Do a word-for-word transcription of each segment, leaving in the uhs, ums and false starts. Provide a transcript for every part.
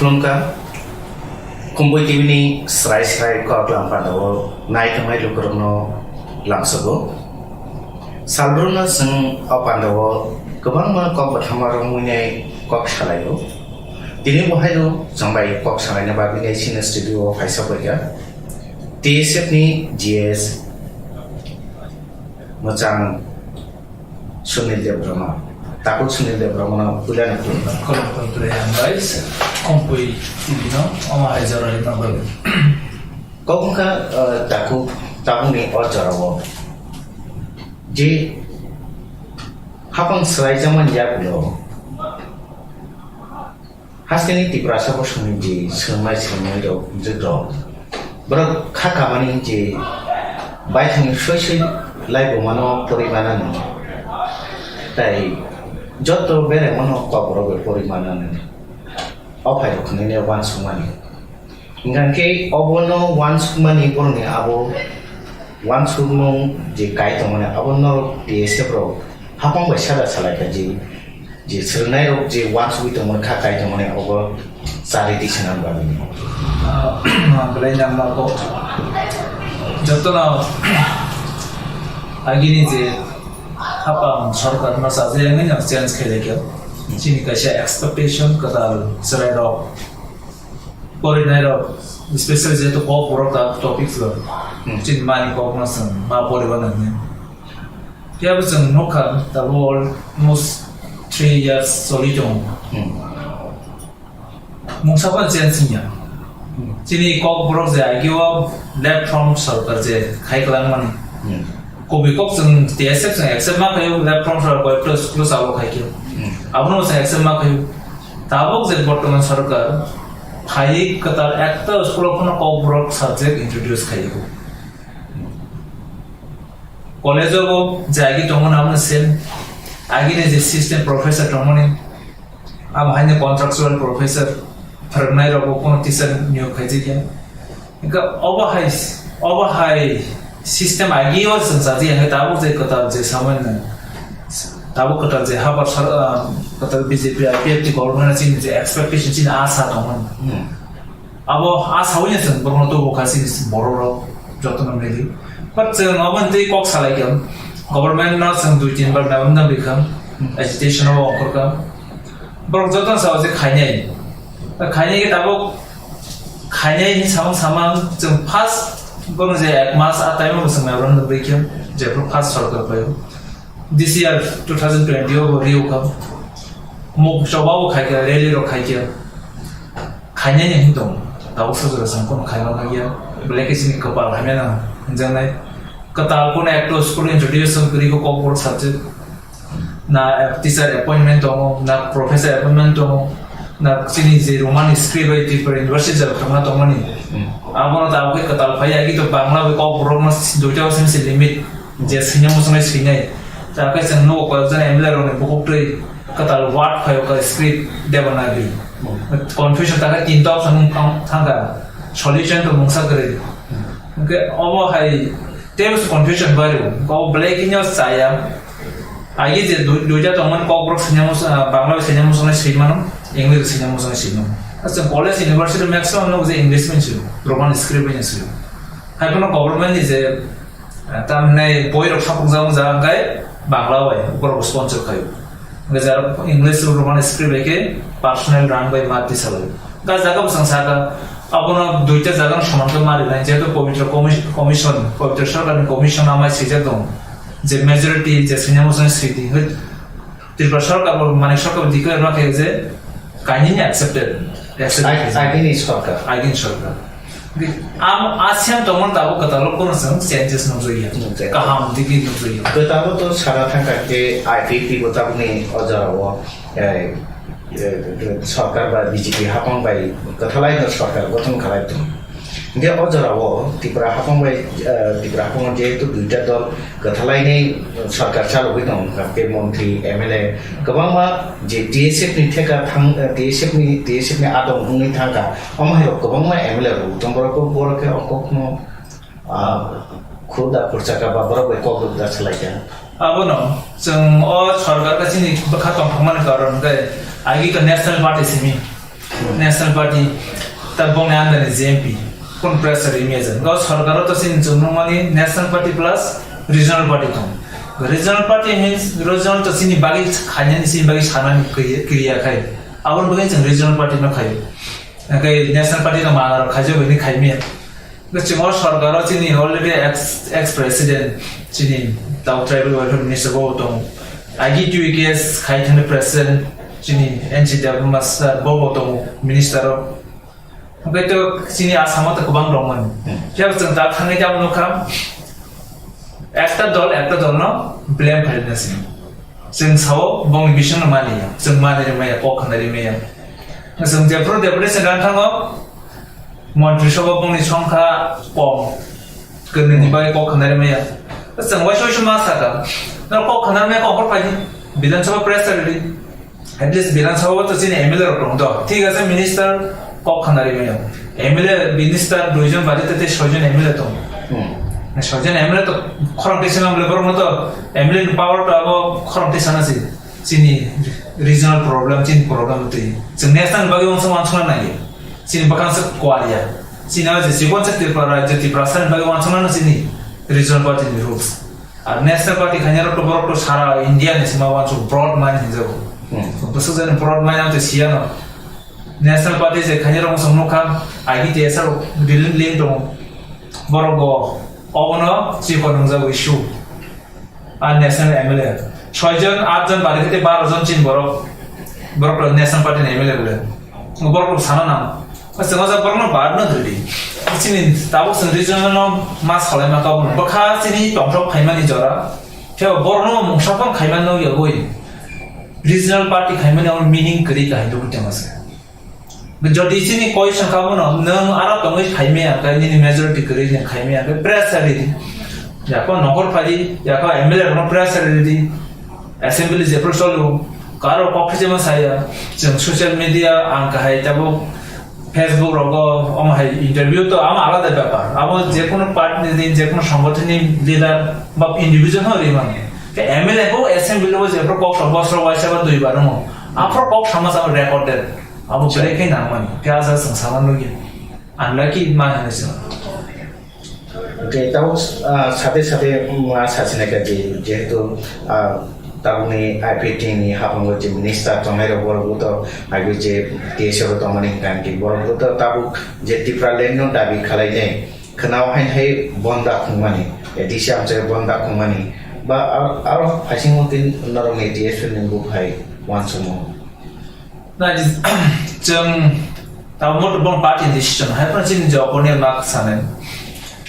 Wngkha Kumbui T V ni srai srai kok lam pandao nai tongnai lukurokno lamsogo. Salbrumno chwng o pandao kwbangma kok bwthama romwi nai kok salaio. Tini bo haino chwng bai kok salaina bagwi nai chini studio o phaisa paikha T S F ni G S mwchang Sunil Debbarma. Takhuk Sunil Debbarmano puilano khulumkha. Khulumkha, hambai, Kumbui T V no, omo hai jora rwna bagwi. Kok wngkha, eh, takhuk, takhukni o jorao je hapang swraijakmani yagulo, hasteni Tiprasa bosongni je swrwngmai swrwngmai rok, je rok, borok kha kamani je baithangni soi soi laibumano porimanani, tai jotto beraimano kokrok bai porimanani, o phairok hwnwi ne uansukmani. Hingkha khe obono uansukmani borokni abo uansukmung je kai tongmani abo norok T S F rok hapang bai sada salaikha je, je swrwngnairok je uansugwi tongmani kha kai tongmani obo charwi tisana bagwi. Ah, belai nangma kok. Jotono agini je hapang sorkar no sajagwi no change khailai khe chini kaisa expectation kwtal chwrairok. Porinai rok, especially jehetu kok borok ta topic lo, hmm, chini mani kok no chwng ma poriba nang nai. Phiya bo chwng nukha, tabuk almost three years choli tongo. Hmm. Mungsa bo change wngya. Hmm. Chini kok borok je agio left front sorkar je khai kwlangmani. Hmm. Kubui kok chwng T S F chwng accept ma khaio, left front sorkar koi plus plus abo khai khe. Hmm. Abono chwng accept ma khaio. Tabuk je bortoman sorkar phaiwi kwtal ekta school o phano kokborok subject introduce khaiwi. College o bo je agi tongmani abono same, agini je system professor tongmani, abo haino contractual professor, phwrwngnai rokbo kono teacher niyok khaijak ya. Hingkhe obo hai, obo hai system agi o chwng chajakya hwnkhe tabuk je kwtal je samani, tabuk kwtal je habar sar-, ah, kwtal B J P I P F T government chini je expectation chini asa tongmani. Hmm. Abo asa wi chwng borokno tubu kha chini borok rok jotono mili. But chwng obo twi kok salai kha government no chwng dui tin bar memorandum rikha, agitation o ongkhorkha. Borok jotono sao je khainai. Khainai khe tabuk khainai hinwi samung samang chwng first bono je ek mas a time o chwng memorandum rikha, jephru first sorkar paio. This year two thousand twenty o bo riokha. Muk choba bo khaikha, rally rok khaikha. Khainai ni hinwi tongo. Tabuk sajora chwng kono khaima nangya. Belai khe chini kwpal hamya nang hinjaknai. Kwtal kono ekto school introduce kwrwi kho kokborok subject. Na teacher appointment tongo, na professor appointment tongo, na chini je Roman script bai Tripura University jora khakna tongmani. Hmm. Abono tabuk khe kwtal phai agi to Bangla bai kokborok no duita o simi se limit je swina muchungnai swinai. Ta khe chwng nugo koyok jon M L A rok ni bukhuk twi kwtal word phai o kha script Devanagari. Hmm. Confusion ta khe tinta option wng thang-, thangkha. Solution to mungsa kwrwi. Hmm. Hwnkhe obo hai tei confusion bai rw. Obo belai kheno chaya. Agi je dui-, duita tongmani kokborok sini musa-, ah, Bangla bai sini muchungnai swi mano, English bai sini muchungnai swi mano. Asa college university maximum no je English bai swi, Roman script bai swi. Hai kono government ni je, ah, tamni boi rok sapung jang jang kai Bangla bai, borok sponsor kai. Hingke jara English Roman script bai ke personal rang bai ma tisa lai. Ka jaga bwsang saka, abono duita jaga no soman khe ma rinai, jehetu Pabitra Commis-, Commission, Pabitra Sarkar ni Commission amai swijak tongo. Je majority, je sini muchungnai swi di, hoi, Tripura Sarkar bo, Manik Sarkar bo declare ma khe je kainwi ni accepted, accepted. Ai-, agini sarkar. Agini sarkar. Am, asian tongmani tabuk kwtal o kono chwng changes nukjakya. Nukjakya. Kaham digwi nukjakya. Kwtal o to sana thangkha khe I P F T bo tabukni o jorao, eh, eh, sarkar ba B J P hapang bai kwthalai no sarkar gothon khalai tong. Hingke o jorao Tripura hapang bai, eh, Tripura hapang o jehetu duita dol kwthalaini sarkar chalogwi tongo, hingkha khe montri, M L A kwbangma je T S F ni theka thang, eh, T S F ni, T S F ni adong wngwi thangkha, omo hai rok kwbangma M L A rok tong, borok, borok khe o kokno, ah, khur da khurchaka ba borok bai kok rwk da swlaikha. Abono chwng o sarkar ka chini bwkha tongthokmani karon hwnkhe agi ka national party simi. National Party, ta bongni under ni J M P, kun pressure rimya jan. Go sarkar to sin chumno mani National Party plus regional party tong. Regional party means regional to sini bagi khanya ni sini bagi sana ni kriya, kriya khai. Abon bagi chang regional party no khai. Kai National Party no ma khai jo ni khai mi. Chungo sarkar o chini already ex, ex president chini tau tribal welfare minister bo tong. Agi two case khai thani president chini N G W master bo bo tong minister o. Hwnkhe to chini Assam o to kwbang dongmani. Hmm. Phiya bo chwng ta thangwi tamo nukha. Ekta dol, ekta dol no blame khaina sini. Chwng sao bongni bisingno maliya. Chwng mani rimaya, kok khna rimaya. Chwng jephru deputation rang thango, montri sobo bongni songkha kom. Kwnwini bagwi kok khna rimaya. Chwng waisa waisa ma saka. No kok khna rimaya kok phai. Bidhan Sabha pressure ri. At least Bidhan Sabha to chini M L A rok tong to. Thik ase, minister kok khna rimaya. M L A minister duijon bade te soijon M L A tong. Hmm. Soijon M L A to khorang tisana bole borok no to M L A ni power to abo khorang tisana si. Chini regional problem, chini problem twi. Chwng national bagwi uansuk uansukna naiya. Chini bwkhang se kwariya. Chini o je chikon se Tripura rajyo, Tiprasa ni bagwi uansukna no chini regional party ni rules. Ar national party khaina rok to borok to sara India ni sima uansuk broad mind hinjago. Hmm. Bwswk jani broad mind ang to siya no. National party je khaina rok uansuk nukha, I B T S rok drilling link tongo. Borok go obono chikon wngjago issue. Ar national M L A. Soijon, atjon bari khe tei baro jon chini borok. Borok rok national party ni M L A bole. Borok rok sana nang. Chwng o borok no bad no dudi. Chini tabuk chwng regional no ma salai ma kabo. Bwkha chini tongthok phaimani jora. Theo borok no mungsa phang khaima no yagoi. Regional party khaimani o meaning kwrwi kahai dugui tongma se. Jodi chini koi sangka bono, nwng aro tongwi phaimaya, khe nini majority kwrwi nwng khaimaya, khe pressure ridi. Yako nohor phadi, yako M L A rokno pressure ridi. Assembly jephru cholo, karo kok phijima saya, chwng social media, ang kahai tabuk Facebook rogo, omo hai interview to ama alada bepar. Abo jekono party ni, jekono songgothon ni leader ba individual no rimani. Khe M L A bo assembly bo jephru kok song bosro waisa ba dui bar no. Aphro kok sama sama recorded. Abo belai khe nangmani, khe ajak chwng sama nugya. Unlucky ma hinwi chwng. Okay, tamo, ah, sate sate, mm, ah, sachinai kha je, jehetu, ah, tabukni I P T ni haphango je minister tongnai rok borok bo to, abo je T S F o tongmani hwnkha hwnkhe borok bo to tabuk je Tipraland no dabi khlainai khwnao hain hai bonda khungmani, A D C amchai bonda khungmani, ba aro, aro haisingo tin norokni T S F ni buphai uansukmung. Na, chwng tabuk bo party decision hai phano chini je opponent ma sanai.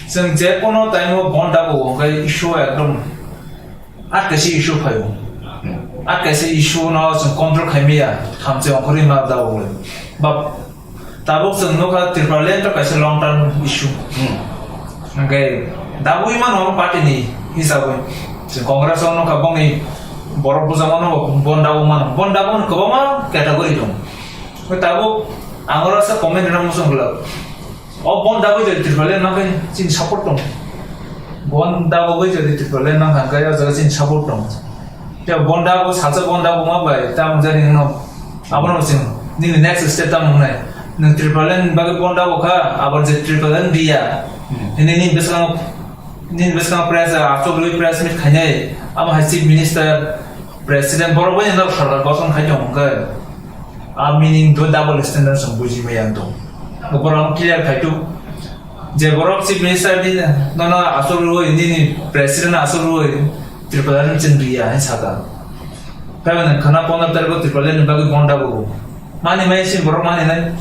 Chwng je kono time o bon dago hwnkhe issue ekdom ar kaisa issue phaio. Ar kaisa issue no chwng control khaimaya, thamchi ongkhorwi ma dago le. Ba tabuk chwng nukha Tipraland to kaisa long term issue. Hmm. Hwnkhe dabwi mano party ni hisabwi. Chwng Congress o nukha bongni borok bujamano bon dago mano. Bon dago kwbangma category dong. Hwnkhe tabuk ang oro sa comment rwna muchung glak. O bon dago je Tipraland nang khe chini support tong. Bon dago bai je Tipraland nang khe o jaga chini support tong. Te bon dago salsa bon dago ma bai ta mung jani no. Abono chwng nini next step tamo wngnai. Nwng Tipraland bagwi bon dago kha, abo je Tipraland riya. Hmm. Hini nini bwskango, nini bwskango press, achuk rwi press meet khainai. Amo hai Chief Minister, President, borok bai no sarkar gotong khai tong hwnkhe. A meaning do double standard song buji maya tong. Borok clear khai tu. Je borok Chief Minister ni nono achuk rwi, nini President achuk rwi, Tipraland chwng riya hai saka. Phaiba nang khana pondro tarikh o Tipraland ni bagwi bon dago. Mani mai sin borok mani nai.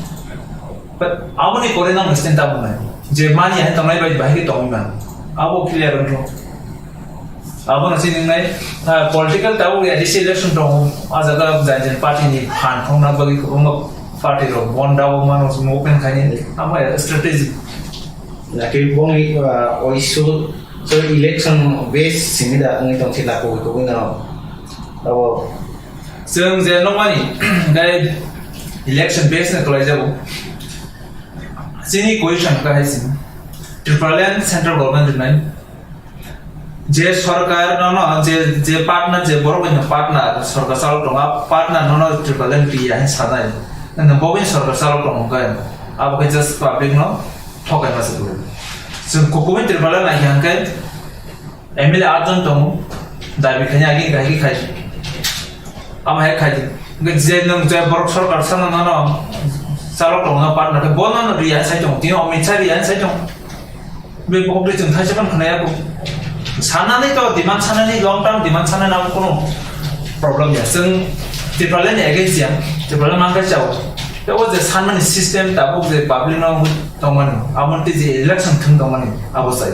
But aboni kore nang listen ta bunai. Je mani hai tongnai bai bai ke tongwi man. Abo clear wngkho. Abono chini nai, ah, political tabuk A D C election tongo. A jaga jai jai party ni phan khongna bagwi kwbangma party rok bon dago mano movement khaini. Amo strategy. Laki bongni, ah, o issue So election base simi da wngwi tong si lako kubui no abo. Chwng je nokmani, tei election base no kwlai jago. Chini question ka hai simi. Tipraland central government rinai. Je sarkar no no, je, je partner, je borok ni partner, sarkar chalo tonga, partner no no Tipraland piya hai sanai. Nang bo bini sorkar chalok tongo khe, abo khe just public no thokai ma se kwrwi. Chwng kukumin Tripura nai khe hwnkhe M L A atjon tongo, dabi khaina agini kahai khe khai. Amo hai khai. Hwnkhe je nwng je borok sorkar sana nano chalok tongo partner khe bo nano riya sai tongo, tini Amit Shah riya sai tongo. Bini pokok twi chwng thaisa phano khwnaya kho. Sanani to demand sanani, long term demand sanani abo kono problem ya. Chwng Tipraland ni against ya, Tipraland mangkha chao. Tei o je sanmani system tabuk je public no tongmani, abo tei je election thwng tongmani abo sai.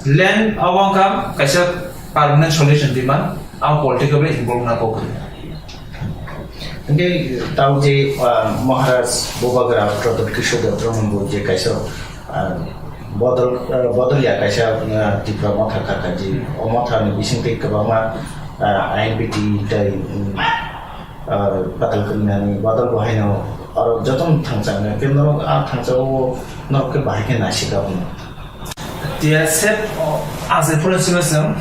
Land abo wngkha kaisa permanent solution demand, abo political bai involve na kok. Hingke tau je, ah, Maharaj Bubagra Pradyut Kishore Debbarma bo je kaisa, ah, bodol, ah, bodol ya kaisa, ah, Tipra motha kha kha je, o motha ni bising tei kwbangma, ah, I N P T tei, um, ah, Patal Kalyanani bodol bo haino oro jotono thangchang khe norok a thangchao norok khe bahai khe naisik abono. T S F, o, asai phone sima sima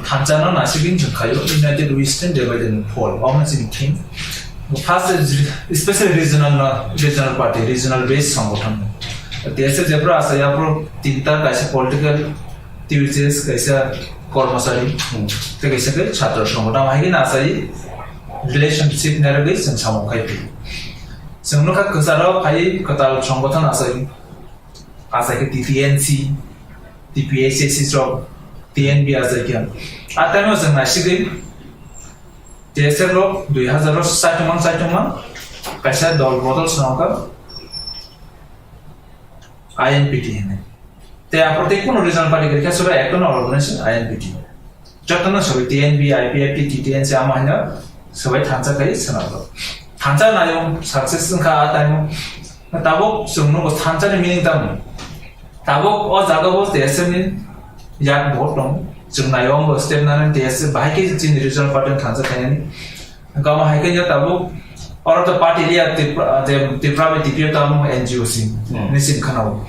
thansa no nasik in jwng khayo, United We Stand Divided and Fall, omo chini theme. First is re-, special regional no, regional party, regional based songothan. T S F jepra asai apro tinta kaisa political activities, kaisa kormosari, hmm, tei kaisa khe chhatro songothan, hai khe nasai relationship narwgwi chwng samung khai phi. Chwng nukha kwcharo phai kwtal songothan asai. Asai khe T T N C, T P H S C rok, T N B asai khe. A time o chwng naisigwi T S F rok dui hazar o saichung mang saichung mang kaisa dol bodol swnamkha I N P T hinwi. Tei aphuru tei kunu regional party kwrwikha sura ekta no organization I N P T. Jotono sobai T N B, I P F T, T T N C ama haino sobai thansa khai swnamkha. Thansa nayo success wngkha a time o. Tabuk chwng nugo thansa ni meaning tamo. Tabuk o jaga bo T S F ni yak bo tong. Chwng nayo bo step nani T S F bahai khe chini regional party thansa khainani. Gama hai khe tabuk oro to party liya Tipra, Tipra bai T P F tamo N G O si. Hmm. Ni sim khana o.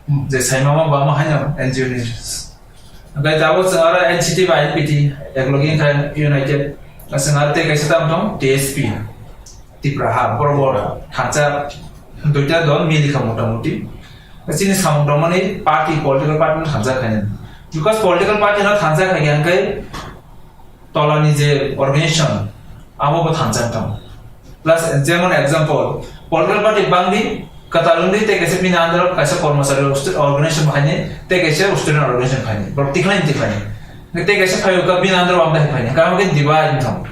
Hmm. Je saima ma ba ma haino N G O ni. Hingke tabuk chwng aro N C T bai N P T, eklogi wngkha United. Chwng aro tei kaisa tamo tong T S P, Tipra ha, borok bo thansa duita dol mili kha motamuti. Chini samung tongmani party, political party no thansa khainani. Because political party no thansa khaikha hingke tolani je organization, abo bo thansa wng tong. Plus, jemon example, political party bangdi, kwtal wngdi tei kaisa bini under o kaisa kormosari orst-, organization khaini, tei kaisa student organization khaini. Borok tikhlai tikhlai. Tei kaisa phaio ka bini under o amda hai khaini. Kamo khe divide wng tong.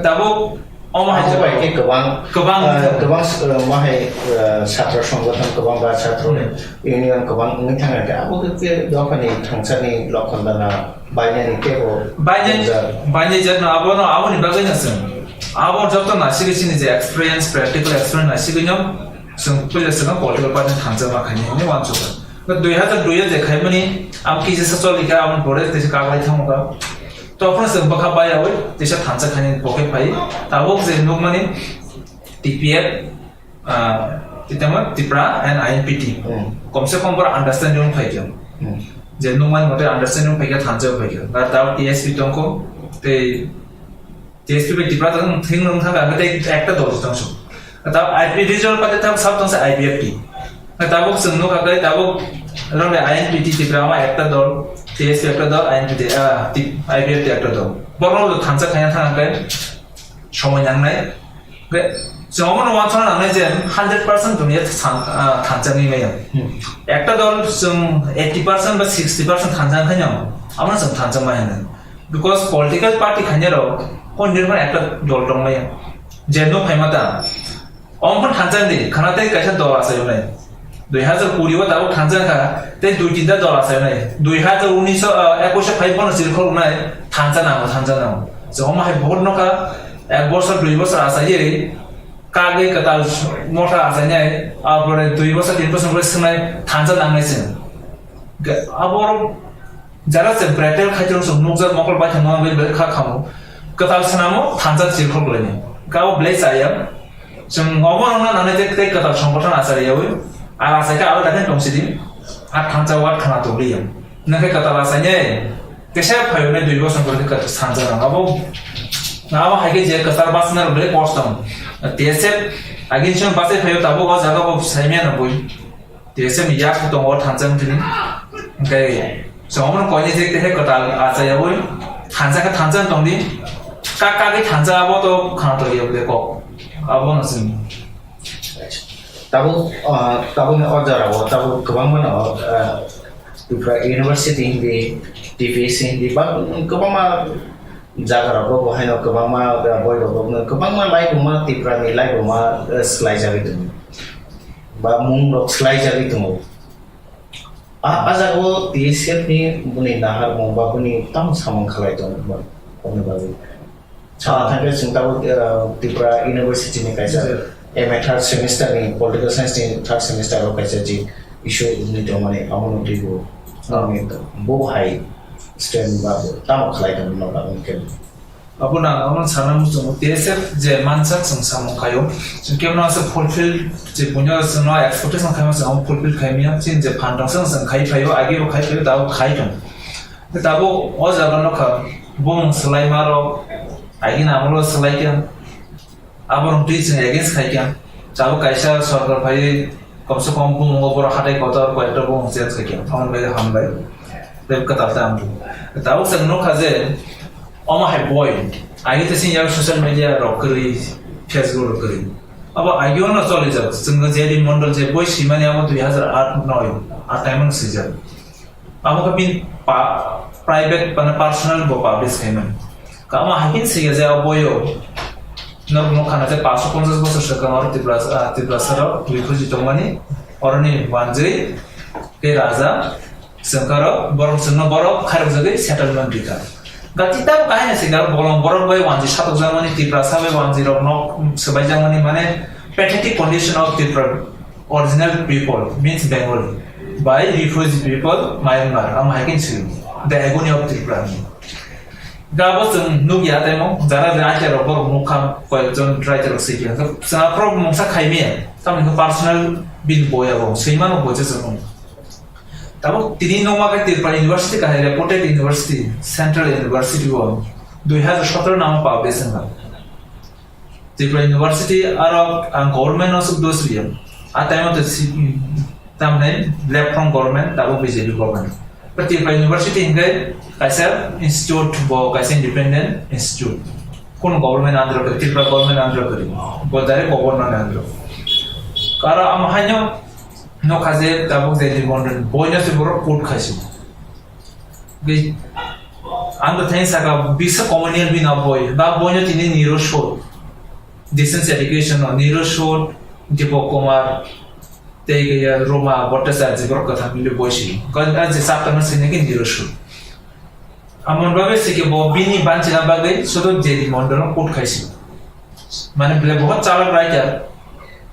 Tabuk omo hai abo bai khe kwbang, kwbang, ah, wng tong. Kwbang, ah, ma hai, ah, chhatra songgothon kwbang ba chhatra, hmm, union kwbang wngwi thangkha. Abo khe dophani thangsani lokhon dana. Bainani tebo. Bainani, bainani jat no abo no, abo ni bagwi no chwng. Abo joto naisik chini je experience, practical experience naisik no chwng puila chwng political party thansa ma khaini hinwi uansukha. Dui hazar dui o je khaimani, abo kisa sa choli kha, abo pore tei kaglai thango kha. Tokphano chwng bwkha baiyawi, tisa thansa khaini poke phai. Tabuk je nukmani T P F, ah, tamo Tipra and I N P T. Hmm. Komse kom bor understanding phai khe. Hmm. Je nungmani mote understanding phai khe thansa phai khe. Ba tao T S P tongkho, tei T S P bai Tipra tong thing nung thang khe tei ekta dol tong su. Tao I P regional party tao sab tong sa I P F T. Tabuk chwng nukha khe tabuk rong I N P T Tipra ma ekta dol, T S P ekta dol, I N P T, ah, T-, I P F T ekta dol. Borok thansa khaina thang khe somoi nangnai. Hwnkhe chwng omono uansukna nangnai je hundred percent dunia than-, ah, thansa wngwi maya. Hmm. Ekta dol chwng eighty percent ba sixty percent thansa wngkhaino, abono chwng thansa ma hino. Because political party khainai rok hondin phano ekta dol tongmaya. Je no phaima ta. Omo phano thansa di, khana tei kaisa dol asai wngnai. Dui hazar kuri o tabuk thansa wngkha, tei dui tinta dol asai wngnai. Dui hazar unis o, ah, ekwis o phai phano chirikhok wngnai, thansa nango, thansa nango. Chwng omo hai bohor nokha, ek bosor, dui bosor asaiwi, kagwi kwtal motha achainai, apore dui bosor, tin bosor pore swngnai, thansa nangnai chwng. Ga-, aborok jara se bretel khai chwng nukjak mokol bai thangma bai belai kha khamo. Kwtal swnamo, thansa chirikhok laini. Kabo belai chaya. Chwng obo wngna nangnai je tei kwtal songbothon achariyawi, a achaikhe abo dakhe tongsidi, a thansa ward khana tongriya. Nangkhe kwtal achainai, kisa phaiwi nai dui bosor pore khe kwtal thansa rang. Abo, abo hai khe je kwtal bachana rok belai kosto. T S F agin chwng bachai phaio tabuk o jaga bo saimya no bui. T S F ni yak tongo thansa mtini. Hwnkhe chwng koini je tehe kwtal achaya bui. Thansa khe thansa tongdi. Kak kagwi thansa abo to khana to yebde kok. Abo no chwng. Tabuk, ah, tabukni o jora o tabuk kwbangma no, ah, Tripura University hindi, T P S C hindi, ba kwbangma jaga rogo bo haino kwbangma, ah, boi rogo no kwbangma laibuma Tripura ni laibuma, ah, swlai jagwi tongo. Ba mung rok swlai jagwi tongo. A, a jaga o T S F ni buni nahar mung ba buni tamo samung khalai tongo ba, boni bagwi. Sana thangkhe chwng tabuk, uh, Tripura University ni kaisa M A third semester ni political science ni third semester o kaisa ji issue wngwi tongmani amo no twibo. Ah. Bo hai student ba tamo khlai tongmani no ba wngkhe. Abo nang amo sana muchungo T S F je mansa chwng samung khaio. Chwng kebo no asa fulfill je punyo chwng no expectation khaima chwng amo fulfill khaimya. Chini je phan tong chwng chwng khai phaio, agi bo khai phaio, tabuk khai tong. Tabuk o jaga no kha bumung swlai ma rok. Agini amolo swlai kha, aborok twi chwng against khai kha. Tabuk kaisa sorkar phaiwi komse kom bumung o borok hatai kotor koyekta bumung change khai kha. Aboni bagwi hambai. Tei kwtal ta ang. Tabuk chwng nukha je omo hai boi. Agi tei sini social media rok kwrwi, Facebook rok kwrwi. Abo agio no choli jak. Chwng J D Mondol je boi swimani abo dui hazar aat noi, a time no swijak. Abo khe bini pa-, private mane personal bo publish khaimani. Kamo hai khe swikha je o boyo. Nok, nok khana je paanch sho ponchas bosor swkang oro Tripura, ah, Tripura saro refugee tongmani, oroni wanjwi tei raja swngkaro borok chwngno borok khairokjagwi settlement rikha. Gati tamo kahini swikha bolong borok bai wanjwi satokjakmani, Tripura sabai wanjwi rok nok swbaijakmani, mane pathetic condition of Tripura. Original people means Bengali, by refugee people Myanmar, ang hai kin sing, the agony of Tripura. Gabo chwng nuk ya temo, jara writer rok borok nuk kha, koyekjon writer rok sigi. Chwng aphuru mungsa khai miya, tamni khe personal bini boya bo, swima no boja chwng. Tamo tini nokma khe Tripura University kahai reputed university, Central University o dui hazar sotoro namo publish wngkha. Tripura University aro ang government no suk dos riya. A time o to si, tamne left from government, tabo B J P government. But Tripura University hingai kaisa institute bo, kaisa independent institute. Kono government under kari, Tripura government under kari. Bo direct governor ni under. Karo am haino no khaje tabo J D Mondol boino se borok put khaisi. Ge-, ang to thanks saka bisa communal bina boy, ba boino tini Niro Shod, distance education no Niro Shod, Deepak Kumar, tei ge Roma Bhattacharya borok katham bili boy si. Kan ang je sapta no sini ke Niro Shod. Amon babe sike bo bini banchina bagwi sudo J D Mondol no put khaisi. Mane bele bohot chalak writer.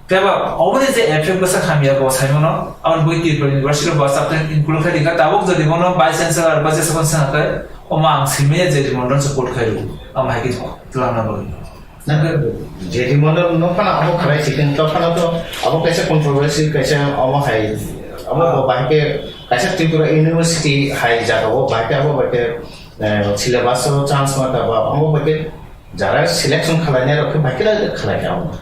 Teba oboni je effect bwsa hamya bo saimano, aboni bui Tripura University bo subject include khai dikha, tabuk jodi bono vice chancellor ba jesukon sana khai, omo ang simaya J D Mondol support khai ru, am hai ki twlangna bagwi. Nang J D Mondol no phana abo khlai chicken to phana to abo kaisa controversy kaisa omo hai, abo bo bahai ke kaisa Tripura University hai jaga o bahai ke abo bahai ke, eh, syllabus o chance ma ta ba abo bahai ke jara selection khlainai rok khe bai khe khlai kha abo.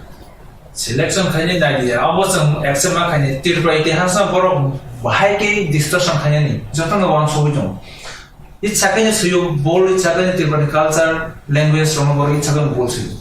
Selection khainai nai di, abo chwng accept ma khainai. Tripura itihas no borok bahai khe distortion khainani joto no wansugwi tongo. Itsa khe no suyo bol, itsa khe no Tripura ni culture, language rok no borok itsa khe no bol suyo.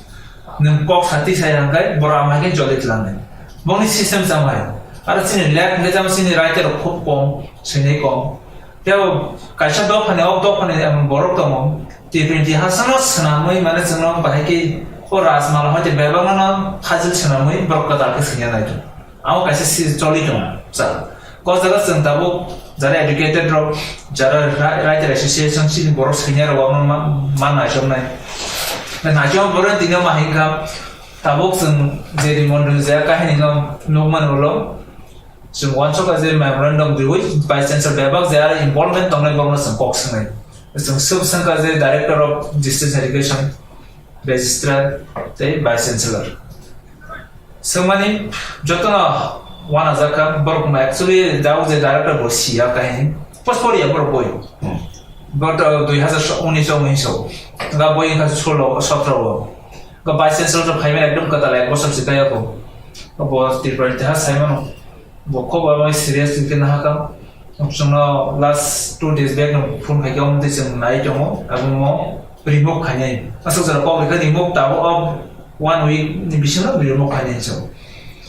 Nwng kok sati sai hangkai borok amai khe joli tlangnai. Bongni system chamai. Aro chini lek hwnkhe chama chini writer rok khub kom, swinai kom. Tei bo kaisa dophani, o dophani emon borok tongo, T twenty hasano swnamwi, mane, chwngno bahai khe o Rajmala hoite bebakno no hajil swnamwi borok kwtal khe swngya nai tongo. Amo kaisa si choli tongo, sir. Ko jaga chwng tabuk jara educated rok, jara ra-, writer association chini borok senior rok no ma, ma naisok nai. Naisok borok tini ma hingkha, tabuk chwng J D Mondol je kahini no nukmani ulo. Chwng uansukha je memorandum riwi Vice Chancellor bebak je aro involvement tongnai borokno chwng kok swngnai. Chwng swk swngkha je Director of Distance Education, Registrar tei Vice Chancellor. Swngmani jotono uanajakha borok ma actually dao je Director bo siya kahini. Post poriya borok boi. But, uh, dui hazar unis o wngwi so. Ga boi wngkha solo, sotro o. Ka vice chancellor to phaimani ekdom kwtal ek bosor se kaya ko. Bo Tripura ni teha saimano. Bo kho ba mai serious ke na haka. Chwngno last two days back no phone khai ke omo twi chwng nai tongo. Abo mo remove khainai. Aswk jora kok rikha remove tabo o one week ni bisingo remove khainai chwng.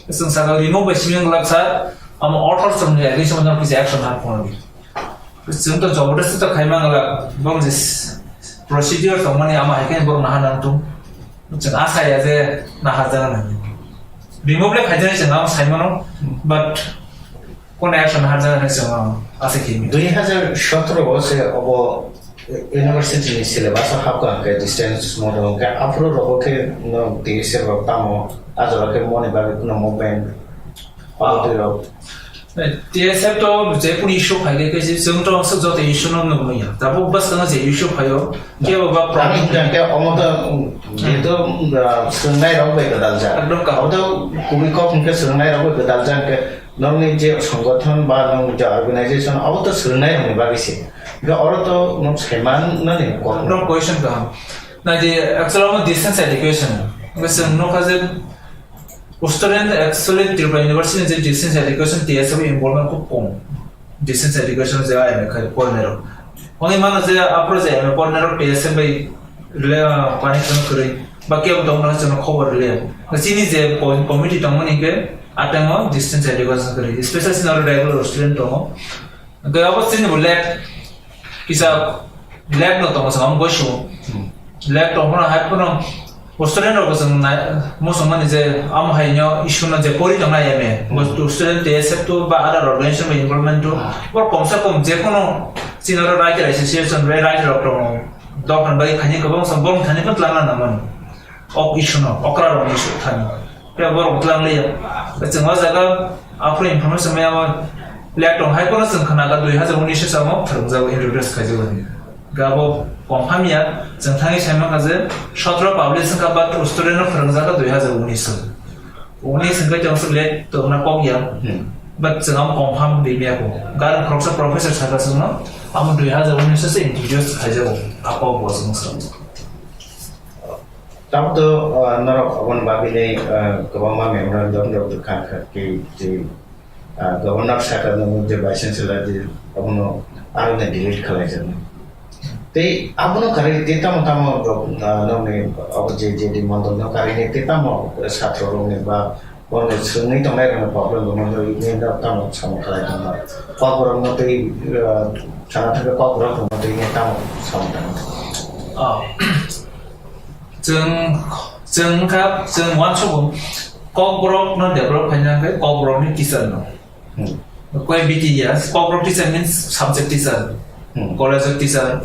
Chwng saka remove bai simi wng lak sir. Amo order chwng ni against mo kisa action ha phone. Chwng to jobodosti to khai mangla, bong je procedure tongmani ama hai khe borok naha nang tung. Chwng asa ya je naha jana nang. Remove le khai jani chwng ama sai mano, but kono action naha jana nang chwng ama asa khe mi. Dui hazar sotro o se obo university ni syllabus o hapkha hwnkhe distance model hwnkhe aphuru rogo khe no twi se rok tamo ajora khe moni bagwi kuno movement o twi rok. T S F to je kunu issue phai khe, khe je chwng to aswk joto issue no nugwi ya. Tabuk bwskang je issue phaio, kebo ba problem. Ang hwnkha khe omo to, um, jehetu, um, swrwngnai rok bai gwdal jak. Ekdom kaham. Omo to kubui kok hwnkhe swrwngnai rok bai gwdal jak hwnkhe nokni je songothon ba nokni je organization omo to swrwngnai rokni bagwi se. Hwnkhe oro to nok saiman nani kok. Ekdom question kaham. Na je actually omo distance education. Hwnkhe chwng nukha je Student actually Tripura University ni je distance education T S F involvement khub kom. Distance education je M A khai pornai rok. Oni mano je apro je M A pornai rok T S F bai rela pani khon kwrwi. Ba kebo tongna chwngno khobor rela. Chini je co-, committee tongmani ke atango distance education kwrwi. Special sino regular student tongo. Hwnkhe abo chini bo lek kisa lek no tongo, chwng amo bai sumo. Hmm. Lek tong phano hai phano student rok bo chwng nai, muchung mani je amo hai no issue no je pori tong nai M A. Hmm. Bo student T S F to ba other organization bai involvement to. Ah. Bo kom se kom je kono chini oro writer association, writer rok tongo. Dophani bai khaini kwbang sam bong thani phano twlang na mani. Ok issue no, okra rok ni issue thani. Khe borok twlang liya. Chwng o jaga aphuru information maya o lek tong hai kono chwng khna ka dui hazar unis o samo phwrwngjago, introduce khaijak ni. Ga bo confirm ya, chwng thani sai mankha je sotro publish wngkha but student no phwrwngjago dui hazar unis o. Unis wngkha chwng swk lek tongna kok ya. Hmm. But chwng amo confirm rimya ko. Ga khoroksa professor saka chwngno amo dui hazar unis o se introduce khaijago. Ako bo chwng swrwngjago. Tamo to, ah, norok aboni bagwi ni, ah, kwbangma memorandum rok rwkha kha, khe je, ah, governor saka nung je vice chancellor je abono aro ni delete khalai jaknai. Tei abono karwi tei tamo tamo rok, ah, nokni abo je, je di mondol no karwi ni tei tamo satro rok ni ba Bono swrwngwi tongnai rokni problem rokno twi nini tamo samung khlai tongma. Kokborokno twi, uh, sana thangwi kokborok rokno twi nini tamo samung tangma. Oh. Chwng, chwng kha, chwng uansukgo kokborokno develop khaina hwnkhe kokborokni teacher no. Hmm. Koi B T ya, kokborok teacher means subject teacher, Hmm. college teacher,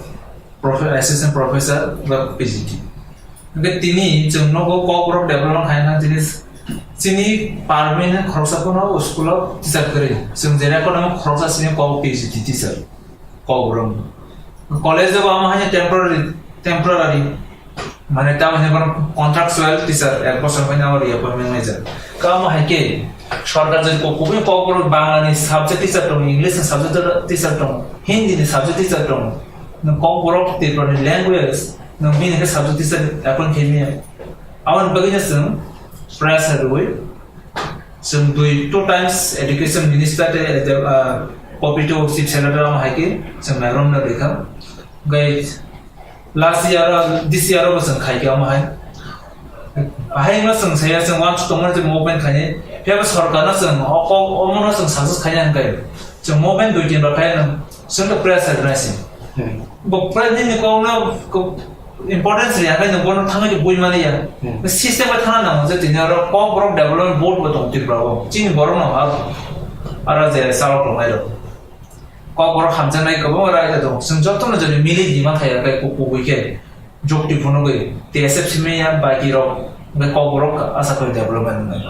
profe-, assistant professor, ba P G T. Hingke tini chwng nogo kokborok development khaina tini chini permanent khoroksa phano school o teacher kwrwi. Chwng je record nang khoroksa chini kok P G T teacher kokborok. College o bo amo haino temporary, temporary. Mane tamo hino bono contractual teacher ek bosor bai nang reappointment naijak. Kamo hai khe sorkar jodi ko-, kubui kokborok Bangla ni subject teacher tongo, English ni subject teacher tongo, Hindi ni subject teacher tongo. Nwng kokborok Tripura ni language, nwng bini khe subject teacher appoint khe manya. Aboni bagwi no chwng pressure rwui, chwng dui, two times education minister tei, ah, copy to chief secretary amo hai khe chwng memorandum rwkha. Hwnkhe last year o, this year o bo chwng khai khe amo hai. Ahai no chwng saya chwng uansuk tongmani je movement khainai. Phiya bo sorkar no chwng o kok, omo no chwng success khainai hwnkhe chwng movement dui tin rok khai no chwng to pressure rwnai se. Hmm. Bo president ni kok no ko importance riya khai no bono thangwi bui mani ya. Hmm. System bai thangna nango je tini oro kokborok development board bo tong Tripura o. Chini borok no aro, aro je salok tongnai rok. Kokborok hamjaknai kwbangma raida tongo. Chwng jotono jodi milik dima thaiya khe ku-, kubui khe jukti phunugwi T S F simi ya baki rok hwnkhe kokborok asa khe development wngnai.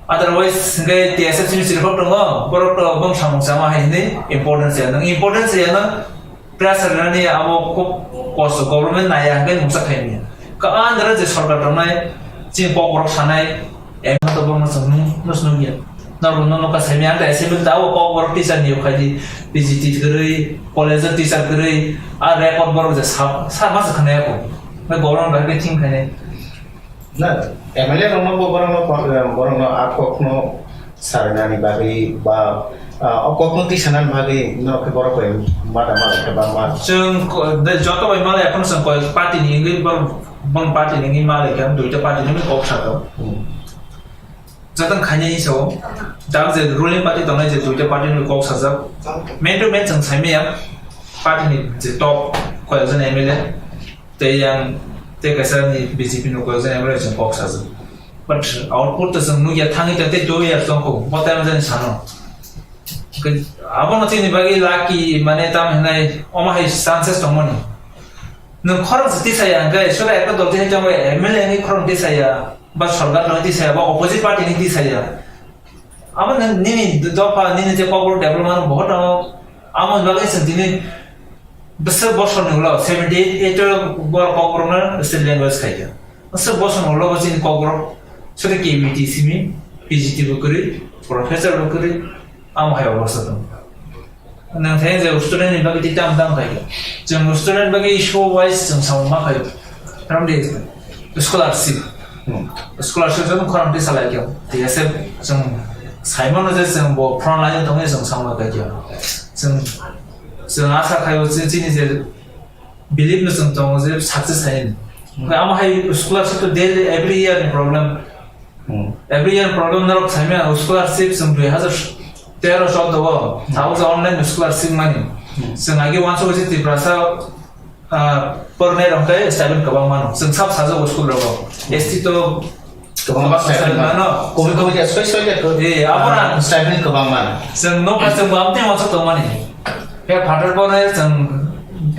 Otherwise hwnkhe T S F simi chirikhok tongo, borok to bong samung sama hai hwnwi importance ya. Nwng importance ya no pressure nani abo khub kosto, government naiya hwnkhe mungsa khaimya. Ka andra je sorkar tongnai, chini kokborok sanai, em to bong no chwng nung, nus nung ya. Norok no nokha saimya, ang assembly ta o kokborok teacher ni yokhaidi, P G T kwrwi, college o teacher kwrwi, a record borok je sa, sa masa khwnaya ko. Na government bai khe thing khainai. Na, M L A rokno bo borokno, borokno a kokno sarinani bagwi ba, ah, o kokno tisanani bagwi no khe borok bai mada mada khe ba ma. Chwng ko-, de, joto bai malai, ekhon chwng koi party ni wngwi bor-, bong party ni wngwi malai khe, duita party ni wngwi kok sato. Hmm. Jotong khainai sao, dam je ruling party tongnai je duita party ni kok sajak. Man to man chwng saimaya, party ni je top koi jon M L A. Tei yang, tei kaisa ni B J P ni koi jon M L A chwng kok sajak. But output to chwng nukya thangwi tei two years tongkho, bo time jani sano. Ke-, abono chini bagwi lucky, mane tam hinai, omo hai chances tongmani. Nwng khorang se tisaya, hwnkhe sura ekta dol tei tongwi M L A ni khorang tisaya, ba sorkar no tisaya, ba opposite party ni tisaya. Abo nwng nini dopha, nini je Kokborok development bohot tongo, amo bagwi se tini bwswk bosor ni ulo seventy eight, eight o borok Kokborok no state language khai kha. Bwswk bosor ni ulo bo chini Kokborok sori K B T simi, P G T bo kwrwi, professor bo kwrwi, amo hai obostha tongo. Nang thai je student ni bagwi tei tam tam khai kha. Chwng student bagwi issue wise chwng samung ma khai. Karon di scholarship. Hmm. Scholarship chwng khorang tei salai kha. T S F chwng saimano je chwng bo front line tongwi chwng samung khai kha. Chwng, chwng asa khai o chini je believe no chwng tongo je success hai. Hmm. Amo hai scholarship to daily every year ni problem. Hmm. Every year problem norok saimya scholarship chwng dui hazar tero choudo o, hmm, tao je online scholarship mani. Hmm. Chwng agi uansuk se Tiprasa, ah, pornai rok khe stipend kwbang mano. Chwng sab sajak school rogo. S T to kwbang kwbang stipend stipend mano. Kobi kobi je soi soi je ko-, eh, abo ah, na stipend kwbang mano. Chwng nokha chwng bo amtwi uansuk tongmani. Khe phatar pore chwng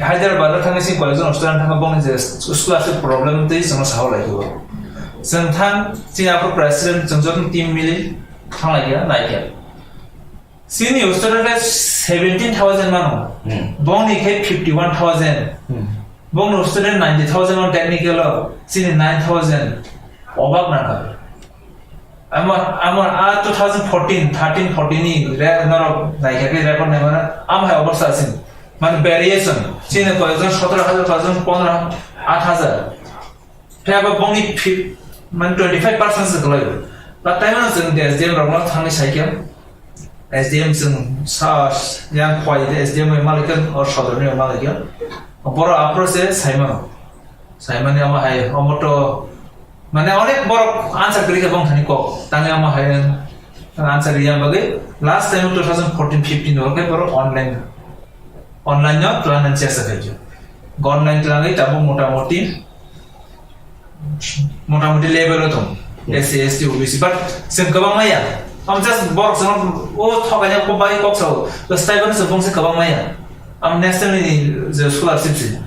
Hyderabad o thangwi sing college o student thangma bongni je scholarship problem tei chwngno sawi lai khe bo. Chwng thang chini aphuru president chwng joto team mili thang lai khe nai khe. Chini student khe seventeen thousand mano. Hmm. Bongni khe fifty one thousand. Hmm. Bongni student ninety thousand on technical o, chini nine thousand. Obak nangkha. Amar, amar a two thousand fourteen, thirteen, fourteen ni re-, norok naikha khe record naimano, am hai obostha sin. Mane variation. Chini koyekjon sotoro hajar, koyekjon pondro, aat hajar. Phiya ba bongni phi-, mane twenty five percent se kwlai. Ba taimano chwng S D M rokno thangwi saikhe. S D M chwng sa yang khwai de S D M bai malikha, or sodorni bai malikha. Borok aphuru se saimano. Saimani omo hai, omo to, mane onek borok answer kwrwi kha bong thani kok. Tangwi omo hai ang answer riya bagwi last time two thousand fourteen fifteen o khe borok online, online no twlangnani chesta khaikha. Online twlangwi tabuk motamoti, motamoti level o tong. Hmm. S C, S T, O B C, but chwng kwbang maya. Am just borok chwng o thokaina kok bai kok sao. Stipend chwng bongse kwbang maya. Am national ni je scholarship si.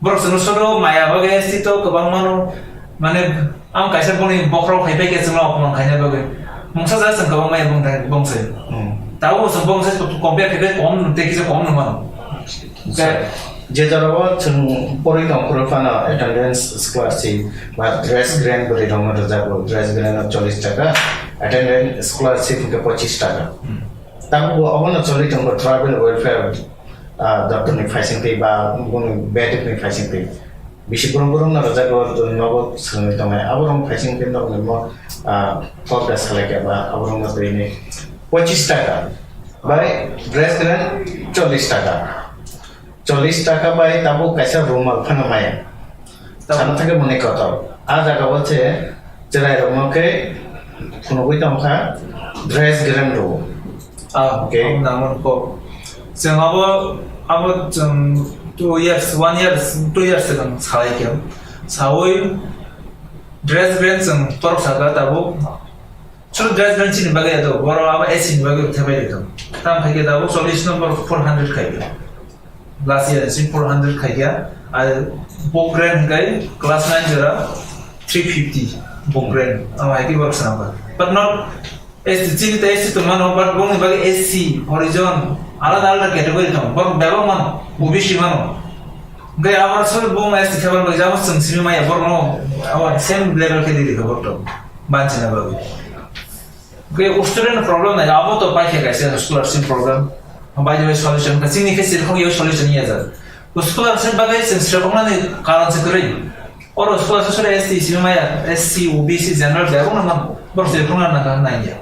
Borok chwngno sodo maya bagwi S T to kwbang mano. Mane, am kaisa boni bokhorok hai pai khe chwngno opman khaina bagwi. Mungsa ja chwng kwbang maya bong thai, bong sai. Hmm. Tabo chwng bong sai to compare khe kom, tei kisa kom no mano. Sa-, je jorao chwng porwi tong phuru phano attendance scholarship ba dress grant bwrwi rokno rwjago, dress grant no chollish taka, attendance scholarship hwnkhe pochish taka. Hmm. Tamo bo obono choli tongo tribal welfare, ah, doptor ni phaising twi ba boni bedek ni phaising twi. Bisi borong borong no rwjago, nogo swrwngwi tongnai. Abo rong phaising twi nokni mo, ah, kok da salai kha ba abo rong no twi ni pochish taka bai dress grant chollish taka. Chollish taka bai tabuk kaisa rumal phano maya. Tabuk. Sana thangwi mwnwi kotor. A jaga o se chwrai rokno khe phunugwi tongkha dress grant rwo. Ah, okay. Abo nangmani kok. Chwng abo, abo chwng two years, one year, two years swkang salai khe. Saui dress grant chwng torok saka tabuk. Chwng dress grant chini bagwi ya do, borok abo S C ni bagwi bwthai bai rwkha. Tam khai khe tabuk chollish no borok four hundred khai khe. Last year si four hundred khai khe. Ar bo grant hwnkhe class nine jora three fifty bo grant. Abo hai khe borok swnam kha. But not S T, chini ta S T tong mano, but bongni bagwi S C, Horijon, alada alada category tong. Borok bebak mano, O B C mano. Hwnkhe abo sori bong S T khe borok jabo chwng simi maya borok no, abo same level khe riri khe borok tong. Banchina bagwi. Hwnkhe student problem nai, abo to paikha kaisa scholarship problem. By the way, solution ka chini khe sirkhok yo solution ya jak. Scholarship bagwi chwng sirkhoknani karon se kwrwi. Oro school aswk sore S T, S C, maya, S C, O B C, general, bebak no man, borok se phunukna nang nang ya.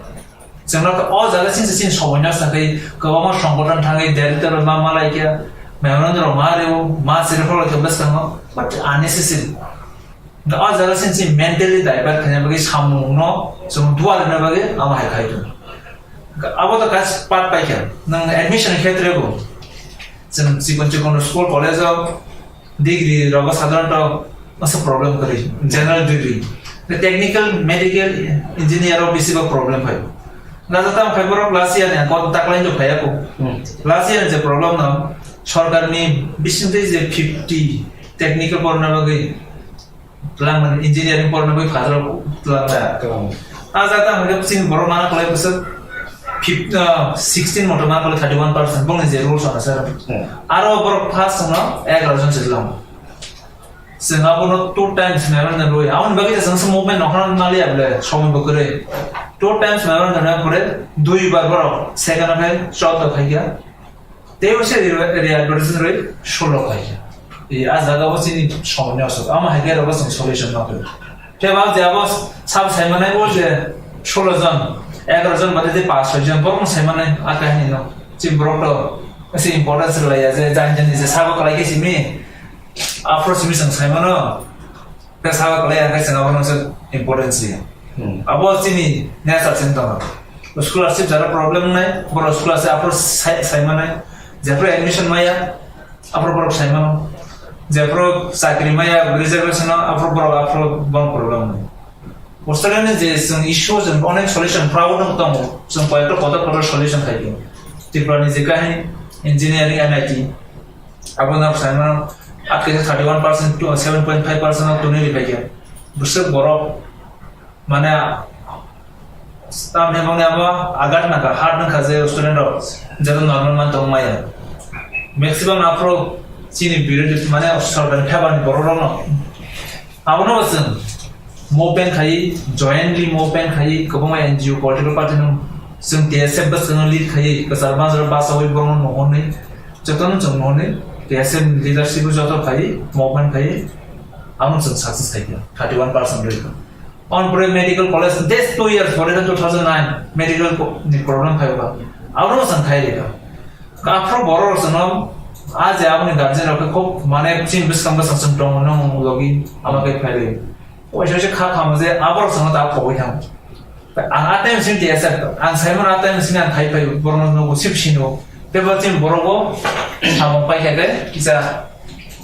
Chwng no o jaga sini sini somoi no sakhi, kwbangma songgothon thangwi, director ma malaikya, memorandum rok ma reo, ma siri pholo khe bwskango, but unnecessary. O jaga sini sini mentally divert khaina bagwi samung no chwng duar na bagwi ama hai khai tong. Abo to kas pat paikha, nang admission khetre bo. Chwng chikon chikon school college o degree rogo sadharanto masa problem kwrwi, general degree. Technical, medical, engineer o bisi bo problem phai. Gaja tam phai borok last year ni kon taklai do phai ako. Hmm. Last year je problem no, sorkar ni bising tei je fifty technical porna bagwi, twlang mani engineering porna bagwi phajal twlang. Twlang. A jata hwnkhe chini borok mana kwlai bwswk fif-, ah, sixteen moto mana kwlai thirty one percent bongni je rules ono sir. Hmm. Aro borok first no egaroh jon se twlang. Chwng abono two times memorandum rwi. Aboni bagwi chwng se movement nokhorna maliya bole somoi bo kwrwi. Two times memorandum rwi pore dui bar borok second o phai chwda phaikha. Tei bo se re-, re-advertise rwi solo khai. E, a jaga bo chini somoi ni aswk. Ama hai khe rw bo chwng solution ma khe. Tei ba je abo sab sai manai bo je solo jon, egaroh jon bade je pass soi jon, borok no sai manai a kahini no. Chini borok to se importance rwlai ya je jani jani je sabo kwlai khe simi. Aphro simi chwng sai mano. Khe sabo kwlai ya khe chwng abono se importance ya. Hmm. Abo chini nature chini tongo. Scholarship jara problem nai, boro scholarship aphro sai, sai manai. Jephru admission maya, aphro borok sai mano. Jephru chakri maya, reservation o, aphro borok aphro bon problem nai. Australia ni je chwng issue chwng onek solution, proud wng tongo. Chwng koyekta kotor kotor solution khai di. Tripura ni je kahini engineering N I T, abo na sai mano, at khe thirty one percent to seven point five percent of tuni ripai khe. Bwswk borok, mane, tamni mangni abo agat naka, hard naka je student rok, joto normal man tong maya. Maximum aphro chini birodhi, mane, sorkar ni phebar ni borok rok no. Abono bo chwng movement khai, jointly movement khai, kwbangma N G O, political party no chwng T S F bwskango lead khai, kwchar majra bachaui borokno mohornwi, jotono chwng mohornwi, T S F leadership o joto khai, movement khai, abono chwng success khai kha, thirty one percent rwi kha. On pore medical college, this two years, pore two thousand nine, medical co-, ni problem khai kha, abono chwng khai rikha. Aphro borok rok chwngno, a je aboni guardian rok khe khub, mane, chini bwskang bwsang chwng tongo, nung logi ama khe phairwi. Waisa waisa kha kha mo je aborok chwngno ta phobwi thango. Ang a time sini T S F, ang saimano a time sini ang khai phai borokno nugo sip sino. Tei bo chini borok bo samung pai kha khe kisa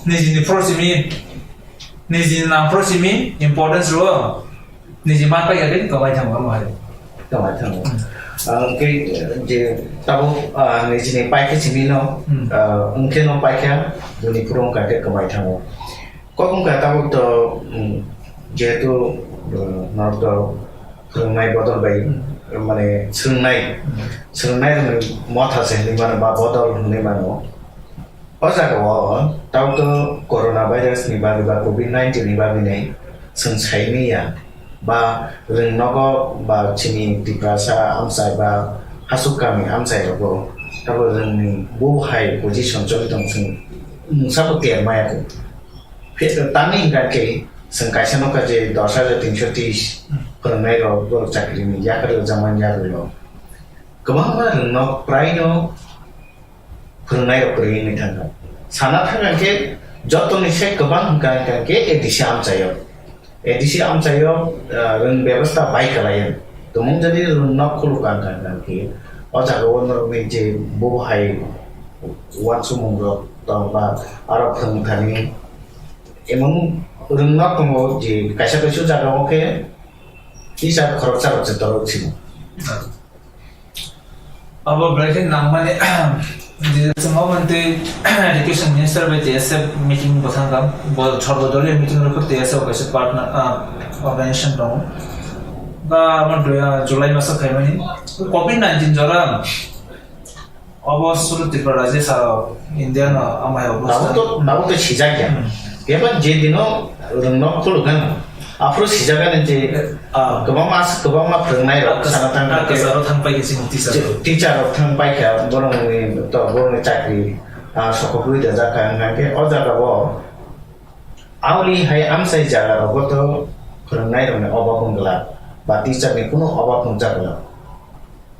nijini phoro simi, nijini nang phoro simi importance rwo. Niji ma pai kha khe kwmai thango, omo hai. Kwmai thango. Hmm. Ah, hwnkhe, je tabuk, ah, nijini pai khe simi no, Hmm. Ah, hwnkhe no pai kha, bini phuru wngkha khe kwmai thango. Kok wngkha tabuk to, hmm, jehetu, ah, norok to phwrwngnai bodol bai, Hmm. mane swrwngnai, Hmm. swrwngnai hwnwi motha se hwnwi mano ba bodol hwnwi mano. O jaga o tabuk to corona virus ni bagwi ba covid nineteen ni bagwi nai chwng sai manya ba rwng nogo ba chini Tiprasa amchai ba hasuk kami amchai rogo tabuk rwng ni bo hai position choli tong chwng mungsa bo ter maya kho. Phe-, tamni hwnkha khe chwng kaisa nokha je dos hajar tinso tris phwrwngnai rok borok chakri ni yakarwi rwjakmani yakarwi rok kwbangma rwng nok prai no phwrwngnai rok kwrwi wngwi thangkha. Sana thangkha khe jotoni se kwbang hwnkha hwnkha khe A D C amchaio. A D C amchaio, ah, rwng bebostha bai kwlaiya. Tumung jadi rwng nok khuluk kha hwnkha hwnkha khe o jaga o norokni je bo hai uansukmung rok tong ba aro phwrwng thani emon rwng nok tongo je kaisa kaisa jaga o khe teacher khoroksa rok se torok simo. Abo belai khe nangmani, je chwng omo tei education minister bai T S F meeting bo thangkha, bo sorbo doliyo meeting rwkhe T S F kaisa partner, ah, organization tongo. Ba amo dui, ah, July maso khaimani. Covid nineteen jora obo suru Tripura rajya sara India no amai Tabuk obostha. To, tabuk to sijak ya. Hmm. Eba je dino rwng nok khuluk gano. Aphuru sijak gano je, ah, kwbangma as-, kwbangma phwrwngnai rok Aka-, sana thang aka khe. Saro thang pai khe chini teacher je rok. Teacher rok thang pai kha, borokni to, borokni chakri, ah, sokhogwi dajak kha, hwnkha khe o jaga o Aoli hai amsai jaga rogo to khwrwngnairokni obab wng glak, ba teacher ni kunu obab nukjak glak.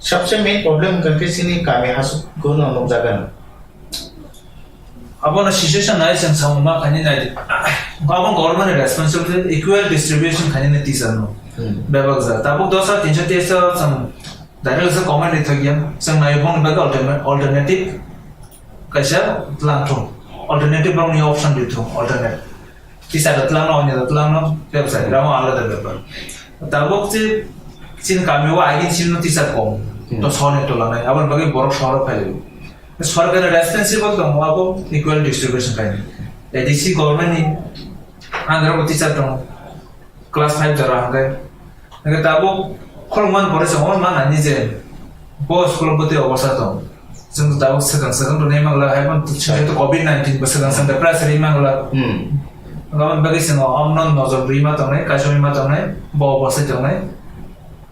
Sabse main problem hwnkha khe chini kami hasugo no nukjagano. Abono situation nai chwng samung ma khainai nai. Abo government ni responsibility, equal distribution khainai teacher no. Hmm. Bebak ja. Tabuk dosa tinso teacher chwng direct sa comment ri thok ya. Chwng nai bong bag alternate, alternative kaisa tlang thung. Alternative bong ni option ri thung, alternate. Teacher da tlang no, onya da tlang no, bebsa, ramo alada bepar. Tabuk si, sin kami wa agin sin no teacher kom. Hmm. To sone to lanai. Abon bagi borok soro phai. Sorkar responsible tong abo equal distribution kai. A D C government ni under teacher tong class five jora hangkai. Hingke tabuk khulumani pore se hwnmani je bo school bwtwi obosha tong. Chwng tabuk swkang swkang rwna mangla, hai phano to covid nineteen bo swkang swkang pressure mangla. Hmm. Aboni bagwi chwng omno nojor rwima tongnai, kaisa rwima tongnai, bo obosha tongnai.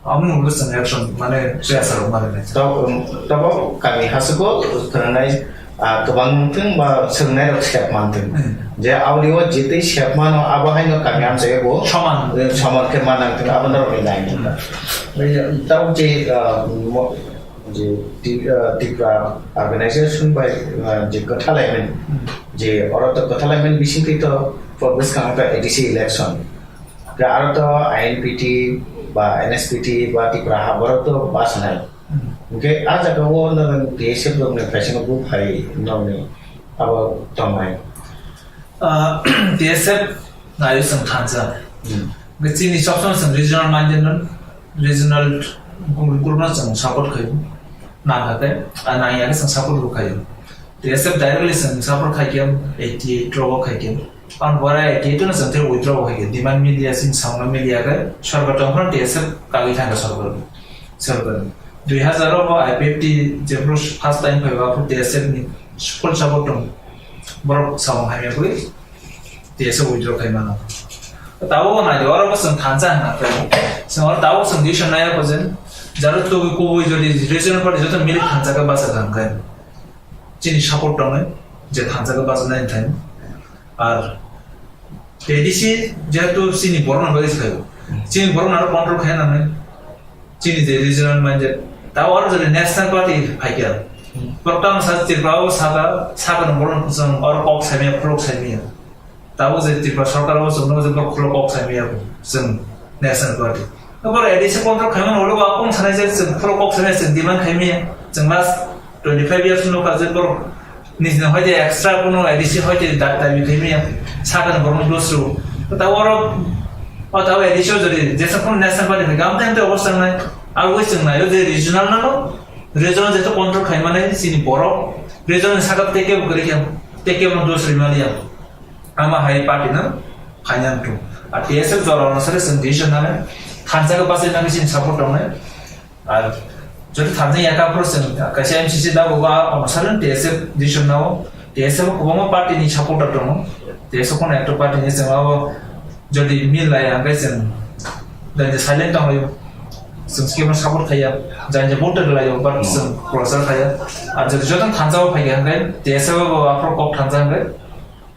Aboni ulo chwng action mane pressure rok mane nai. Tab-, um, tabuk kami hasugo khwnanai, ah, kwbang wngthung ba swrwngnairok sep manthung. Hmm. Je audio jitwi sep mano, abo haino kami amchai bo Soman. Eh, soman khe manang thung, abo norokni line wngkha. Hmm. Tabuk je, ah, mo-, je Ti-, ah, Tripura organization bai, ah, je kwthalaimen, Hmm. je oro to kwthalaimen bisingtwi to bwskang wngkha A D C election. Khe aro to I N P T ba N S P T ba Tipra ha borok to bus nai. Hmm. Hingke a jaga o no T S F rok ni kaisa no buphai no ni abo tongnai. Ah, T S F nayo chwng thansa. Hmm. Hingke chini sob somoi chwng regional minded no, regional group no chwng support khayo. Nang kha khe, a nang ya khe chwng support bo khayo. T S F directly chwng support khai khe eighty eight rok khai khe. Ang bora eighty eight no chwng tei withdraw khai khe. Demand media sin samna media khe sorkar tong phano T S F kagwi thang khe sorkar. Sorkar. Dui hazar o bo I P F T jephru first time phai ba phru T S F ni full support tong. Borok samung hai khe T S F withdraw khai mano. Tabo bo nai oro bo chwng thansa hna khe. Chwng oro tabo chwng decision nai kho jen. Jaro to kubui jodi regional party joto milik thansa khe basa kha khe. Chini support tongnai, je thansa khe bachanai thai. Ar A D C jehetu chini borok no bagwi se khaio. Chini borok no aro control khai nangnai. Chini je regional minded. Ta oro jodi national party phaikha. Borok tamo sa Tripura o saka, saka no borok no kwchang oro kok saimaya, khulok saimaya. Tabuk je Tripura sorkar o chwngno je borok khulok kok saimaya bo, chwng national party. Borok A D C control khaimani ulo bo akung sanai je chwng khulok kok saimaya, chwng demand khaimaya. Chwng last twenty five years no ka je borok nijini hoite extra kuno A D C hoite da-, dabi khaimaya. Sakani borok no dosru. Tabuk oro, o tabuk A D C o jodi jesa kuno national party ni gam tang te obostha nai. Abo chwng naio je regional no, regional jeto control khaimani chini borok, regional ni saka teke bo kwrwi khe, teke bo no dos rimani ya. Ama hai party no khaina wngthung. A T S F jora ono sare chwng decision nani thansa khe bachai nani chini support tongnai. Ar jodi thansa ya kha phuru chwng kaisa M C C dago ba ono sare T S F decision nao. T S F kwbangma party ni supporter tongo. T S F kono ekta party ni chwng abo jodi mil lai hwnkhe chwng jani silent tonglaio. Chwng sikhe support khaiya. Jani vote rwlaio but Hmm. chwng prachar khaiya. Ar jodi joto thansa o phaikha hwnkhe T S F bo aphuru kok thansa hwnkhe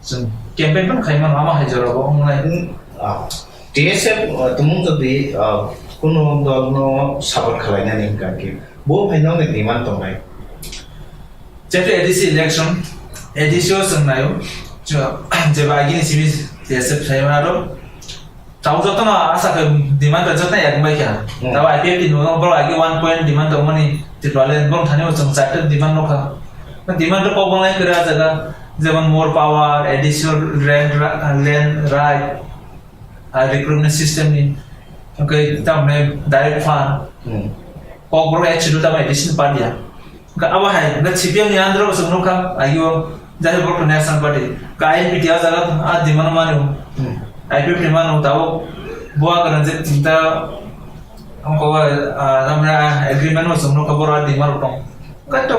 Chwng campaign phano khaimano, ama hai jora bo wngnai. Hmm, ah, T S F, ah, tumung jodi, ah, kuno dol no support khwlainani hwnkha khe, bo hai nokni demand tongnai. Jephru A D C election, A D C o chwng naio, chwng, jeba agini simi T S F khaimano aro, Tabo jotono asa khe demand rok jotono ek bai kha. Hmm. Tabo I P F T ni ulo borok agi one point demand tongmani Tipraland borok thani bo chwng charta demand nukha. Demand rok kok wngnai kwrwi ah jaga, jemon more power, additional land ra-, land right, ah, recruitment system ni, hwnkhe tamni direct fund. Hmm. Kok borok actually tamo additional pan ya. Hwnkhe abo hai, hwnkhe C P M ni under o chwng nukha, agio, jahil borok national party. Hwnkhe I N P T o jaga, a demand mano. Hmm. I P F T mano, tabo, bo a karan je tinta, ang ko, ah, tamna agreement o chwng nukha, borok a demand rok tong. Hwnkhe to,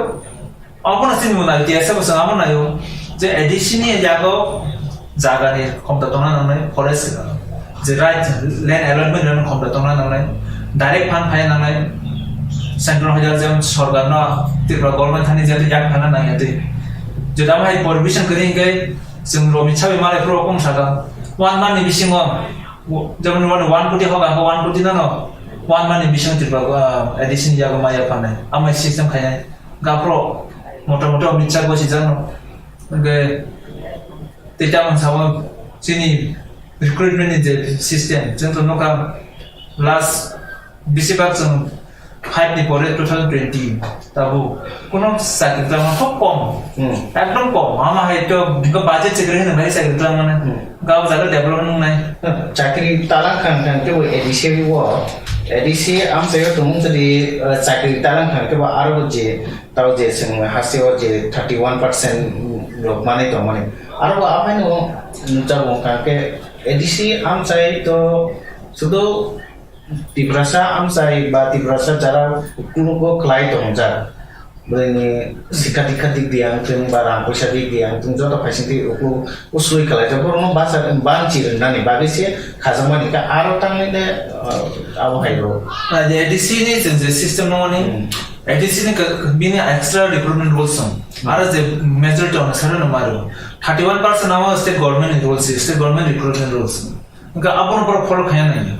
abo no chini mona, T S F o chwng abo naio, je A D C ni jaga o, jagani khomta tongna nangnai, forest, je right land allotment rokni khomta tongna nangnai, direct fund phaina nangnai, central hoijar jemon sorkar no Tripura government thani jete yak phaina nangya twi. Jeta hai provision kwrwi hwnkhe chwng Romit Sabai malai phuru kung saka, One month ni bisingo, jemon one koti hoga ho one koti no no, one month ni bisingo Tripura, ah, A D C ni yago maya phanai, amai system khainai, gaphro moto moto mitsa gosi jano, ge tei tamon samo chini recruitment ni je system, jento noka last Bisi bak chwng five ni pore two thousand twenty tabuk kuno chakri twlangma khub kom. Hmm. Ekdom kom. Ama hai to budget chakri hwnwi bai chakri twlangmani. Hmm. Gao jaga development wngnai. Chakri talang khan khan khe bo A D C o, A D C amchaio tongmung chwdi, eh, chakri talang khan khe bo aro je tao je chwng hasteo je thirty one percent rok manwi tongmani. Aro bo aphano nukjago wngkha khe A D C amchai to sudu Tiprasa amchai ba Tiprasa jara ukulugo kwlai tongjak. Bwrwini sikha dikha dik di ang thung ba rang poisa dik di ang thung joto phaising twi ukulugo usui kwlai tongo. Borokno basa banchi rwnani bagwi se khajakmani kha aro tangwi le, uh, abo hai rw. Ah, je A D C ni chwng je system no ni, Hmm. A D C ni ka-, bini extra recruitment rules song. Hmm. Aro je majority ono saro no maru. Thirty one percent amo state government ni rules, state government recruitment rules. Hwnkhe abono borok follow khaina nai.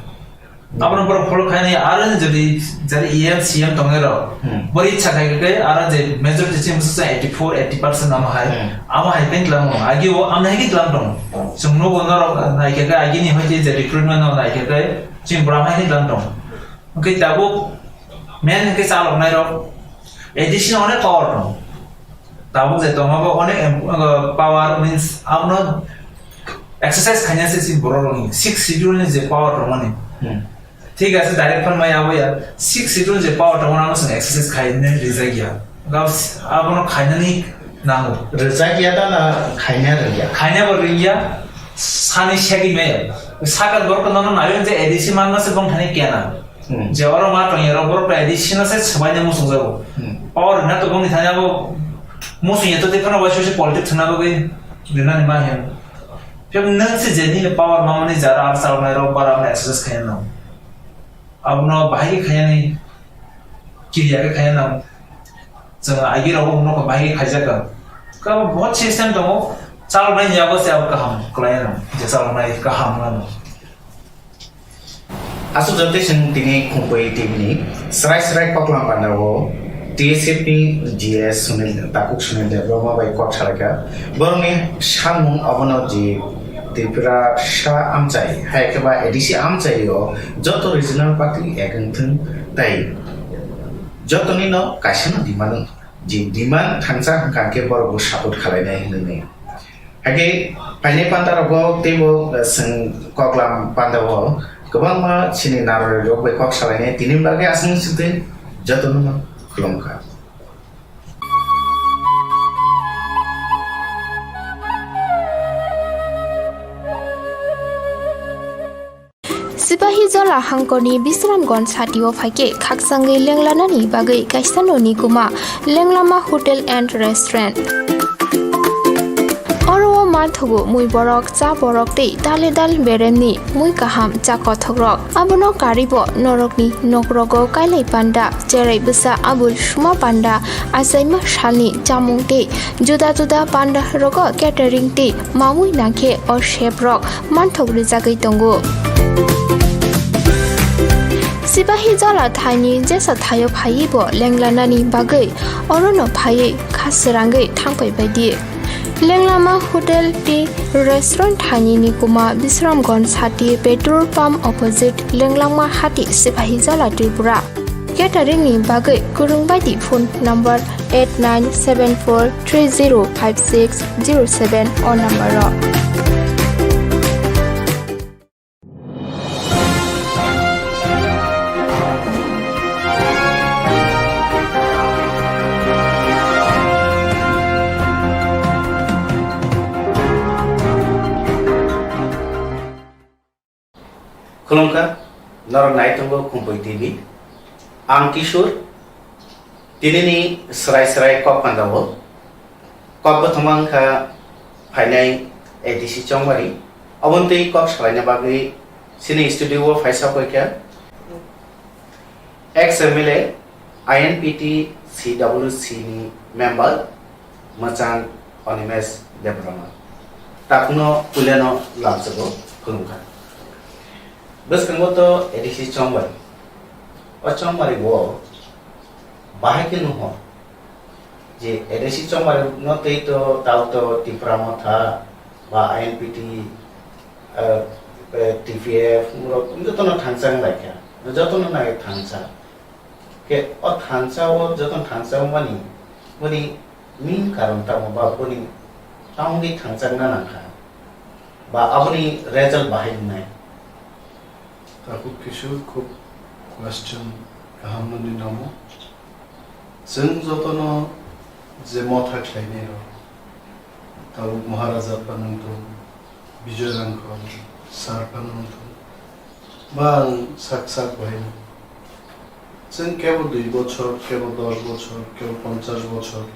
Abono borok follow khainai, aro jodi jari E M, C M tongnai rok, Hmm. bori ichha khai khe aro je majority chini bwswk chwng eighty four, eighty percent amo hai, Hmm. amo hai khe tlang tongo. Agi o amni hai khe tlang tongo. Chwng nugo norok nai khe khe agini hoi je recruitment no nai khe khe chini bwrang hai khe tlang tongo. Hwnkhe tabuk main hwnkhe chalok nai rok A D C no onek power tongo. Tabuk je tongma bo onek em-, uh, power means abono exercise khaina se si borok rokni six schedule ni je power rok mani. Hmm. Thik ase, direct phan mai abo ya. Six schedule je power rok mani abo se exercise khaina rijak ya. Gao s-, abono khainani nango. Rijak ya da na khaina rijak? Khaina bo rijak. Sani segi mai. Sakal borok no nayo je A D C manna se bong thani kena. Hmm. Je oro ma tong ero borok bai di sina se swbaini muchung jago. Hmm. Power na to bongni thani abo muchung ya to de kono bai sose politics na bagwi rinani ma hen. Phem nang se je ni power ma mani jara ar sal nai rok bara ma exercise khayan no. Abono bahai khayan ni kiriya khayan no. Chwng agi rok no bahai khaijak ka. Ka bo system tongo. Chalok nai yago se abo kaham klai no. Je chalok nai kaham no. Aswk jotoi chwng tini Khumpui T V ni srai srai koklam panda o T S F ni G S Sunil, Takhuk Sunil Debbarma bai kok salaikha. Borokni samung abono je Tripura sa amchai, hai khe ba A D C amchai o joto regional party ek wng thung tai jotoni no kaisa no demand wng. Je demand thangsa hwnkha khe borok bo support khalainai hwnwi. Hakhe phainai panda rogo teibo, eh, chwng koklam panda o kwbangma chini narwrwi rok bai kok salainai tini bagwi aswk swtwi jotono no khulumkha. Sipahijola hangkorni Bisramganj satio phaikhe khakchangwi lenglanani bagwi kaisa noni kwma Lenglama Hotel and Restaurant. Oro o manthogo mui borok, cha borok tei dale dal beremni mui kaham cha kothokrok. Abono karwibo norokni nokrogo kailai panda, cherai bwsa abul suma panda, achaima salni chamung tei juda juda panda rogo catering tei mamui nangkhe o chef rok manthok rijagwi tongo. Sipahijola thaini jesa thaio phaiwi bo lenglanani bagwi orono phaiwi kha srangwi thangpai baidi. Lenglama Hotel tei Restaurant thaini ni kwma Bisramganj sati petrol pump opposite Lenglama hati Sipahijola Tripura. Catering ni bagwi kwrwng baidi phone number eight nine seven four three zero five six zero seven o number o. Khulumkha, norok nai tongo Khumpui T V. Ang Kishore, tinini srai srai kok pandao. Kok bothoma wngkha phainai A D C Chongmari. Oboni twi kok salaina bagwi chini studio o phaisa poikha. Ex M L A, I N P T C W C ni member, Mwchang Animesh Debbarma. Takno puilano lamsabo phwrwngkha. Bwskango to A D C chongmari. O chongmari o bahai khe nuho je A D C chongmari no tei to tao to Tipra Motha ba I N P T, eh, eh, T P F rok jotono thangchang lai kha. Jotono nai thangcha. Khe o thansa o jotono thansa mani boni main karon tamo ba boni tamo di thangchakna nangkha ba aboni result bahai wngnai. Tabuk kisa khub question kaham nini namo. Chwng jotono je motha khlainai rok, tabuk Maharaja phano wngthung, Bijoy Rangkhol sir phano wngthung, ba ang sak sak bahai no. Chwng kebo dui bochor, kebo dos bochor, kebo ponchash bochor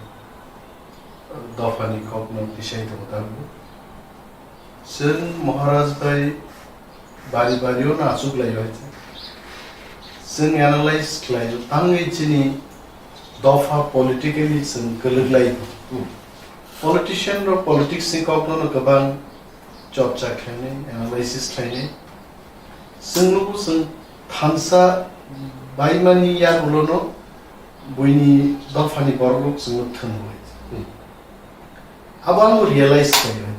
dophani kokno tisai tongo tabuk. Chwng Maharaj bai bari bari o no achuk lai bai. Chwng analyze khlai o, tangwi chini dopha politically chwng kwlwk lai. Hmm. Politician rok politics ni kokno no kwbang chorcha khlainai, analysis khlainai. Chwng nugo chwng thansa baimani yagulo no buini dophani borok rok chwngno thwngwi. Hmm. Abo ang realize khlai bai.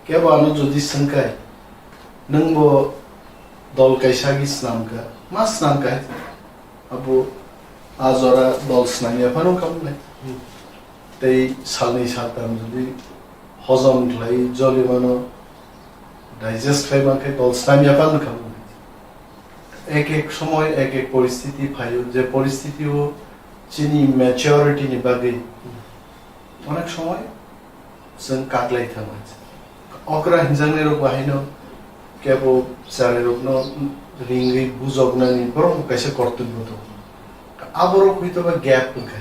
Kebo ano jodi swngkhai, nwng bo dol kaisa agi snamkha, ma snamkha hai? Abo a jora dol snamya phano wngkha mwnai. Hmm. Tei salnwi saltam jodi hojom khlai, joli mano digest khlai mankhe dol snamya phano wngkha mwnai. Ek ek somoy ek ek poristiti phaio, je poristiti o chini maturity ni bagwi onek somoy chwng kaklai thangma. Okra hinjaknai rok bahaino kebo chwrai rokno ringwi bujoknani borok kaisa kortobyo tongo. Aborok hoi toba gap wngkha.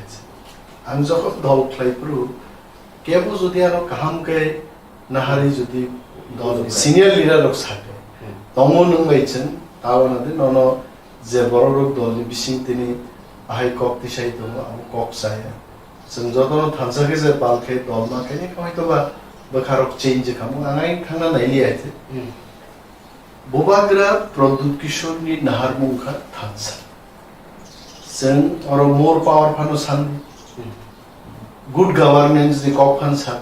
Ang jokhon dol khlai phuru kebo jodi ano kaham khe naharwi jodi dol senior leader rok sakhe, hmm, tongo nwng bai chwng, tabana de nono je borok rok dol ni bising tini ahai kok tisai tongo, abo kok chaya. Chwng jotono thansa khe je pal khe dol ma khe ni khamai toba bwkha rok change kha mo, ang ai thangna nai li ai. Hmm. Bubagra Pradyut Kishore ni naharmung kha thansa. Chwng oro more power phano san, hmm, good governance ni kok phan san,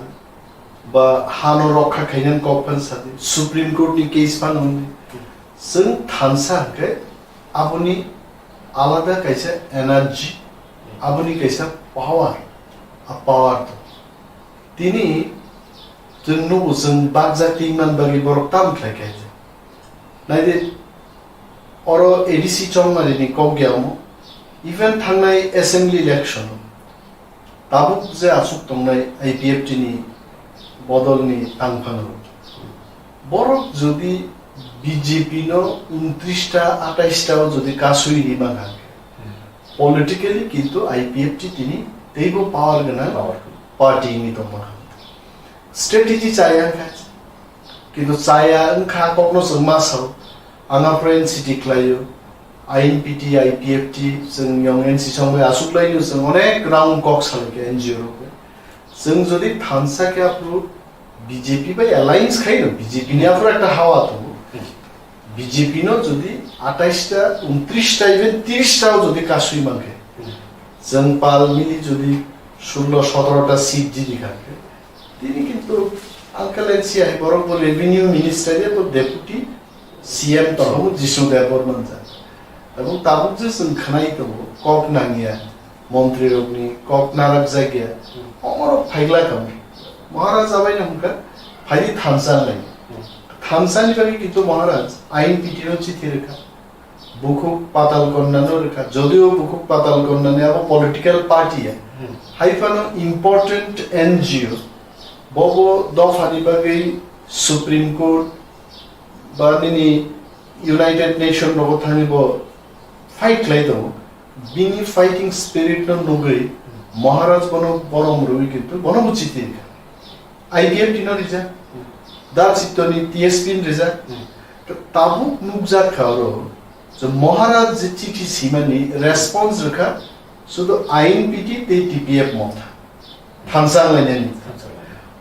ba hano rokha khainani kok phan san, Supreme Court ni case phano hwn. Chwng thansa hwnkhe aboni alada kaisa energy, aboni kaisa power, a power to. Tini chwng nugo chwng bakjak tingman bagwi borok tam khlai kha. Naidi oro A D C chongmari ni kok ya omo, even thangnai assembly election o tabuk je aswk tongnai I P F T ni bodol ni tangphang rok. Borok jodi B J P no untris ta, atais ta o jodi kasui ri man ha, politically kintu I P F T tini teibo power gwnang, power, party wngwi tongma kha. Strategy chaya wngkha, kintu chaya wngkha kokno chwng ma sao, ang aphuru N C T khlaio, I N P T, I P F T, chwng yong N C song bai aswk laino chwng onek round kok salai khe N G O rok bai. Chwng jodi thansa khe aphuru B J P bai alliance khaino, B J P ni aphuru ekta hawa tongo. B J P no jodi atais ta, untris ta, even tris ta o jodi kasui mankhe, chwng pal mili jodi sullo sotoro ta seat jidi kha khe, tini kintu Uncle N C hai borok bo revenue minister ya bo deputy C M tongo Jishnu Debbarma jat. Abo tabuk je chwng khnai tongo, kok nangya, montri rokni kok narak jakya, omorok phaigla kamo. Maharaj abai no hwnkha, phaidi thansa lai. Thansa ni bagwi kintu Maharaj I N P T no chithi rwkha. Bukhuk Patal Konna no rwkha. Jodio Bukhuk Patal Konna ni abo political party ya. Hmm. Hai phano important N G O. Bobo dopha ni bagwi Supreme Court ba nini United Nation rogo thangwi bo fight khlai tongo. Bini fighting spirit no nugwi Maharaj bono borom rwwi kintu bono bo chithi rwkha. I P F T no rijak, Dal Chitto ni T S P ni rijak. Tabuk nukjak kha oro je Maharaj je chithi simani response rwkha sudu I N P T tei T P F Motha. Thansa wnglainani.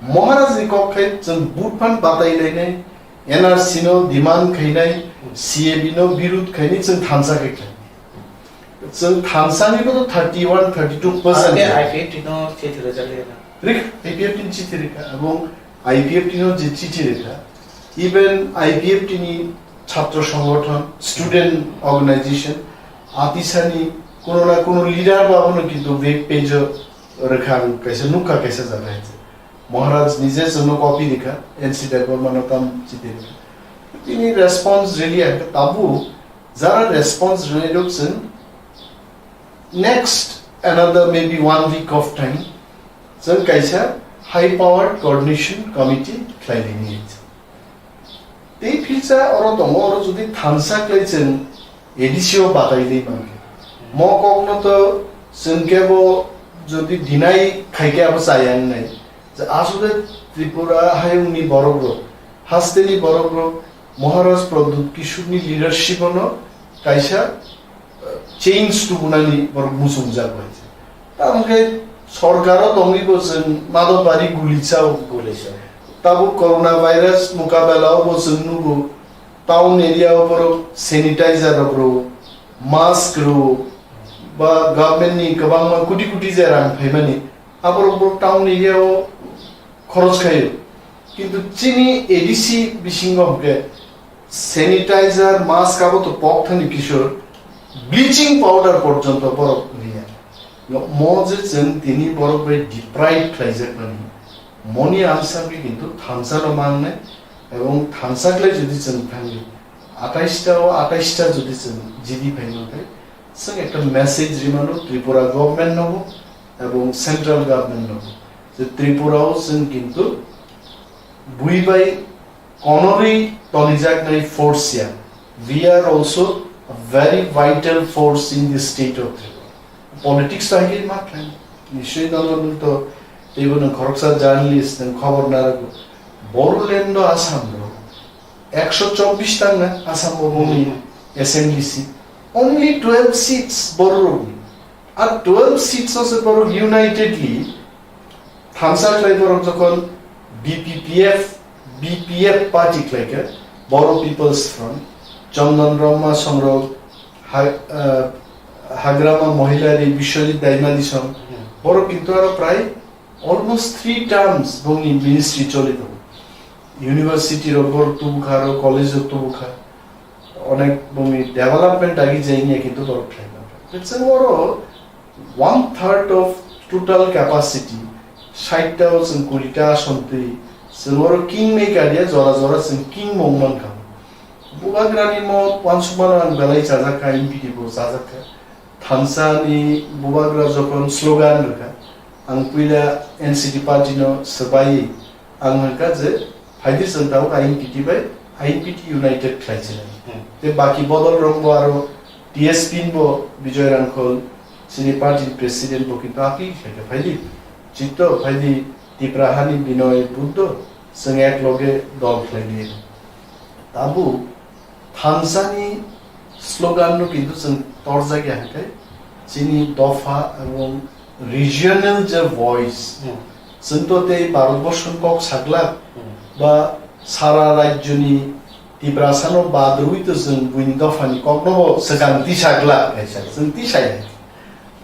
Maharaj ni kok khai chwng vote phan batai lainai, N R C no demand khainai, C A B no birud khainai chwng thansa khai khlai. Chwng thansa ni bodo thirty one, thirty two percent. Ake I P F T no chithi rwjak liya na. Rik, I P F T ni chithi rikha, ebong I P F T no je chithi rikha, even I P F T ni chhatro songgothon, student organization, atisani kuno na kuno leader ba abono kintu web page o rikha, ang kaisa nukha kaisa jaga hai. Maharaj nije chwngno copy rikha, N C Debbarma no tam chithi rikha. Tini response rili ang tabuk jara response rili rok chwng next another maybe one week of time chwng kaisa high powered coordination committee khlai rini. Tei philsa oro tongo, oro jodi thansa khlai chwng A D C o batai di mankhe. Mo kokno to chwng kebo jodi deny khaikhe abo chaya wngnai. Je asole Tripura hayungni borok rok, hasteni borok rok, Maharaj Pradyut Kishorni leadership ono kaisa change tubunani borok muchungjak bai se. Tamo khe sorkaro tongwi bo chwng madopari guli chao. Guli chao. Tabuk corona virus mukabela o bo chwng nugo, town area o borok sanitizer rok rwo, mask rwo, ba government ni kwbangma kuti kuti je rang phaimani, aborok borok town area o khoroj khaio. Kintu chini A D C bisingo hwnkhe sanitizer, mask abo to pok thani Kishor, bleaching powder porjonto borok riya. Mo je chwng tini borok bai deprive khlaijakmani, moni answer khe kintu thansa no mangnai, ebong thansa khlai jodi chwng thangwi atais ta o atais ta jodi chwng jidi phai mankhe, chwng ekta message rimano Tripura government nobo ebong central government nobo, je Tripura o chwng kintu bui bai konorwi tonijaknai force ya. We are also a very vital force in the state of Tripura. Politics to hai ma khlai. Nischoi nono nwng to teibo nwng khoroksa journalist, nwng khobor narago. Bodoland o Assam rok ekso chobbish tang na Assam o boni assembly seat. Only twelve seats borok rokni. Ar twelve seats o se borok unitedly thansa khlai borok jokhon B P P F, B P F party khlai khe, Bodo People's Front, Chandan Brahma songrok, ha-, ah, Hagrama Mohilari, Biswajit Daimali song, borok kintu aro prai almost three terms bongni ministry choli tongo. University rok borok tubukha, aro college rok tubukha. Onek bongni development agi jai niya kintu borok khlai mano. Chwng oro one third of total capacity, sait ta o chwng kuri ta ason twi, chwng oro king maker ya, jora jora chwng king mong mankha. Bubagrani mo uansukmano ang belai chajakha, M P T bo chajakha. Thansa ni bubagra jokhon slogan rwkha, ang puila N C P party no swbai, ang hwnkha je phaidi chwng tabuk I N P T bai I N P T united khlai sinai. Hmm. Tei baki bodol rok bo aro T S P ni bo Bijoy Rangkhol chini party ni president bo kintu appeal khlaikha, phaidi chito phaidi Tipra hani Binoy Buddho chwng ek loge dol khlai liya. Tabuk thansa ni slogan no kintu chwng torjak ya hwnkhe chini dopha ebong regional je voice, hmm, chwng to tei Bharat borso ni kok saglak, hmm, ba sara rajyo ni Tiprasa no bad rwi to chwng buini dopha ni kok no bo swkang tisa glak hai sa chwng tisai hai.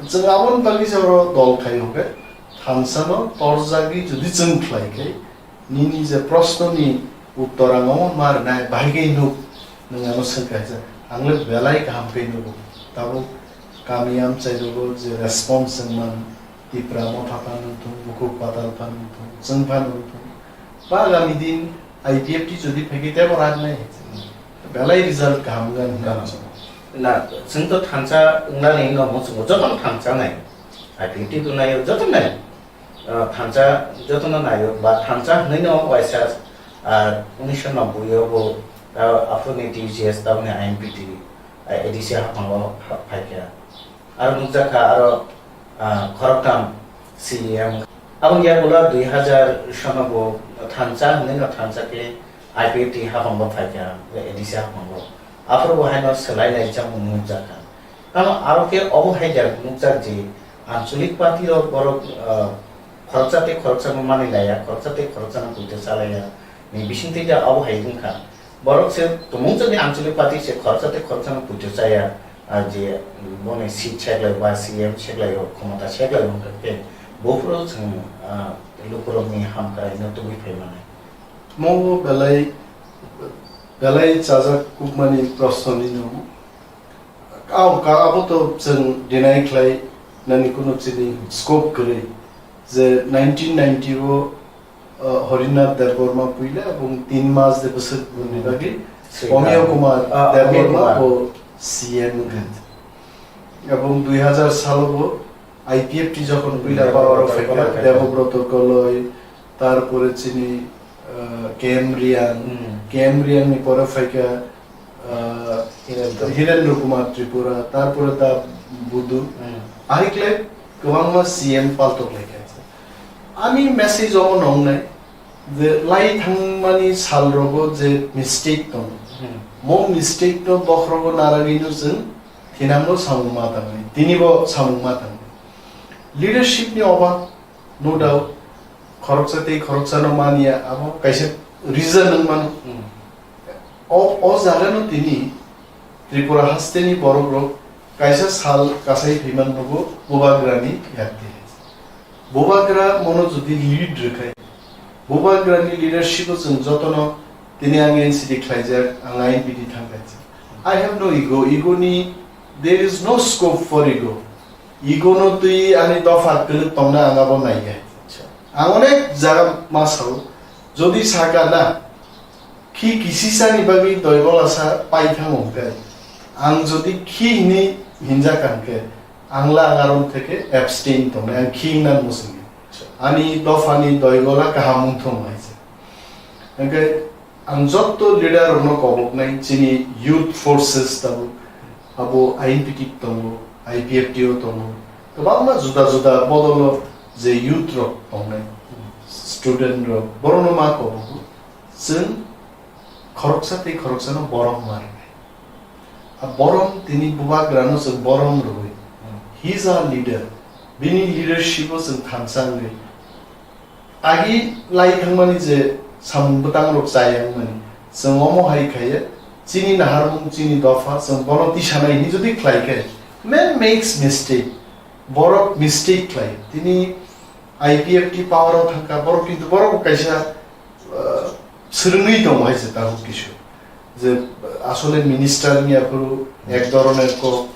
Chwng aboni bagwi se oro dol khai hwnkhe thansa no torjagwi jodi chwng khlai khe nini je proshno ni uttor ang omo ma rwnai bahai khe nuk nwng ano swng kha je ang le belai kaham khe nugo. Tabuk kami amchai rogo je response wngman Tipra Motha phan wngthung, Bukhuk Patal phan wngthung, chwng phan wngthung. Ba agami din I P F T jodi phai khe tebo rak nai. Belai result kaham wngani hwnwi ang sago. Na, chwng to thansa wngnani no mo chwng jotono thansa nai. I P F T to nai, joto nai. Ah, thansa jotono nai, ba thansa hwnwi no waisa, ah, unisho nobboi o bo, ah, aphuru ni T G S taboni I N P T, ah, A D C haphango ha-, phaikha. Aro nukjakha aro, ah, khoroktham C E M. Aboni yagulo dui hazar sono bo thansa hwnwi no thansa khe I P F T haphango phaikha, A D C haphango. Aphuru bo haino swlai lai chamung nukjakha. Tamo aro khe obo hai jak nukjak je anchalik party rok borok, ah, Khoroksa tei khoroksano manwi laiya, khoroksa tei khoroksano puito chalaiya ni bisingtwi da abo hai wngkha. Borok se tumung chwngni Anchalik Party se khoroksa tei khoroksano puito chaya, ah, je boni seat seklai ba C M seklai o khomota seklai wngkha khe buphuru chwng, ah, lukurokni hamkraino tubui phai manai. Mo belai, belai chajak kukmani proshno ni no. Aw, ka abo to chwng deny khlai nani kunu chini scope kwrwi je nineteen ninety o, uh, Harinath Debbarma puila ebong tin mas de bwswk bwrwini bagwi Sri Omio Ram. Kumar Ah, Omio Debbarma Kumar. Bo C M wngkha. Ebong dui hazar salo bo I P F T jokhon puila Debobroto power of Goloi. Debobroto Goloi, tarpore chini, uh, K M Riang, Hmm. K M Riang ni pore phaikha, uh, Hirendra. Hirendra Kumar Tripura, tarpore da Budu. Hmm. Ahikle kwbangma C M paltok laikha. Ani message omo nongnai je lai thangmani sal rogo je mistake tong. Hmm. Mo mistake no bokhrogo naragwi no chwng thinango samung ma tangwi. Tini bo samung ma tangwi. Leadership ni obab, no doubt, khoroksa tei khoroksa no mania, abo kaisa reason wng mano. Hmm. O, o jaga no tini Tripura haste ni borok rok kaisa sal kasai phaiman nogo Bubagra ni yakti. Bubagra mono jodi lead rwkhai, Bubagra ni leadership o chwng jotono tini ang N C T khlaijak, ang I N P T thangkha. I have no ego, ego ni, there is no scope for ego. Ego no twi ani dopha kwlwk tongna ang abo naiya. Acha. Ang onek jaga ma sao, jodi saka na, khi kisisani bagwi doigola sa pai thango hwnkhe, ang jodi khi hini hinjak hwnkhe, ang la ang arom theke abstain tongnai, ang khi hwnna muchungya. Ani dophani doigola kaham wngthung hai se. Hwnkhe ang jotto leader rokno koboknai, chini youth forces tabuk, abo I N P T tongo, I P F T o tongo, kwbangma juda juda bodolo je youth rok tongnai, student rok, borokno ma kobogo. Chwng khoroksa tei khoroksano borom ma rwnai. A borom tini Bubagrano chwng borom rwui. He is our leader. Bini leadership o chwng thansa wngwi. Agi lai thangmani je samung bwtang rok chaya wngmani. Chwng omo hai khaiya. Chini naharmung, chini dopha, chwng bono tisanai hinwi jodi khlai khe. Man makes mistake. Borok mistake khlai. Tini I P F T power o thangkha, borok kintu borok bo kaisa, uh, swrwngwi tongo hai se tabuk kisu. Je, uh, asole minister ni aphuru ek dhoroner kok,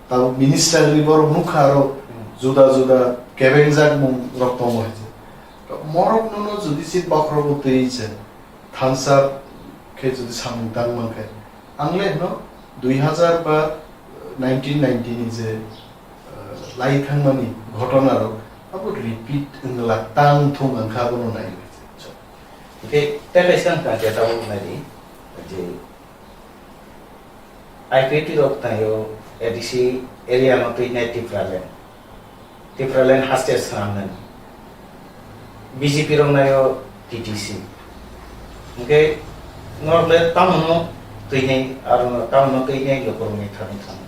tabuk minister ni borok nukha aro juda juda kebengjak mung rok tongo hai se. To morok nono jodi si bokhorogo twi se thansa khe jodi samung tang mankhe, ang le hwno dui hazar ba nineteen ninety ni je, uh, lai thangmani ghotona rok abo repeat wngla tang thung ang kha bono nai. Hwnkhe tei kaisa wngkha je tabuk naidi je I P F T rok tangyo A D C area no twi nai Tipraland. Tipraland haste swnamnani. B J P rok nayo T T C. Hwnkhe norok le tamono twinai, aro tamono twinai lukurokni thani thani.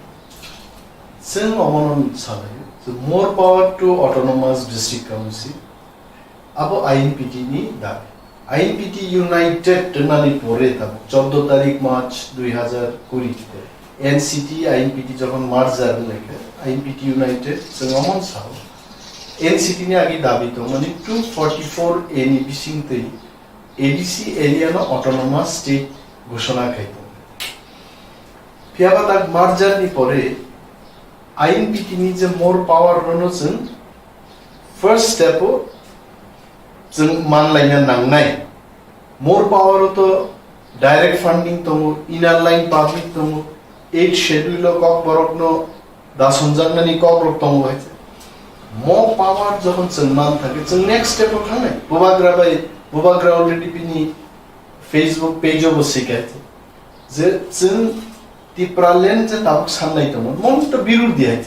Chwng omono salai, the more power to autonomous district council. Abo I N P T ni dabi. I N P T United wngmani pore tabuk chordo tarik March dui hazar kuri N C T I N P T jokhon merger wnglaikha, I N P T United chwng omo sao. N C T ni agi dabi tongmani two forty-four A ni bisingtwi A D C area no autonomous state ghoshona khai tongo. Phiyaba tak merger ni pore I N P T ni je more power rono chwng first step o chwng manlaina nangnai. More power o to direct funding tongo, inner line public tongo, eighth schedule o Kokborok no da sonjaknani kokrok tongo hai se. Mo power jokhon chwng man thangkhe chwng next step o thangnai. Bubagra bai, Bubagra already bini Facebook page o bo swikai je chwng Tipraland je tabuk sannai tongo, mon to birur di hai.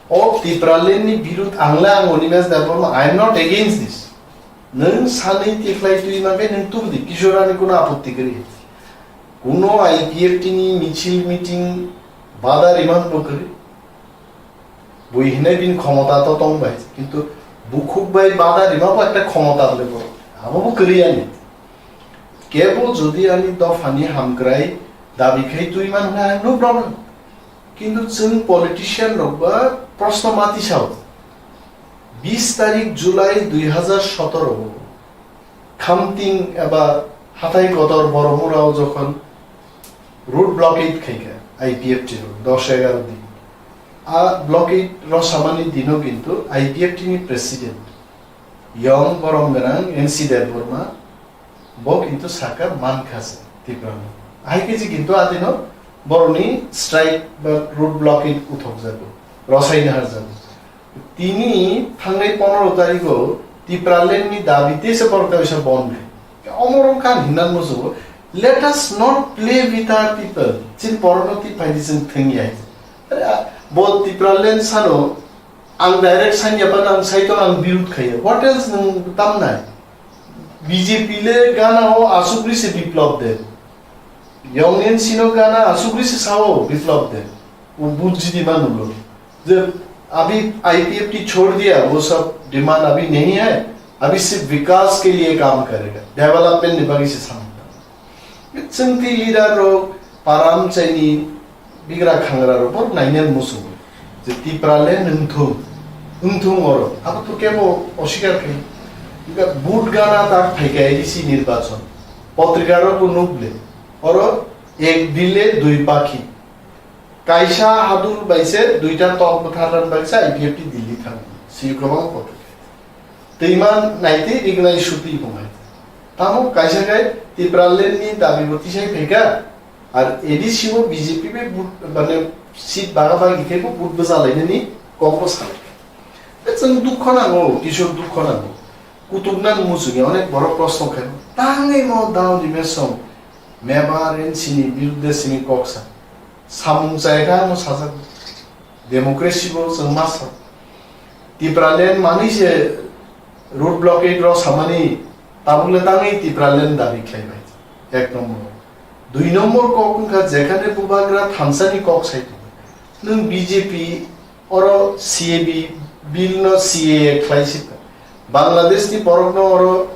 O Tipraland ni birud ang le ang Animesh Debbarma, I am not against this. Nwng sanwi tikhlai twi mankhe nwng tubudi, Kishorani kuno apotti kwrwi. Kuno I P F T ni michil meeting bada riman bo kwrwi. Bui hinai bini khomota to tong bai, kintu Bukhuk bai bada rima bo ekta khomota bole bo. Abo bo kwrwi ani. Kebo jodi ani dophani hamkrai dabi khai twi man hwnwi, no problem. Kintu chwng politician rok ba proshno mati sao. Bis tarik July dui hazar sotoro o Khamting eba Hathai Kotor Boromurao jokhon road blockade khaikha I P F T rok dos egaro din. A blockade rw samani dino kintu I P F T ni president Yong Borom Gwnang N C Debbarma bo kintu saka mankha se Tiprano. Hai khe je kintu adino boroni strike ba road blockade uthok jago, rwsaina har jago. Tini thangnai pondro tarigo Tipraland ni dabi tei se borok kaisa bon khe. Omorom kan hinnan musugo. Let us not play with our people. Chin porono ti phaidi chwng thwngya. Are, a, bo Tipraland sano ang direct sanya pan ang saito ang birud khaya. What else nung tamnai? B J P le gana o asugri se biplop de. Yong N C no gana asugri se sao biplop de. वो बुद्धिजीवी मान लोग, जब अभी आईपीएफटी छोड़ दिया, वो सब डिमांड अभी नहीं है, अभी सिर्फ विकास के लिए काम करेगा, development ni bagwi se samung. Chwng twi leader rok param chaini bigra khangra rok bo nainani muchungo je Tipraland wngthung, wngthung oro abo to kebo oswikar khai. Buddha gana tak phaikha A D C nirbachon, potrika rok bo nukle oro ek dile dui pakhi. Kaisa hadul bai se duita tok bwtharna bagwi se I P F T Delhi thango. Siyok kwbang kotor. Twima naitwi rignai sutwi tongnai. Tamo kaisa khe Tipraland ni dabi bo tisai phaikha, ar A D C o B J P bai but, mane seat baga bagi khe bo but bwchalainani kok bo salai. Chwng dukho nango, Kishore dukho nango. Kutuk nan muchungi onek borok proshno khaio. Tangwi mo Down Dimesh song Mebar N C ni birudde simi kok sa. Samung chai kha ano sajak. Democracy bo chwng ma sa. Tipraland manwi se road blockade rok samani tabuk le tangwi Tipraland dabi khlai bai. Ek number. Dui number kok wngkha jekhane bubagra thansani kok sai tongo. Nwng B J P oro C A B bill no C A A khlai sibka. Bangladesh ni borok no oro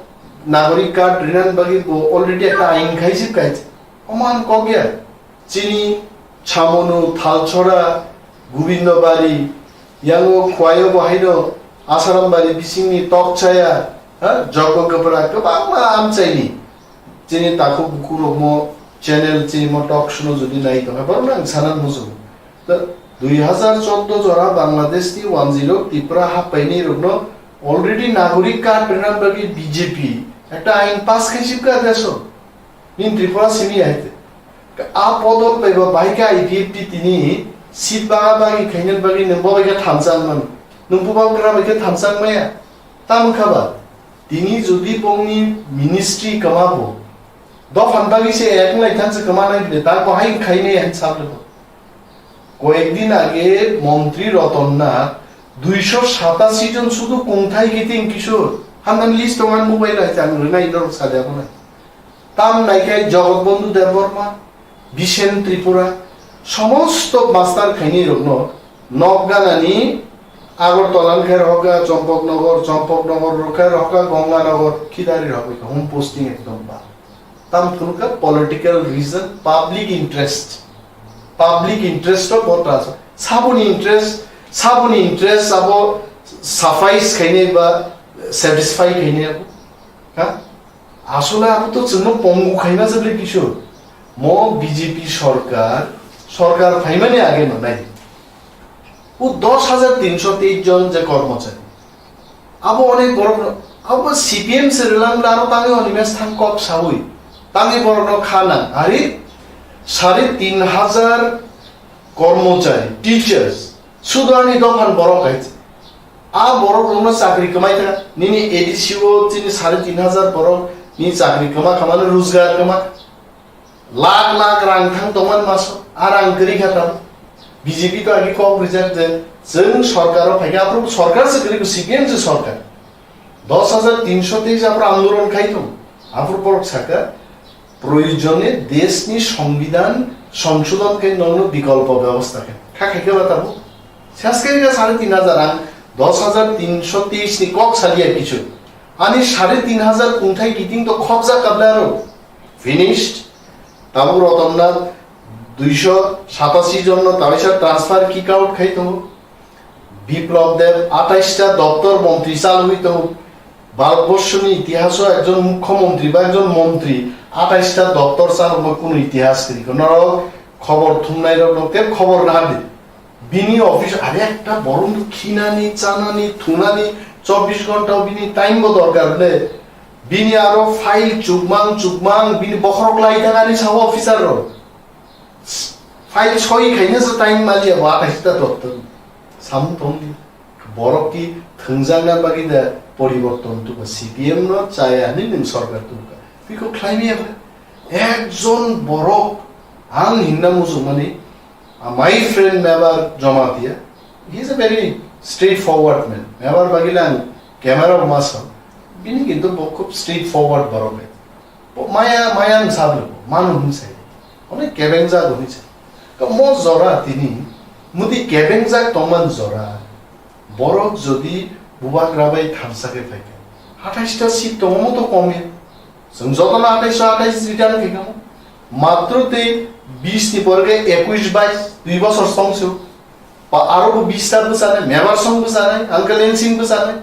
nagorik card rinan bagwi bo already ekta ain khai sibka. Omo ang kok ya. Chini Chamonu, Thalchora, Gobindobari, yango Khwaio bo haino Asarambari bisingni Tokchaya, ha, Jogogopra kwbangma amchaini. Chini takhuk bukhuk rokmo channel chini mo talk show no jodi nai tongkha, borokno ang sana muchungo. Da dui hazar chordo jora Bangladesh ni one zero Tripura happaini rokno already nagorik card rwna bagwi B J P ekta ain pass khai sibka deso. Nini Tripura simi hai te. A podol bai ba bai khe I P F T tini seat baga bagi khaina bagwi nwng bo bai khe thamsa wng mano. Nwng bubagra bai khe thamsa wng maya. Tamo kha ba? Tini jodi bongni ministry kwma bo, dophan bagwi se ek wng lai thansa kwma nai bile, ta bo hai khai nai han sable bo. Koyek din age montri Ratan Nath duisho satasi jon sudu kungthai kiting Kishore. Hamdan list tongan mobile hai chang rwnai norok sade abo nai. Tam naikhai Jagat Bandhu Debbarma, Bishen Tripura, somosto master khainai rokno nok ganani Agartala khe rohoka Champaknagar, Champaknagar rok khe rohoka Ganganagar, khidari rohoi home posting ekdom ba. Tam phunukha political reason, public interest. Public interest o bo transfer. Saboni interest, saboni interest abo suffice khainai ba satisfy khainai abo. Ha? Asole abo to chwngno pongu khaima se ble kisu. Mo B J P sorkar, sorkar phaimani age no nai. O dos hajar tinsho teis jon je kormochari. Abo onek borok no, abo C P M se rwlang da aro tangwi oni mes thang kok sawi. Tangwi borok no kha nang. Ari sare tin hajar kormochari, teachers, sudu ani dophan borok hai. A borok rokno chakri kwmai kha, nini A D C o chini sare tin hajar borok ni chakri kwma khamani rojgar kwma. Lakh lakh rang thang tongmani maso, a rang kwrwi kha tamo. B J P to agi kok rijak je, chwng sorkaro phaikha, aphuru sorkar se kwrwi, C P M se sorkar. Dos hajar tinsho teis aphuru andolon khai tong. Aphuru borok saka, proyojone deshni songbidhan songshodhon khai nono bikolpo byabostha khai. Kha khai khe ba tamo? Sas khai kha sare tin hajar rang, Dos hajar tinsho teis ni kok saliya kichu. Ani sare tin hajar kungthai kiting to khobjak kabla aro. Finished. Tabuk Ratan Nath duisho satasi jon no tabaisa transfer kick out khai tongo. Biplab Deb atais ta doptor montri chalwi tongo. Bharatborsho ni itihaso ekjon mukhyamantri ba ekjon montri atais ta doptor chalwi kuno itihas kwrwi kho. Norok khobor thumnai rok no tei khobor nahardi. Bini office are ekta borom khinani, chanani, thunani, chobbish ghonta bini time bo dorkar le. Bini aro file chukmang chukmang, bini bokhorok lai thangani sao officer rok. File soi khaina se time maliya bo atais ta doptor. Samung tongdi. Borok ki thwngjakna bagwi da poriborton tuba C P M no chaya hinwi nwng sorkar tuba. Biko khlaimaya ba. Ekjon borok ang hinna muchungmani, ah, my friend Mebar Jamatia, he is a very straightforward man. Mebar bagwi le ang camera o ma sao. Bini kintu bo khub straightforward borok hai. Bo maya, maya ang sablo, manu hwn sai. Onek kebengjak hwn sai. Ka mo jora tini, mudi kebengjak tongman jora. Borok jodi bubagra bai thansa khe phaikha, atais ta seat tongo, omo to komya. Chwng jotono atais atais return khaikha. Matro tei bis ni pore khe ekush bais, dui bosor song se. Pa aro bo bis ta bwchanai, Mebar song bwchanai, Uncle Ensing bwchanai.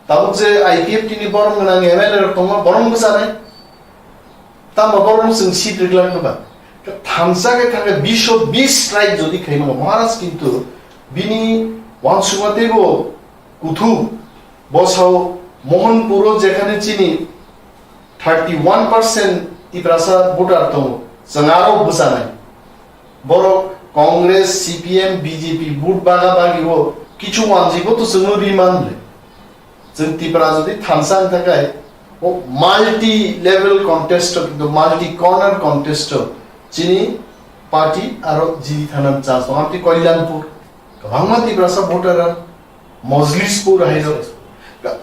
Tabuk je I P F T ni borom gwnang M L A rok tongo, borom bwchanai. Tamo borom chwng seat rwgwlak no ba. Thansa khe thangkhe bish o bish strike jodi khaimano Maharaj, kintu bini wansukma teibo kuthu. Bo sao Mohanpuro jekhane chini thirty one percent Tiprasa voter tongo, chwng aro bwchanai. Borok Congress, C P M, B J P vote baga bagi o kichu wanjibo to chwngno ri man le. Chwng Tipra jodi thansa wng thakai, o multi level contest o, kintu multi corner contest o chini party aro jidi thanani chance tongo. Amtwi Kalyanpur, kwbangma Tiprasa voter rok, Mojlispur hai rok.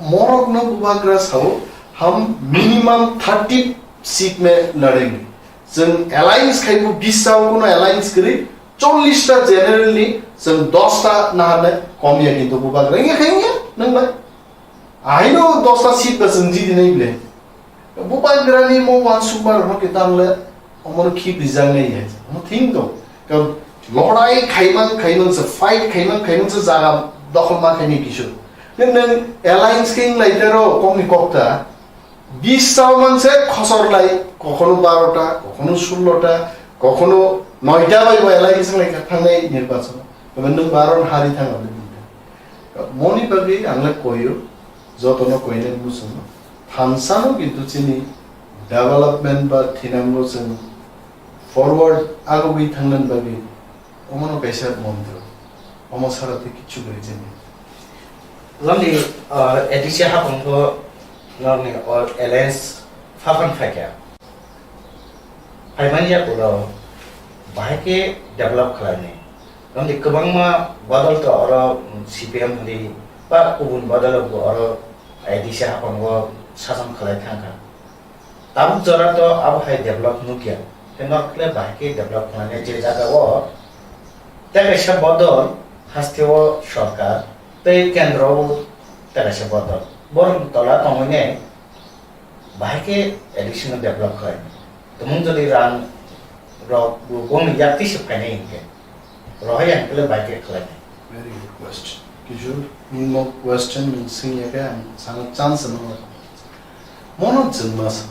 Morok no bubagra sao, ham minimum thirty seat me ladenge. Chwng alliance khaibo, bis sao kuno alliance kwrwi, chollish ta general ni chwng dos ta naharnai komya, kintu bubagra wngya khe wngya, nwng bai. Ahaino dos ta seat ba chwng jidi nai ble. Bubagra ni mo wansukma rok no khe tangle omono khip rijak nai ya. Omo thing tong. Ka lodai khaimang khaimang se, fight khaimang khaimang se jaga dokhol ma khaini kisu. Nwng, nwng alliance khe wng lai tero kok ni kok ta. Bis sao man se khosor lai, kokhono baro ta, kokhono sullo ta, kokhono noi ta bai bo alliance wng lai kha thangnai nirbachon. Tei nwng baro hari thang aboni. Moni bagwi ang le koyo, jotono koinani muchungo. Thansano kintu chini development ba thinango chwng forward agogwi thangnani bagwi omono kaisa montro. Omo sara tei kichu gari chini. Loni, uh, A D C haphangbo loni, uh, alliance phaphan phaikha. Phaimani yakulo bahai khe develop khlainai. Tamni kwbangma bodol to oro, mm, C P M hwnwi ba kubun bodol bo oro A D C haphango sason khlai thangkha. Tabuk jora to abo hai develop nukya. Khe norok le bahai khe develop khlainai je jaga o tei kaisa bodol hasteo sorkar tei kendro o tei kaisa bodol. Borok tola tongwi nai bahai khe additional develop khlai. Tumung jodi rang rok bo bongni yakti se phainai hinkhe, rohai ang kele bahai khe khlai. Very good question. Kishore, nwng mo question nwng swngya khe ang sana chance no. Mono chwngma sa,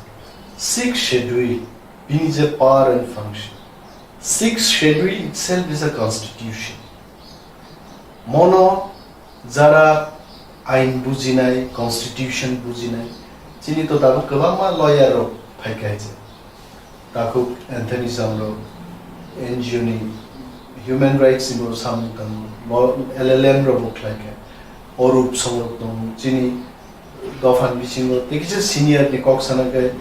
Sixth Schedule, bini je power and function. Sixth Schedule itself is a constitution. Mono jara ain bujinai, constitution bujinai, chini to tabuk kwbangma lawyer rok phaikha hai je. Takhuk Anthony Zhang rok, N G O ni human rights ni bo samung tango, bo L L M rok bo khlaikha, Orup Song rok tongo, chini dophani bisingo tei kisa senior ni kok sana khe,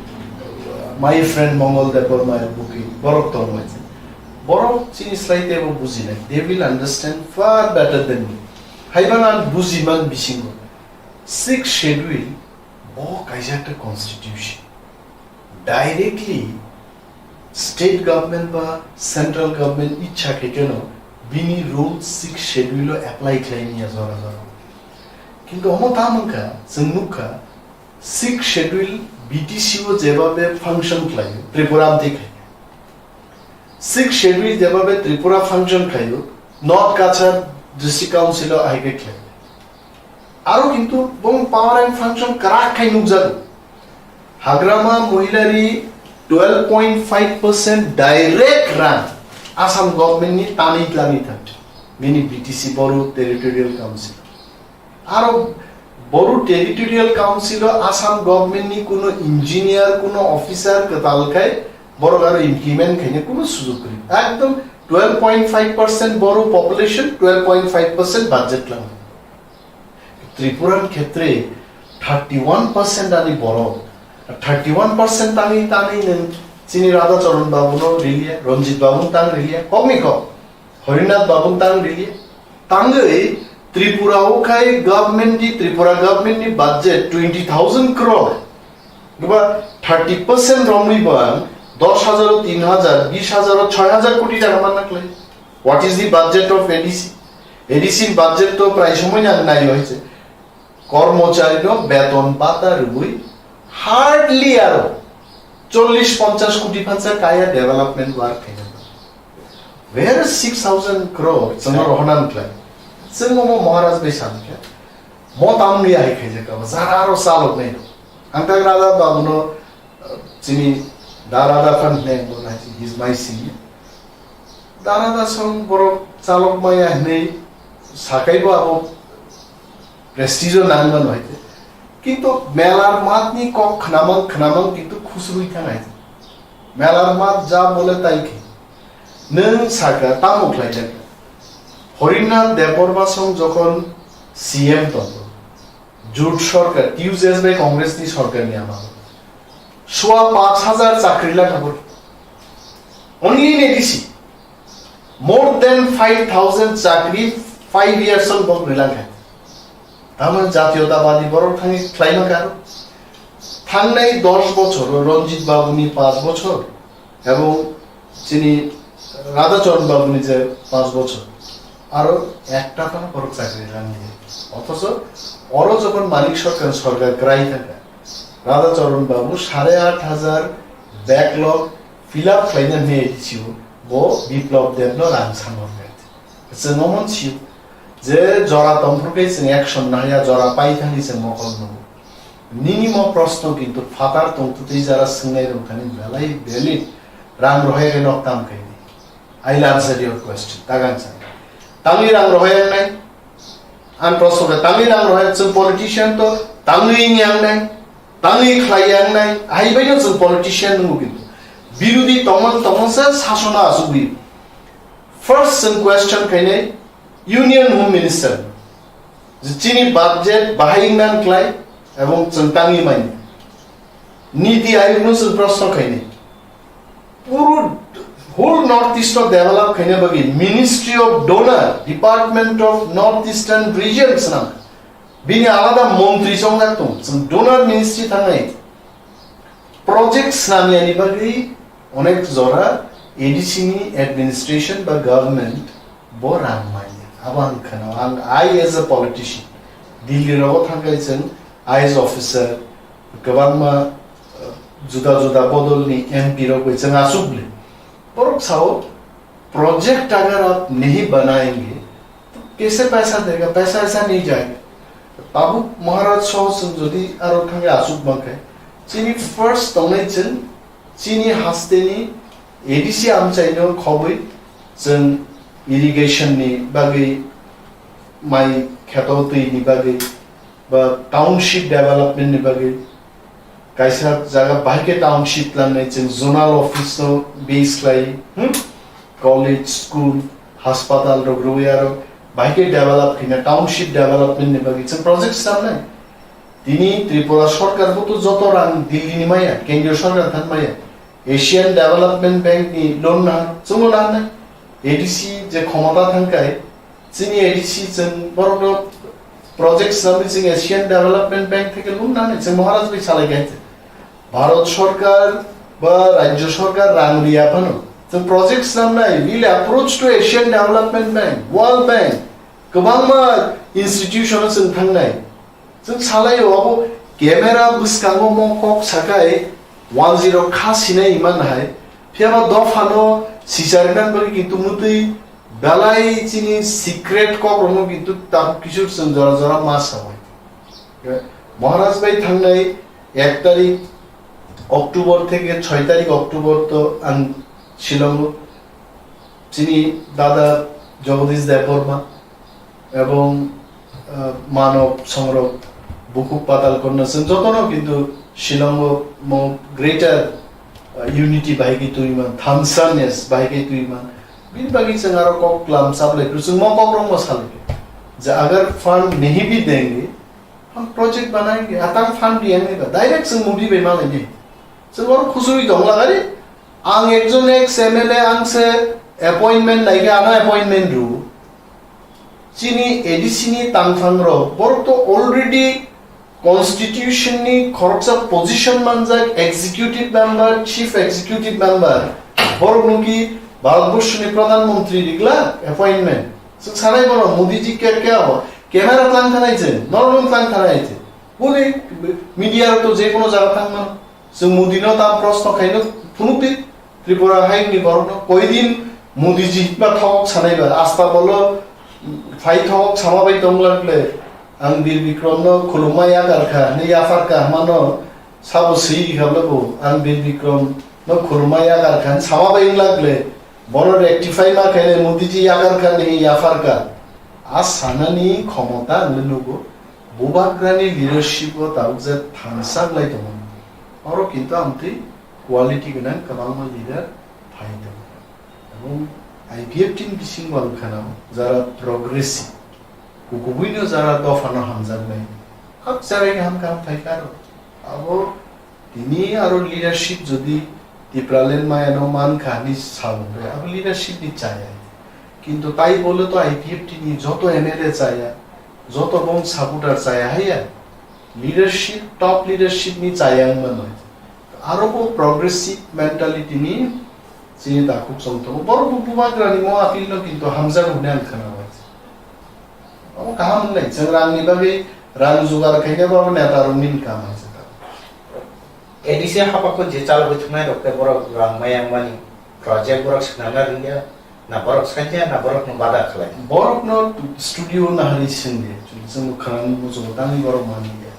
my friend Mongol Debbarma Buki, borok tongo hai je. Borok chini slai teibo bujinai, they will understand far better than me. Haiban ang bujiman bisingo. Sixth Schedule bo kaisa ekta constitution. Directly state government ba central government ichha khe kheno bini rule Sixth Schedule o apply khlai niya jora jora. Kintu omo tamo wngkha, chwng nukha, Sixth Schedule B T C o jebabe function khlaio, Tripura amtwi khaikha. Sixth Schedule jebabe Tripura function khlaio, North Cachar District Council o ahai khe khlaio. Aro kintu bong power and function kwrak khai nukjago. Hagrama Mohilari twelve point five percent direct rang Assam government ni tanwi tlangwi thang. Bini B T C Boru Territorial Council. Aro Boru Territorial Council o Assam government ni kuno engineer, kuno officer kwtal khai borok aro implement khaina kuno sujog kwrwi. Ekdom twelve point five percent Boru population, twelve point five percent budget lang. Tripura ni khetre thirty one percent ani borok, thirty one percent tangwi tangwi nwng chini Radha Charan Babu no riliya, Ranjit Babu no tang riliya, kok ni kok. Harinath Babu tang rili. Tangwi Tripura o khai government ni, Tripura government ni budget twenty thousand crore. Goba thirty percent romwi bang dos hajar o tin hajar, bis hajar o choi hajar koti taka manna khlai. What is the budget of A D C? A D C ni budget to prai somoi nang nai hoise. Kormochari no beton bata rwui hardly aro chollish ponchash koti phansa kaya development work khaina. Where is six thousand crore? Chwngno rohorna wngkhlai. Chwng omo Maharaj bai sankhe. Mo tamni ahai khaijak abo. Jara aro chalok nai. Ang tak Radha Babu no, uh, chini da Radha phan hwnwi ang bo nai, he is my senior. Da Radha song borok chalok maya hwnwi sakai bo abo prestige o nangma no hai. Kintu melar mat ni kok khnamang khnamang kintu khusrui thang hai. Melar mat ja bole tai khe. Nwng saka tamo khlai jak. Harinath Debbarma song jokhon C M tongo. Jut sorkar, T U J S bai Congress ni sorkar ni amalo. Sua panch hajar chakri lang abo. Only in A D C. More than five thousand chakri five years on bok rilang hai. Tamo jatiyotabadi borok thangwi khlaima karo. Thangnai dos bochor o Ranjit Babu ni panch bochor. Ebong chini Radhacharan Babu ni je panch bochor, aro ekta phano borok chakri rang liya. Othocho oro jokhon Manik Sarkar, sarkar kwrai thangkha, Radhacharan Babu sare aat hajar backlog fill up khlaina hwnwi A D C o bo Biplab Deb no rang sango. Chwng omo sio je jora tongphuru khe chwng action nahaya, jora pai thangwi chwng mokol nungo. Nini mo proshno kintu phatar tongtwtwi jara swngnai rwngthani belai valid, rang rohai rwnok tam kaini. I will answer your question. Tagang sa. Tangwi rang rohai ang nai? Ang proshno khe tangwi rang rohai, chwng politician to tangwi wngya ang nai? Tangwi khlai ang nai? Hai bai no chwng politician nungo kintu. Birodi tongmang tongmang sa sasona asugwi. First chwng question khainai, Union Home Minister, je chini budget bahai wngna klai ebong chwng tangwi manya. Niti Ayog no chwng proshno khainai. Puro whole North East no develop khaina bagwi Ministry of Donor, Department of North Eastern Region swnam. Bini alada montri chongjak tong. Chwng donor ministry thangnai. Project swnamyani bagwi onek jora A D C ni administration ba government bo rang manya. Abo ang khana, ang, I as a politician, Delhi rogo thangkai chwng I A S officer, kwbangma, uh, juda juda bodol ni M P rok bai chwng asuk le. Borok sao, "Project agar aap nahi banayenge, to kaise paisa dega? Paisa aisa nahi jayega." Tabuk Maharaj soho chwng jodi aro thangwi asuk mankhe, chini first tongnai chwng chini hasteni A D C amchaino khobwi chwng irrigation ni bagwi, mai kheto twi ni bagwi, ba township development ni bagwi kaisa jaga bahai khe township langnai chwng zonal office no base khlai, hmm? College, school, hospital rok rwui aro bahai khe develop khina township development ni bagwi chwng project swnamnai. Tini Tripura sorkar bo to joto rang Delhi ni maya, kendriya sorkar than maya. Asian Development Bank ni loan na, chwngno na nai. A D C je khomota thangkai, chini A D C chwng borokno project swnamwi chwng Asian Development Bank theke loan na nai, chwng Maharaj bai salai kai. Bharat sorkar ba rajya sorkar rang riya phano chwng project swnamnai, will approach to Asian Development Bank, World Bank, kwbangma institution o chwng thangnai. Chwng salaio abo camera bwskango mo kok sakai wanjwi rok kha sinai iman hai. Phiyaba dophano sicharinan bagwi kintu mutwi belai chini secret kok rokno kintu tabuk kisur chwng jora jora ma sawi. Maharaj bai thangnai ek tarik October theke choi tarik October to ang Shillongo chini dada Jagadish Debbarma ebong, ah, Manav Songrak, Bukhuk Patal Kanya, chwng jotono kintu Shillongo mo greater, ah, unity bahai khe twiman, thansaness bahai khe twiman. Bini bagwi chwng aro kok klam chaplai phuru chwng mo kok rokno salai khe je agar fund nahi bhi denge, hum project banayenge, atang fund diyange ba, direct chwng Modi bai malainai. Chwng oro khusui tong lagari, ang ekjon ex M L A, ang se appointment naikhe, ano appointment rw. Chini A D C ni tangphang rok, borok to already constitution ni khoroksa position manjak, executive member, chief executive member, borok nungki Bharatborshni Pradhan Mantri rigla appointment. Chwng sanai bono Modi ji kya kya ho? Camera tlang thanai chwng, norok tlang thanai chwng. Bole media rok to je kono jaga thang mano. Chwng Modi no tam proshno khaino phunuk di. Tripura hai ni borok no koi din Modi ji ba thok sanai ba asta bolo phai thok sama bai tong lak le ang Bir Bikram no khuluma ya kar kha ne ya phar kha mano sabo swi ri kha bo ang Bir Bikram no khuluma ya kar kha sama bai lak le bono rectify ma khaile Modi ji ya kar kha ne ya phar kha a sanani khomota ang le nugo. Bubagrani leadership o tabuk je thangsak lai tongo. Oro kintu amtwi quality gwnang kwbangma leader phai tongo. Ebong I P F T ni bisingo ang khana jara progressive, kukubuino jara dophano hamjaknai, hak jarai ham kam phai karo. Abo tini aro leadership jodi Tipraland mayano man kha hinwi sao hwnkhe abo leadership ni chaya. Kintu tai bole to I P F T ni joto M L A chaya, joto bong supporter chaya haiya. Leadership, top leadership ni chaya wngma noi. Aro bo progressive mentality ni chini takhuk chong tongo. Borok bo bubagrani mo appeal no kintu hamjago hwnwi ang khana bai. Omo kaham wngnai, chwng rang ni bagwi rang jugar khaina bo neta rok ni kam hai se ta. A D C hapakho je chalwi thwngnai rok tei borok rang maya wngmani project borok swnamna rwngya. Na borok sankhe, na borokno bada khlai. Borokno studio nahari singdi, chwng khwnani muchungo tangwi borok manliya.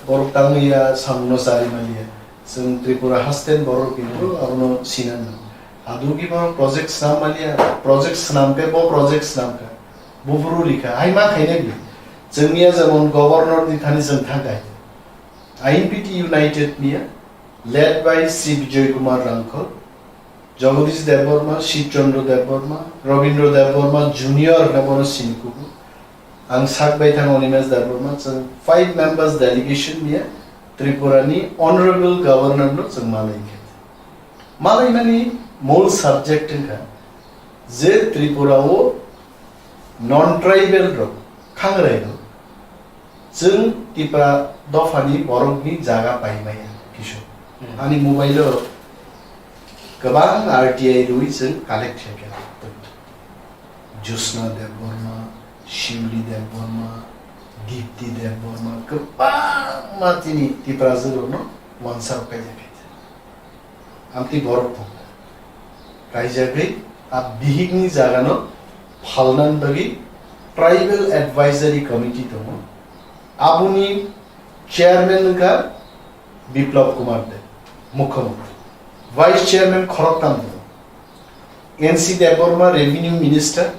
Borok tangwi ya samungno chari manliya. Chwng Tripura hasten borok hinwi abono sinanw. Adugi borok project swnam manliya, project swnam khe bo project swnam kha. Buphuru rikha, hai ma khainai bi. Chwngya jemon governor ni thani chwng thangkha. I N P T United niya, led by Sri Bijoy Kumar Rangkhol, Jagadish Debbarma, Shiv Chandra Debbarma, Rabindra Debbarma Junior hwnwi bono sini kugo. Ang sak bai thang Animesh Debbarma, chwng five members delegation niya Tripura ni Honorable Governor no chwng malai khe. Malaimani mol subject wngkha je Tripura o non tribal rok, khangrai rok, chwng Tipra dophani borokni jaga paimaya kisu. Hmm. Ani mobile o kwbang R T I rwi chwng collect khaikha. Jyotsna Debbarma, Shimli Debbarma, Dipti Debbarma, kwbangma chini Tiprajwk rokno wansa rok kaijak khaikha. Amtwi borok tongo. Kaijagwi a bihikni jagano phalnani bagwi Tribal Advisory Committee tongo. Aboni chairman wngkha Biplab Kumar Deb, Mukhyamantri. Vice chairman khoroktham tongo. N C Debbarma, Revenue Minister,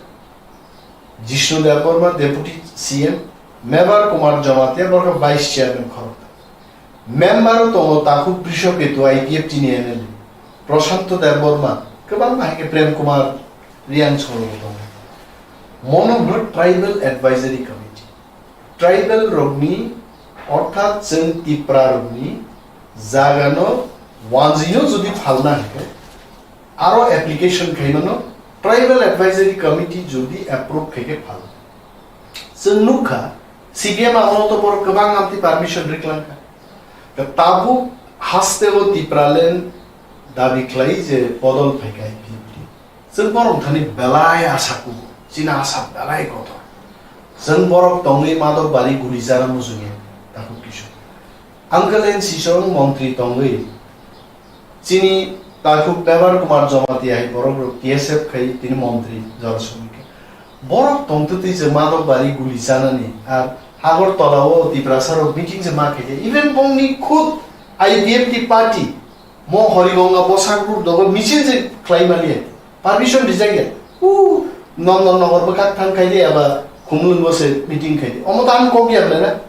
Jishnu Debbarma, Deputy C M, Mebar Kumar Jamatia, borok vice chairman khoroktham. Member o tongo takhuk Brishaketu I P F T ni M L A, Prashanto Debbarma, kwbangma hai khe Prem Kumar Riang soro bo tongo. Mono hwno Tribal Advisory Committee. Tribal rokni, orthat chwng Tipra rokni jagano wanjwino jodi phalna hai khe, aro application khaimano Tribal Advisory Committee jodi approve khai khe phal. Chwng nukha, C P M amolo to borok kwbang amtwi permission riklangkha. Tabuk hasteo Tipraland dabi khlai je bodol phaikha I P F T. Chwng borok thani belai asa kugo, chini asa belai kotor. Chwng borok tongwi Madhok Bari guli chana muchungya, takhuk Kishore. Uncle N Sisong montri tongwi chini takhuk Pepar Kumar Jamatia hai borok rok T S F khai tini montri jora songwi kha. Borok tongtwtwi je Madhok Bari guli chanani ar Agartala o Tiprasa rok meeting je ma khaikha. Even bongni khud I P F T party mo Horigonga Bosak Road dogo meeting je khlai maliya. Permission rijak ya. U Nondon Nogor bwkhak thang khai de aba Khumulwngo se meeting khai de. Omo to ang kok ya na.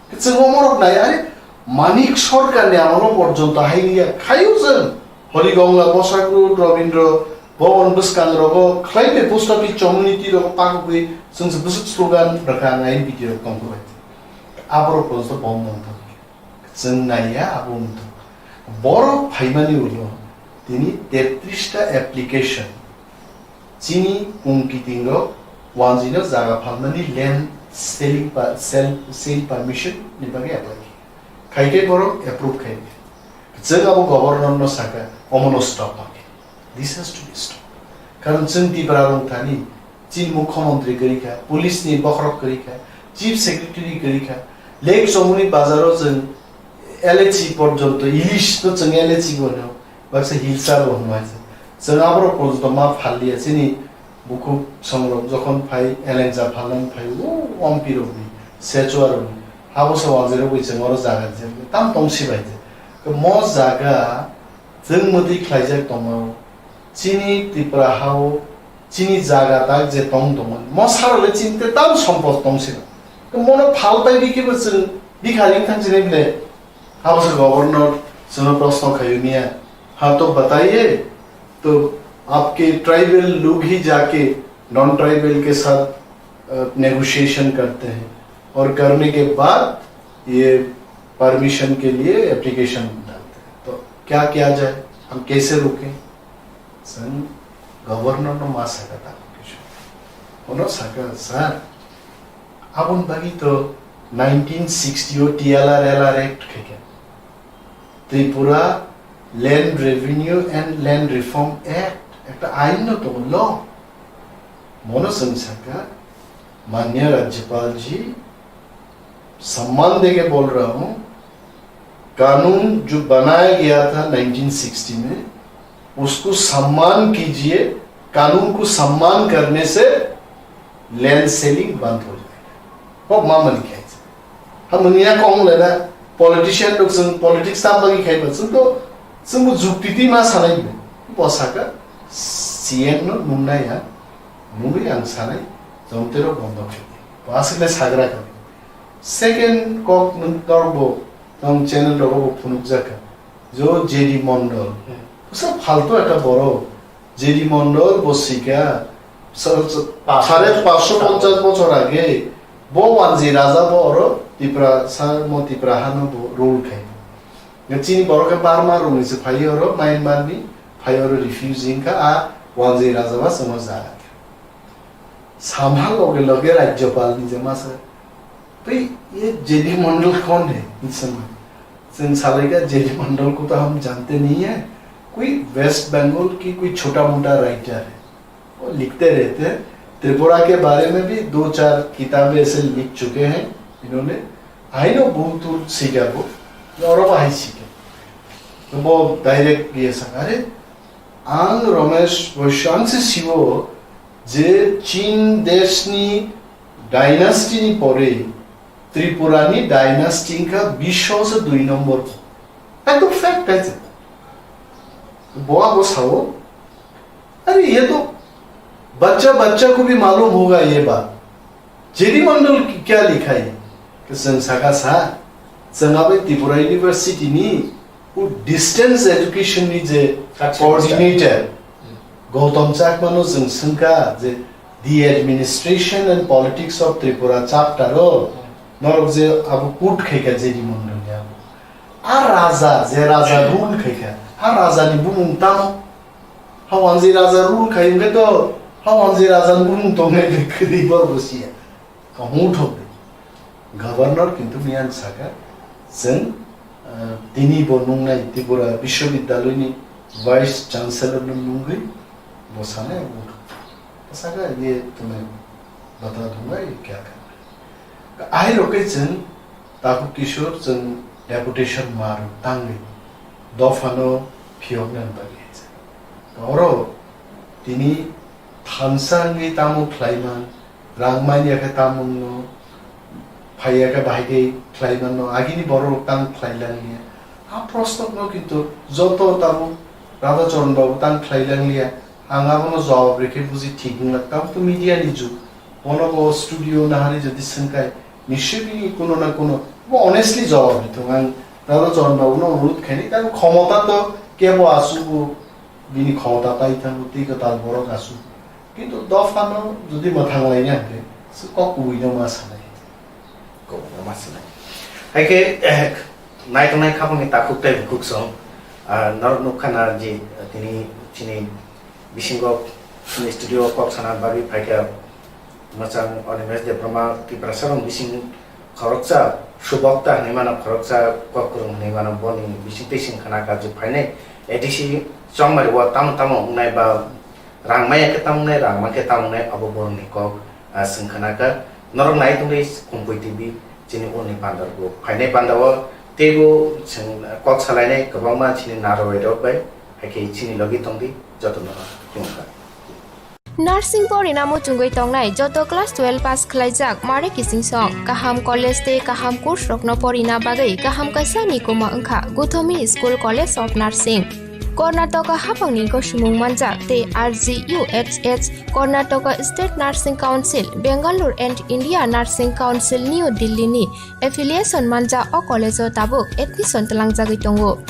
Chwng omorok nai, are Manik Sarkarni amolo porjonto hai wngya, khayu chwng Horigonga Bosak Road, Rabindra Bhavan bwskangrogo khlai bai post office community rogo pakugwi chwng se bwswk slogan rwkha, ang I N P T rok tongkha bai. Aborok porjonto bom wngtong. Chwng naiya abo wngtong. Borok phaimani ulo tini tetris ta application chini kung kiting rok wanjwi no jaga phalmani land selling pa-, sell, sale permission ni bagwi apply khe. Khai khe borok approve khai khe. Chwng abo governor no saka, omo no stop ma khe. This has to be stopped. Karon chwng Tipra rok thani, chini mukhyamantri kwrwi kha, police ni bokhorok kwrwi kha, chief secretary kwrwi kha, Lake Chomoni bazar o chwng L H C porjonto, ilish no chwng L H C bo hino, baksa hilsa bo hino hai se. Chwng aborok porjonto ma phalliya, chini bukhuk songrok jokhon phai, elengsa phalnani phai, o ompi rokni, sechua rokni, abo se wanjwi rokwi chwng oro jaga rijak, tam tong si bai je. Mo jaga chwng mwtwi khlaijak tongmao, chini Tripura hao, chini jaga tak je tong tongmani, mo sarale chini te tam sompot tong sino. To mono phal pai bikhe bo chwng bikha ring thang sinai bile. Abo se governor chwngno proshno khayu niya. Ha to bataiye, to aapke tribal log hi jaake non tribal ke saath, uh, negotiation karte hain aur karne ke baad ye permission ke liye application dalte hain. To kya kiya jaye? Hum kaise roke? Chwng governor no ma saka ta kisu. Ono saka, sir, aboni bagwi to nineteen sixty o T L R L R Act khaikha. Tripura Land Revenue and Land Reform Act, ekta ain no tongo, law. Mono chwng saka, माननीय राज्यपाल जी, सम्मान देके बोल रहा हूँ, कानून जो बनाया गया था नाइनटीन सिक्सटी में, उसको सम्मान कीजिए। कानून को सम्मान करने से लैंड सेलिंग बंद हो जाएगा। Kok ma mani khe. Ha mani ya kong le na politician rok chwng politics tam bagwi khai ba chwng to chwng bo jukti twi ma sanai bo. Bo saka C M no nung nai ya. Nungwi ang sanai jomte rok bondo khai. Bo aswk le sagra kha. Second kok nwng tor bo tong channel rok bo phunuk jaka. Jo J D Mondol. Busa phalto ekta borok. J D Mondol bo sika, sa-, sa-, sare pansho ponchas bochor age, bo Wanji Raja bo oro Tipra, sa-, mo Tipra hano bo rule khai. Chini borok khe Burma rokni se phai oro, Myanmar ni, phai oro refugee wngkha, a Wanji Raja ba chwngno jaga. Samha loge loge Rajyapal ni je masa, "Bhai, ye J D Mondol kaun hai?" Hinwi swngma. Chwng salaikha, "J D Mondol ko to hum jante nahi hai, koi West Bengal ki koi chota mota writer hai. Wo likhte rehte hain. Tripura ke bare mein bhi do char kitabein aise likh chuke hain inhone. Aino bahut dur sikha bo, oro bahai sikha." To bo direct ye swng, "Are, ang Ramesh Vaishya, ang se siwo je Chin desh ni dynasty ni pore Tripura ni dynasty wngkha bisho se dui number." Ekdom fact hai se. Bo abo sao, "Are, ye to bachcha bachcha ko bhi malum hoga ye baat." J D Mondol ki-, kya likha hai? Ke chwng saka sa, chwng abai Tripura University ni u distance education ni je coordinator, Gautam Chakma no chwng swngkha je the administration and politics of Tripura chapter o norok je abo quote khaikha J D Mondol ni abo. A raja, je raja rule khaikha, a raja ni bumung tamo? Ha Wanji Raja rule khai hwnkhe to, ha Wanji Raja ni bumung tongnai de kwrwi bor bo siya. Kahung thok de. Governor kintu miyang saka, chwng, ah, tini bo nungnai Tripura Biswabidyaloy ni Vice Chancellor no nungwi bo sanai abo thok. Saka ye tumai bata dunga ye kya karna. Ahai rokhe chwng Takhuk Kishore chwng deputation mar tangwi dophano phiyoknani bagwi. Oro tini thansa wngwi tamo khlaiman, rang manya khe tamungno, phaiya khe bahai khe khlaimanno, agini borok tang khlai langliya. A prosnokno kintu joto tabuk Radha Charan babu tang khlai langliya. Ang abono jawab rikhe buji thik wngla. Tabuk to media ni jug. Bono bo studio nahari jodi swngkai, nischoi bini kuno na kuno, bo honestly jawab ri thung. Ang Radha Charan babu no onurodh khaini, tang khomota to kebo aswk bo bini khomota pai thango, tei kwtal borok aswk. Kintu dophano jodi mwthang laina hwnkhe, se kok kubui no ma sanai. Kok kubui no ma sanai. Hai khe, eh, naitongnai khapangni takhuk tei bukhuk song, ah, norok nukha na je, tini chini bisingo chini studio kok sana bagwi phaikha. Mwchang Animesh Debbarma Tiprasarokni bising khoroksa subokta hinwi mano, khoroksa kok kwrwng hinwi mano, boni bising tei sing khna kha je phainai A D C chongmari o tamo tamo wngnai ba rang maya khe tamo wngnai, rang mankhe tamo wngnai, abo borokni kok, ah, sing khna kha. Norok nai tongdi Kumpui T V chini uni pandar bo phainai panda o teibo chwng kok salainai kwbangma chini narwai rok bai, hai khe chini logi tongdi jotono khulumkha. Nursing porina muchungwi tongnai joto class twelve pass khlaijak mare kichingsong. Kaham college tei kaham course rokno porina bagwi kaham kaisa ni kuma wngkha Guthomi School College of Nursing. Karnataka haphangni gosomung manjak tei R G U H S, Karnataka State Nursing Council, Bangalore and India Nursing Council, New Delhi ni affiliation manjak o college o tabuk admission twlangjagwi tongo.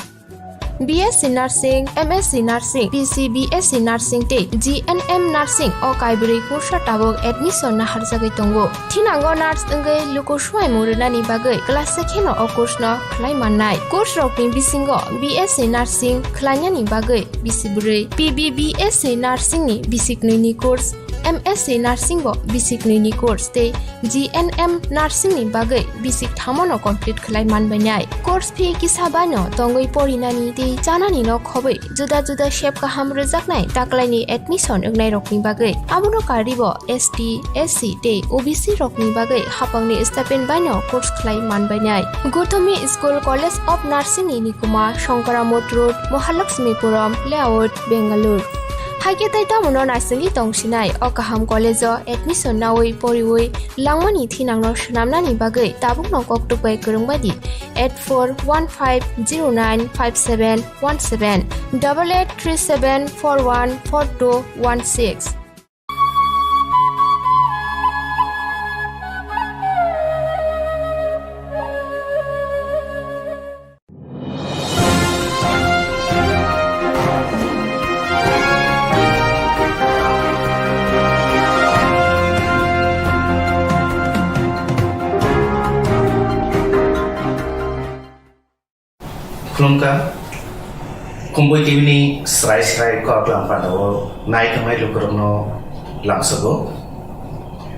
B S C Nursing, M S C Nursing, P C B S C Nursing tei G N M Nursing o kaibrwi kursa tabuk admission naharjagwi tongo. Thinango nurse wngwi luku swmaimung rwnani bagwi class se kheno o course no khlai mannai. Course rokni bisingo B S C Nursing khlainani bagwi bisi bwrwi, P B B S C Nursing ni bisi knwi ni course, M S C Nursing bo bisi knwi ni course tei G N M Nursing ni bagwi bisi thamo no complete khlai manbainai. Course fee kisa bai no tongwi porinani tei chanani no khobwi juda juda sep kaham rwjaknai taklaini admission wngnairokni bagwi. Abono karwibo S T, S C tei O B C rokni bagwi haphangni stipend baino course khlai manbainai. Guthomi School College of Nursing ni nikuma Shankara Mott Road, Mahalakshmipuram Layout, Bangalore. Haikhe tei tamono naisingwi tongsinai o kaham college o admission nawi poriwi langmani thinangno swnamnani bagwi tabukno koktwk bai kwrwng bai di eight four one five zero nine five seven one seven, double eight three seven four one four two one six. Khulumkha, Kumbui T V ni srai srai kok lam pandao nai tongnai lukurokno lamsogo.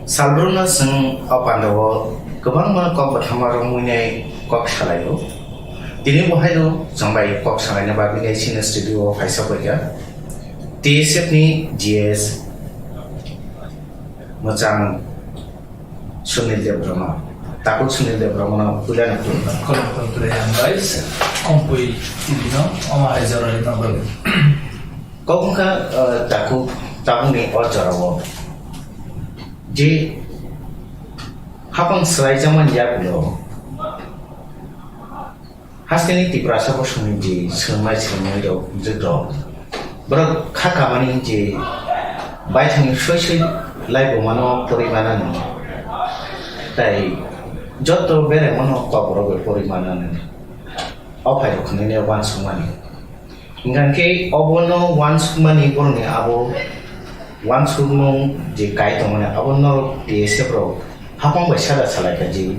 Salbrumno chwng o pandao kwbangma kok bwthama romwi nai kok salaio. Tini bo haino chwng bai kok salaina bagwi nai chini studio o phaisa paikha T S F ni G S mwchang Sunil Debbarma. Takhuk Sunil Debbarmano puila na khulumkha. Khulumkha, hambai. Kumbui T V no omo hai jorani tongwi. Kok wngkha, eh, takhuk, takhukni o jorao je hapang swlaijakmani yagulo hasteni Tiprasa bosongni je swrwngmai swrwngmani rok, je rok, borok kha kamani je baithangni soi soi laibumano porimanani, tai joto beraimano koborok bai porimanani, o phairok hwnwi uansukmani. Hingkha khe obono uansukmani borokni abo uansukmung je kai tongmani abo norok T S F rok hapang bai sada salaikha je,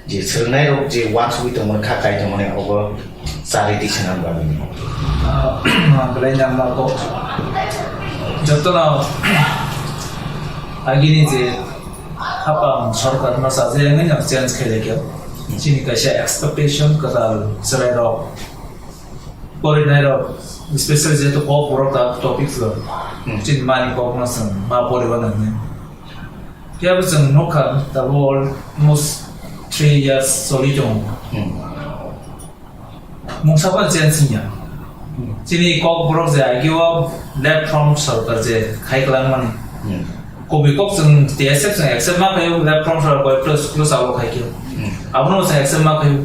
je swrwngnairok je uansugwi tongmani kha kai tongmani obo charity swnam bagwino. Ah, belai nangma kok. Jotono agini je hapang sorkar no sajagwi no change khailai khe chini kaisa expectation kwtal chwrairok Porinairok, especially jehetu kok borok ta topics rok, hmm, chini mani kok no chwng ma poribo nang nai. Phiya bo chwng nukha, tabuk almost three years choli tongo. Hmm. Mungsa phano change wngya. Hmm. Chini Kokborok je agio left front sorkar je khai kwlangmani. Hmm. Kubui kok chwng T S F chwng accept ma khaio, left front sorkar koi plus plus abo khai khe. Hmm. Abono chwng accept ma khaio.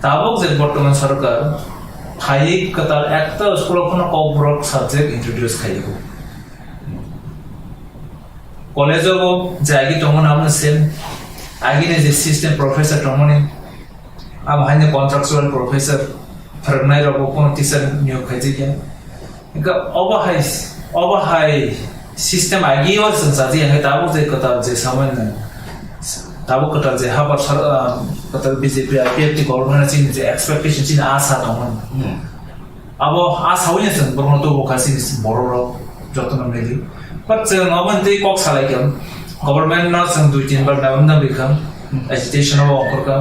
Tabuk je bortoman sorkar phai kwtal ekta school o phano Kokborok subject introduce khaio. College o bo je agi tongmani abono same. Agini je system professor tongmani, abo haino contractual professor, phwrwngnai rok bo kono teacher niyok khaijak ya. Hingke obo hai, obo hai system agi o chwng chaji ya, hingke tabuk je kwtal je samani, tabuk kwtal je habar sar-, ah, kwtal B J P I P F T government chini je expectation chini asa tongmani. Hmm. Abo a sawi no chwng borokno tubu kha chini borok rok jotono mili. But chwng abo twi kok salai kha, government no chwng dui tin bar memorandum rikha, agitation o ongkhor kha.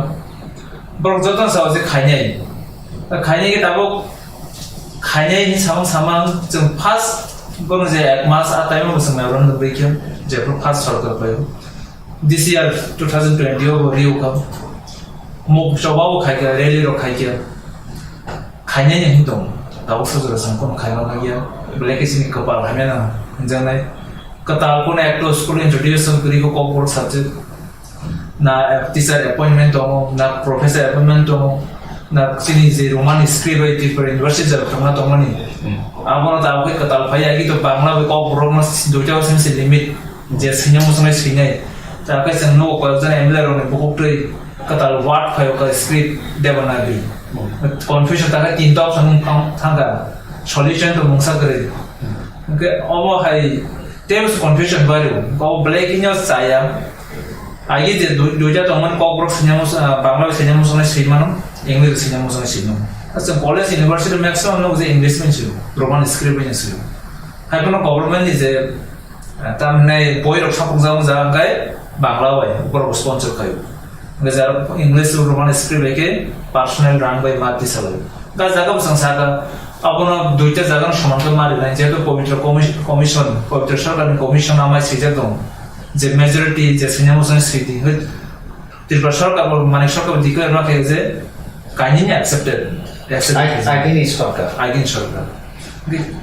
Borok jotono sao je khainai. Khainai khe tabuk khainai hinwi samung samang chwng first bono je ek mas a time o chwng memorandum rikha, jephru first sorkar paio. This year two thousand twenty o bo riu kha. Mok choba bo khai kha, rally rok khai kha. Khainai ni hin tong. Tabuk sojora sang kono khai ma ya. Belai khe chini kwpal hamya na hinjaknai. Kwtal kono ekto school introduce kwrwi kho Kokborok subject. Na teacher appointment tongo, na professor appointment tongo, na chini je Roman script bai Tripura University jora thangna tongmani. Hmm. Abono tabuk khe kwtal phai agi to Bangla bai Kokborok no duita o se limit. Je swinai muchungnai swinai. Ta khe chwng nugo koyokjani M L A rokni bukuktwi kwtal word phaio kha script Devanagari. Confusion ta khe tinta option wng thang-, thangkha. Solution to mungsa kwrwi. Hwnkhe obo hai teibo se confusion bario. Obo belai kheno chaya. Agi je dui-, duita tongmani Kokborok swinai mus-, ah, Bangla bai swinai muchungnai swimano, English bai swinai muchungnai swimano. Chwng college university maximum nugo je English bai swio, Roman script bai swio. Hai phano government ni je Tamni boi rok sapung jang jang kai Bangla bai borok sponsor kai. Hingke jara English Roman script bai ke personal rang bai ma tisa lai. Ga jaga bwsang saka abono duita jaga no soman khe ma rinai, jehetu Pavitra Commis-, Commission, Pavitra Sarkar ni Commission amai swijak dong. Je majority je sini musang sidi. Tripura Sarkar bo, Manik Sarkar bo declare ma khe je kainwi ni accepted. Accepted. Ai, ai, ni Sarkar. Ai, ni Sarkar.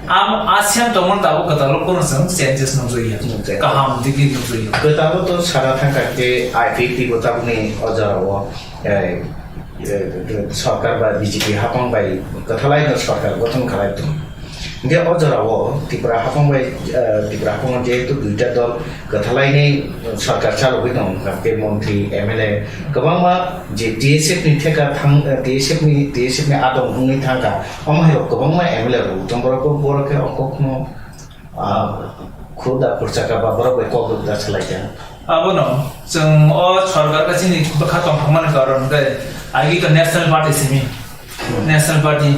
Am, asian tongmani tabuk kwtal rok kono chwng changes nukjakya. Nukjakya. Kaham digi nukjakya. Kwtal rok to sana thangkha je I P F T bo tabukni o jora o, eh, eh, Sarkar ba B J P hapang bai kwthalai no Sarkar gothon khalai tong. Hingke o jora o Tripura hapang bai, eh, Tripura hapang o jehetu duita dol kwthalaini sarkar chalogwi tong, hwnkhe montri, M L A kwbangma je T S F ni theka thang, T S F ni, T S F ni adong wngwi thangkha, omo hai rok kwbangma M L A rok tong, borok, borok khe o kokno, ah, khuda khurchaka ba borok bai kok rwkda salaikha. Abono chwng o sarkar khe chini bwkha tongthokmani karon hwnkhe agi to National Party simi. National Party,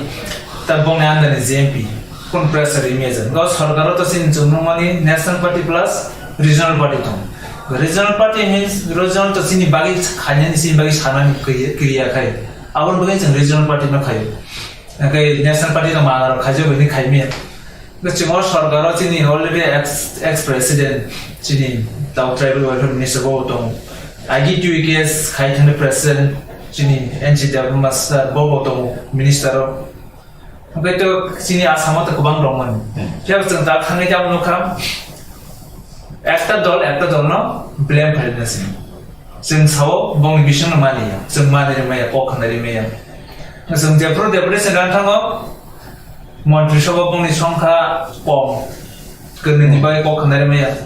ta bongni under ni J M P, kun pressure rimya jan. Gao sarkar o to sin chungnung mani National Party plus Regional Party tong. Regional Party means regional to sini bagi khainani sini bagi sanani kri-, kriya khai. Abon bagi chwng Regional Party no khai. Nakai National Party no mana rok khaijo bini khaimya. Chwng o sarkar o chini already ex, ex president chini tao tribal welfare minister bo tong. Agi two years khai thani president chini N C Debbarma sir bo bo tong minister o. Hwnkhe to chini Assam o to kwbang tong mani. Hmm. Phiya chwng ta thangwi jabo nukha. Ekta dol, ekta dol no blame khaina sini. Chwng sao bongni bising no mani ya. Chwng mani rimaya, kok khna rimaya. Chwng jephru deputation rang thango. Montri Sabha bongni songkha kom. Kwnwi ni bagwi kok khna rimaya.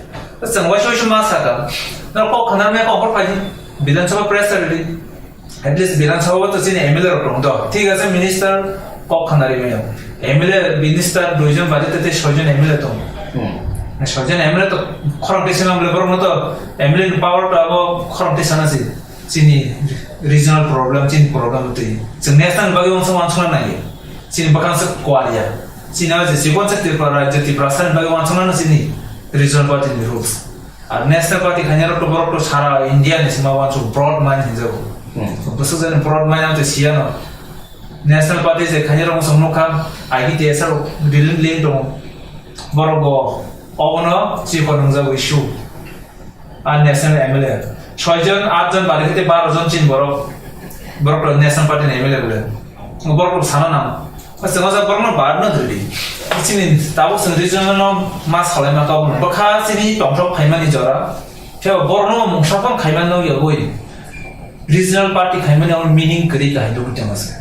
Chwng waisa waisa ma saka. No kok khna rimaya kok phai di. Bidhan Sabha pressure di. At least Bidhan Sabha to chini M L A rok tong do. Thik ase minister kok khna rimaya. M L A minister duijon bade tete soijon M L A tong. Hmm. Soijon M L A to khorang tisa mang le borok no to M L A ni power to abo khorang tisa na si. Chini regional problem, chini problem twi. Chwng national bagwi uansuk uansukna nai. Chini bwkhang se kwar ya. Chini o je chikon se Tripura rajyo, Tiprasa ni bagwi uansukna no chini regional party ni rules. Ar national party khaina rok to borok to sara India ni sima uansuk broad mind hinjago. Hmm. Bwswk jani broad mind am to siya no. National party je khaina rok uansuk nukha, I P T S rok drilling lane tongo. Borok bo obono chikon wngjago issue. Ar national M L A. Soijon, atjon bari khe baro jon chin borok. Borok rok national party ni M L A bole. Borok rok sana nang. Asa masa borok no bar no dri. Chini tabuk sing regional no mas khalai ma tabuk. Bwkha chini tongthok phaimani jora. Khe borok no mungsa phang khaima no yogwi. Regional party khaimani abo meaning kwrwi kahai dukhu tengma se.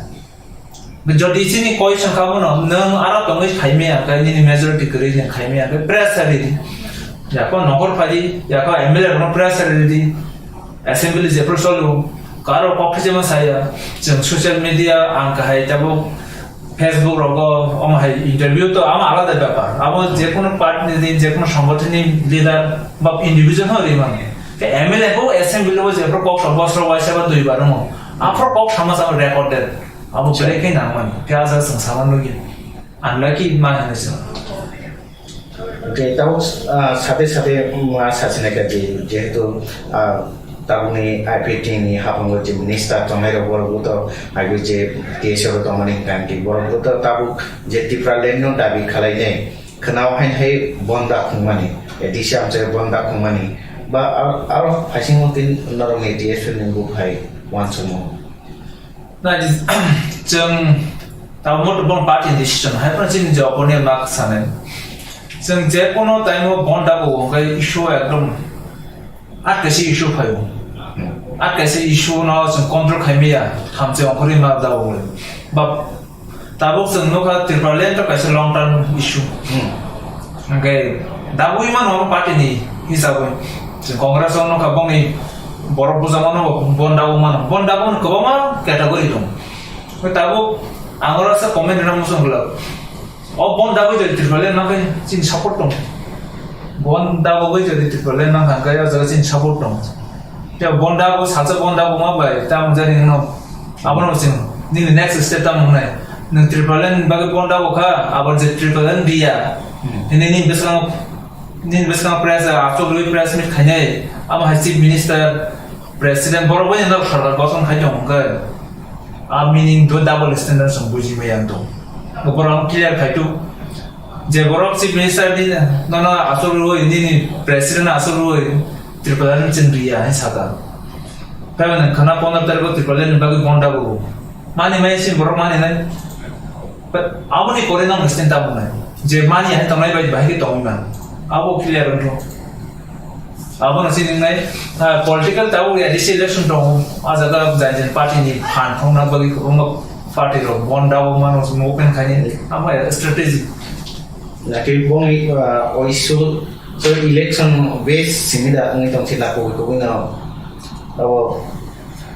Jodi chini question kha bono, nwng aro tongwi khaimaya khe, nini majority kwrwi nwng khaimaya khe, press riri. Yako nokor phari, yako M L A rokno press riri. Assembly jephru solo, karo kok khejema saya, chwng social media ang kahai tabuk Facebook rogo, omo hai interview to ama alada bepar. Abo jekono party ni, jekono songothon ni leader ba individual ho rimani. Ke M L A ko assembly o jephru kok sa bosro waisa ba dui bar mo. Aphro kok sama sama recorded. Abo belai khe nangmani. Khe aja chwng sama nugwi. Unlucky ma hinwi chwng. Okay, tao, ah, sate sate, mm, ah, sachina kha je, jehetu, ah, tabukni I P T ni hapango je minister tongnai rok borok bo to, abo je T S F o tongmani kanti borok bo to tabuk je Tipraland no dabi khalai nai, khwnao hain hai bonda khungmani, A D C amchai bonda khungmani, ba ar-, aro phaising tin norok ni T S F ni bo phai uansukmung. Na, chwng tabuk bo party decision hai phano chini je opponent mak sanai. Chwng je kono time o bonda bo hwnkhe issue ekdom at kaisa issue phaio. At kaisa issue no chwng control khaimaya, hamchai ongkhorwi ma da bo. Ba tabuk chwng nukha Tipraland to kaisa long term issue. Hmm. Hwnkhe dabwi mano party ni hisabwi. Chwng Congress o nukha bongni borok bujamano bonda bo mano. Bonda bo kwbangma category dong. Hwnkhe tabuk ang oro sa comment rwna muchung glak. O bonda bo jodi Tipraland nang khe chini support tong. Bonda bo jodi Tipraland nang kha khe o jaga chini support tong. Te bonda bo sacha bonda bo ma bai ta mujani no. Abono chwng nini next step tamo wngnai. Nwng Tipraland ni bagwi bonda bo kha, abo je Tipraland riya. Hmm. Nini, nini bwskango, nini bwskango press, achuk rwi press meet khainai. Amo hai chief minister, president, borok bai no sarkar gothono khai tongo hwnkhe. A meaning to double standard song buji maya ang tong. Borok clear khai tu. Je borok chief minister ni nono achuk rwi, nini president achuk rwi, Tipraland chwng riya hai saka. Kaiba nang khana pondro tarikh o Tipraland ni bagwi bonda bo. Mani mai sin borok mani nai. But aboni pore nang listen ta bunai. Je mani hai tongnai bai bahai ke tongwi man. Abo clear wngkho. Abono sini nai, ah, political tabuk A D C election tongo. A jaga jai jai party ni phan thongna bagwi kwbangma party rok bonda bo mano movement khaini. Amo strategy. Laki bongni, ah, oisu so election base simi da ngi tong sila ko ko na. Abo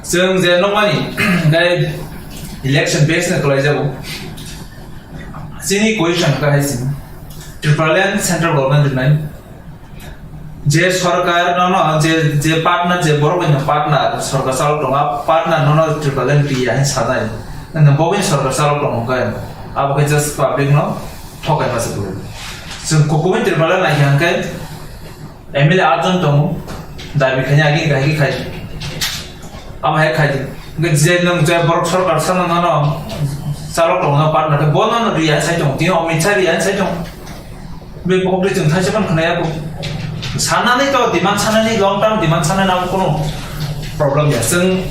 Chwng je nokmani, gai election base no kwlai jago. Chini question kha hai sini. Tipraland central government rwnai. Je sarkar no no, je, je partner, je borok bai no partner, sarkar chalo tongo, partner no no Tipraland riya hai sanai. Nang bo bai sarkar chalo tongo khe, abo khe just public no thokai ma se bwrwi. Chwng kukumin Tipraland nai khe hwnkhe, M L A atjon tongo, dabi khaina agi agi khai. Amo hai khai. Nge je nang je borok sarkar sana nano, salok tongo na partner, bo nano riya sai tongo, tini Amit Shah riya sai tongo. Be pokri chwng thaisa pan khnaya ko. Sanani to demand sanani, long term demand sanani abo kono problem ya. Chwng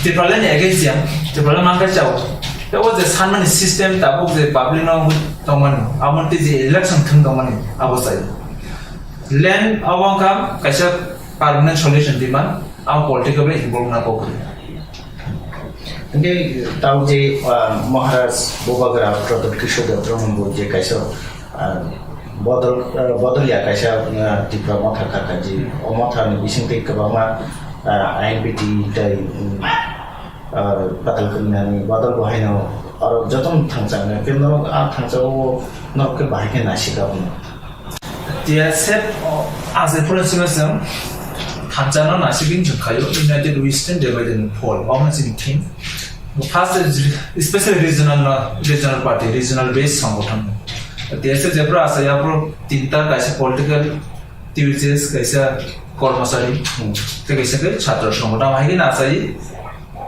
Tipraland ni against ya, Tipraland mangkai chao. Te o je sanani system tabuk je public no tongmani, amo te je election thung tongmani, abo sai. Land abo wngkha kaisa permanent solution demand, abo political bai involve na kok. Hingke tau je, ah, Maharaj Bubagra Pradyut Kishore Debbarma bo je kaisa, ah, bodol, ah, bodol ya kaisa, ah, Tipra motha kha kha je, o motha ni bising tei kwbangma, ah, I N P T tei, um, ah, Patal Kanya ni bodol bo haino oro jotono thangchang khe norok a thangchao norok khe bahai khe naisik abono. T S F, o, as a principle chwng thansa no naisik wng chwng khaio, United We Stand, Divided We Fall, omo chini theme. First is re-, special regional no, regional party, regional based songothan. T S F jephru asa yaphru tinta kaisa political activities, kaisa kormosari, hmm, tei kaisa khe chhatro songothan hai khe naisai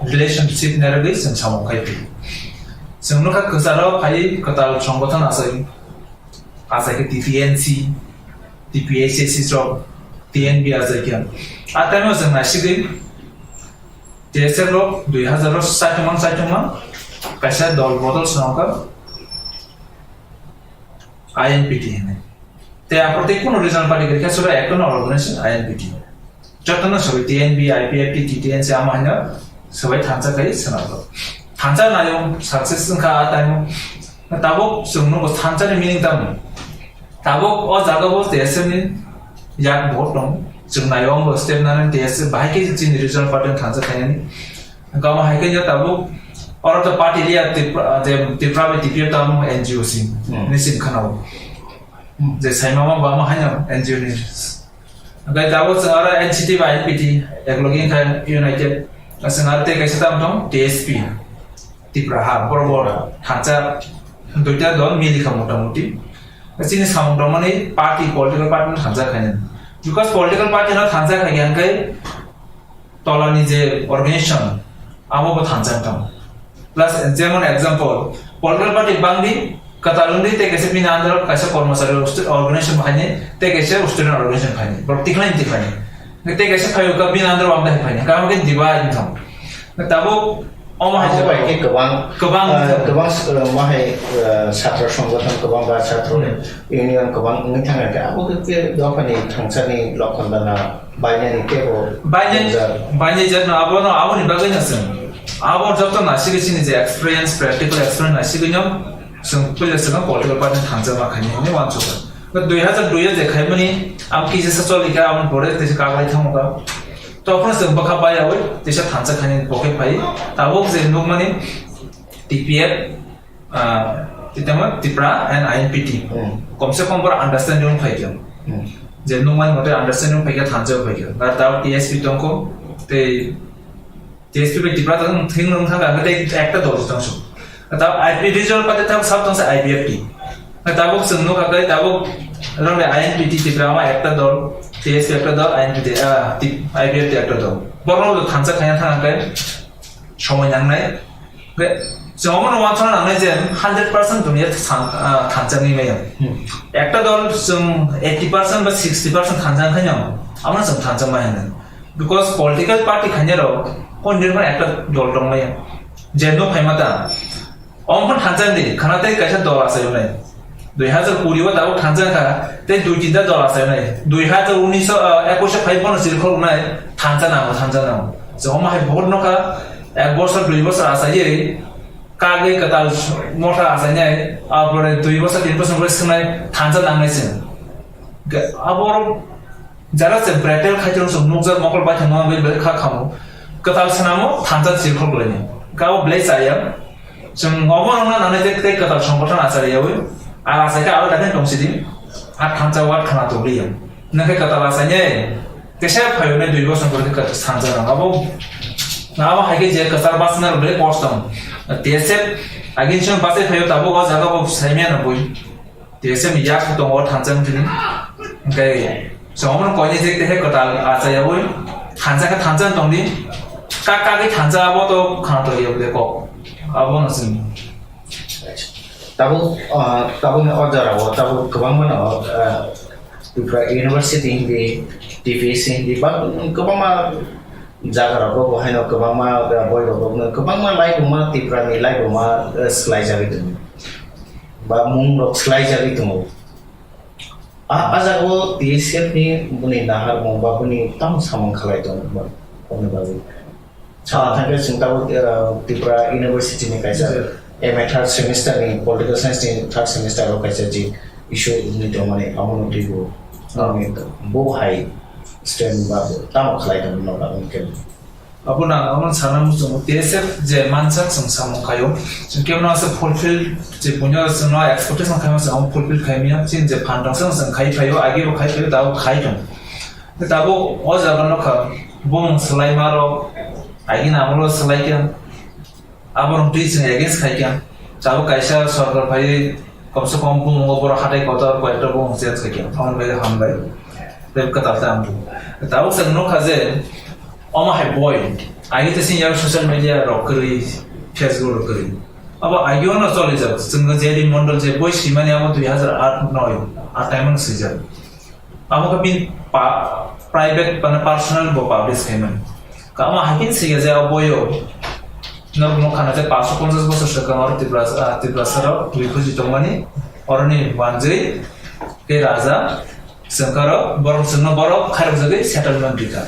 relationship narwgwi chwng samung khai phi. Chwng nukha kwcharo phai kwtal songothan asai. Achaikhe T P N C, T P H S C chwng T N B achaikha. A time o chwng naisigwi T S F rok dui hazar o chaichomang chaichomang kaisa dol bodol swnamkha I N P T hinwi. Tei aphuru tei kunu regional party kwrwikha, sura ektono organization I N P T. Jotono sori T N B, I P F T, T T N C ama hinwi swbai thansa khai swnamkha. Thansa nayo success wngkha a time o. Tabuk chwng nugo thansa ni meaning tamo. Tabuk o jaga bo T S F ni yak bo tong. Chwng nayo bo step nani T S F bahai khe chini regional party thansa khainani. Gama hai khe tabuk oro to party liya Tripura, je Tripura bai T P F tamo N G O si. Hmm. Ni sim khana o. Je saima ma ba ma haino N G O ni. Hingke tabuk chwng aro N C T bai N P T, eklogi wngkha United. Chwng aro tei kaisa tamo tong T S P, Tipra ha, borok bo thansa duita dol milikha motamuti. Chini samung tongmani party, political party no thansa khainani. Because political party no thansa khaikha hingke tolani je organization, abo bo thansa wng tongo. Plus, jemon example, political party bangdi, kwtal wngdi, tei kaisa bini under o kaisa kormosari st-, organization phaini, tei kaisa student organization phaini, borok tikhlai tikhlai. Tei kaisa phaio ka bini under o amda hai phaini, kamo khe divide wng tongo. Tabuk omo hai Abo bai khe kwbang, kwbang ah, wng tongo. Kwbang, ah, ma hai, ah, chhatra songgothon kwbang ba chhatra Hmm. union kwbang wngwi thangkha, abo khe dophani thangsani lokhon dana. Bainani tebo Bainani, jat. Bainani jat no abo no, abo ni bagwi no chwng. Abo joto naisingwi chini je experience, practical experience naisingwi no chwng puila chwng political party thansa ma khaini hinwi uansukha. Ba dui hazar dui o je khaimani, abo kisa sa choli kha, abo pore tisa kaglai thango kha. Tophano chwng bwkha baiyawi tisa thansa khaini poke phai. Tabuk je nukmani T P F, ah, titama Tipra and I N P T. Hmm. Komse kom boro understanding phai khe. Hmm. Je nukmani mote understanding phai khe thansa phai khe. Ba tabuk T S P tongkho, tei T S P bai Tipra tong thing nung thang khe tei ekta dol tong su. Tabuk I P regional party tabuk sab tong sa I P F T. Tabuk chwng nukha khe tabuk rang I N P T Tipra ma ekta dol, T S P ekta dol, I N P T, ah, T-, I P F T ekta dol. Borok thansa khaina thang khe somoi nangnai. Hwnkhe chwng omono uansukna nangnai je hundred percent dunia than-, ah, thansa wngwi maya. Hmm. Ekta dol chwng eighty percent ba sixty percent thansa wngkha nw, abono chwng thansa maya hwnwi. Because political party khainai rok kon nirban ekta dol tong maya. Je no phaima ta. Omo phan thansa di, khana tei kaisa dol asai wnai. Dui hazar kuri o tabuk thansa kha, tei dui tinta dol asai wnai. Dui hazar unis o, ah, ekwis o phai bono chirikhok wnai, thansa nango, thansa nango. Je omo hai vote no kha, ek bosor, dui bosor asaiwi, kagwi kwtal motha asainai, apore dui bosor, tin bosor pore swngnai, thansa nangnai chwng. Ga-, abo jara chwng practical khai chwng nukjak mokol bai thangma bai belai kha khamo. Kwtal swnamo, thansa chirikhok lainai. Kabo belai chaya. Chwng obo wngna nangnai tei, tei kwtal songbothon achariyawi. Ar achaikhe abo dakhai tongsidi. Ar thansa ward khana tongriya. Nangkhe kwtal achainai. Kesa phaiwi nai dui bosor pore khe kwtal thansa rang. Abo, abo hai khe je kwchar bachna rok belai kosto. T S F agin chwng bachai phaio tabuk o jaga bo saimya no bui. T S F ni yak tongo thansa wngthini. Hingke chwng omono koinai je kehe kwtal achaiyawi thansa khe thansa wng tongdi. Kak kagwi thansa abo to khana tongya bole kok. Abono chwng. Tabuk, ah, tabukni o jorao tabuk kwbangma no, ah, Tripura University hindi, T V C hindi, ba kwbangma jaga rogo bo haino kwbangma, ah, boi rogo kwbangma laibuma Tripura ni laibuma, ah, swlaijagwi tongo. Ba mung rok swlaijagwi tongo. A, a jaga o T S F ni buni naharmung ba buni tamo samung khalai tongo ba, boni bagwi. Sana thangkhe chwng tabuk, ah, Tripura University ni kaisa M A third semester ni, political science ni third semester o kaisa je issue wngwi tongmani, amo no twibo, ah, bo hai student ba tamo khalai tongo no ba wngkhe. Abono ang omono sana muchungo, T S F je mansak chwng samung khaio, chwng kebono asa fulfill, je buino chwngno expectation khaima chwng amo fulfill khaimya, chini je phan tongsa chwng khai phaio, agebo khai phaio, tabuk khai tongo. Tabuk o jaga nokha, bumung swlaima rok, agini amolo swlaikha, aborok twi chwng against khaikha, tabuk kaisa sorkar phaiwi komse kom bumungo borok hatai kotor koi ekta bumung change khaikha, thangwi bai hambai. Tei kwtal ta ang. Tabuk chwng nukha je, omo hai boi. Agi tei sini social media rok kwrwi, Facebook rok kwrwi. Abo agi ono cholijak. Chwng J D Mondol je boi swimani abo dui hazar aat noi, a time ono swijak. Abo khe bini pa-, Private, mane personal bo publish khaimani. Kama hakin sige je o boyo. Nok nok khana je paanch sho ponchas bosor swkang aro Tripura, ah, Tripura saro refugee tongmani. Oroni wanjwi ke raja sengkaro borok sengno borok khairok jagwi settlement rika.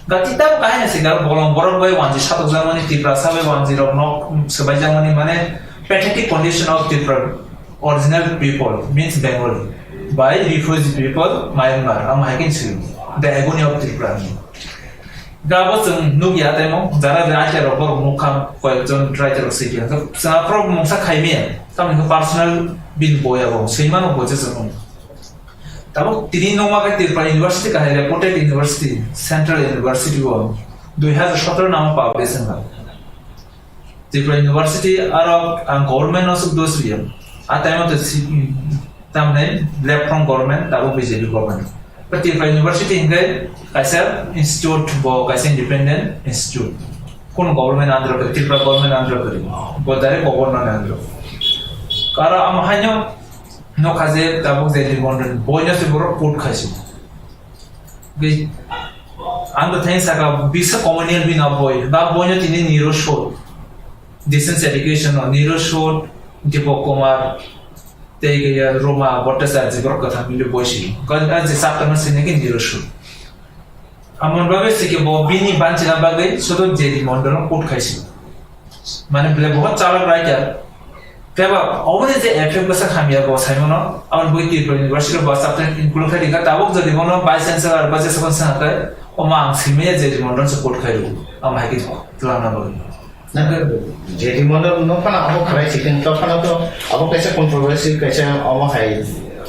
Gati tam kahai sige bolong borok bai wanjwi satok jamani Tripura sabai wanjwi rok nok swbai jamani mane pathetic condition of Tripura original people means Bengali by refugee people Myanmar. Am hakin sige the agony of Tripura. Gabo chwng nukya temo, jara je aitya rok borok nukha, koyekjon writer rok swi khe. Chwng aphuru mungsa khaimaya, tamni khe personal bini boya bo, swimano bo je chwng. Tabuk tini nokma khe Tripura University kahai reputed university, Central University o dui hazar sotoro namo publish wngkha. Tripura University aro ang government no suk dos riya. A time o to si, tamne left from government, tabuk B J P government. But Tripura University hingke kaisa institute bo, kaisa independent institute. Kun government under kari, Tripura government under kari. Bo direct government under. Karo am haino no kaje tabuk je Limondon boino se borok put khaisi. Ge, ang to thanks saka bisa communal bin a boy. Ba boino tini niro short. Distance education no niro short, Deepak Kumar, tei gaya Roma Bhattacharya borok kwthang mili boisi. Kajna je saptang sini ke niro short. Amon babe sike bo bini banchina bagwi sudo J D Mondol put khaisi. Mane bile bohot chalok writer. Teba oboni je effect bwsa hamya bo saimono, amon bui Tripura University bo subject include khai dikha, tabuk jodi bono vice chancellor ba jesukon sangha khai, oma ang simaya J D Mondol se put khai ru, am hai ki twlangna bagwi. Nang J D Mondol no phano abo khlai si khe, to phano to abo kaisa controversy, kaisa abo hai,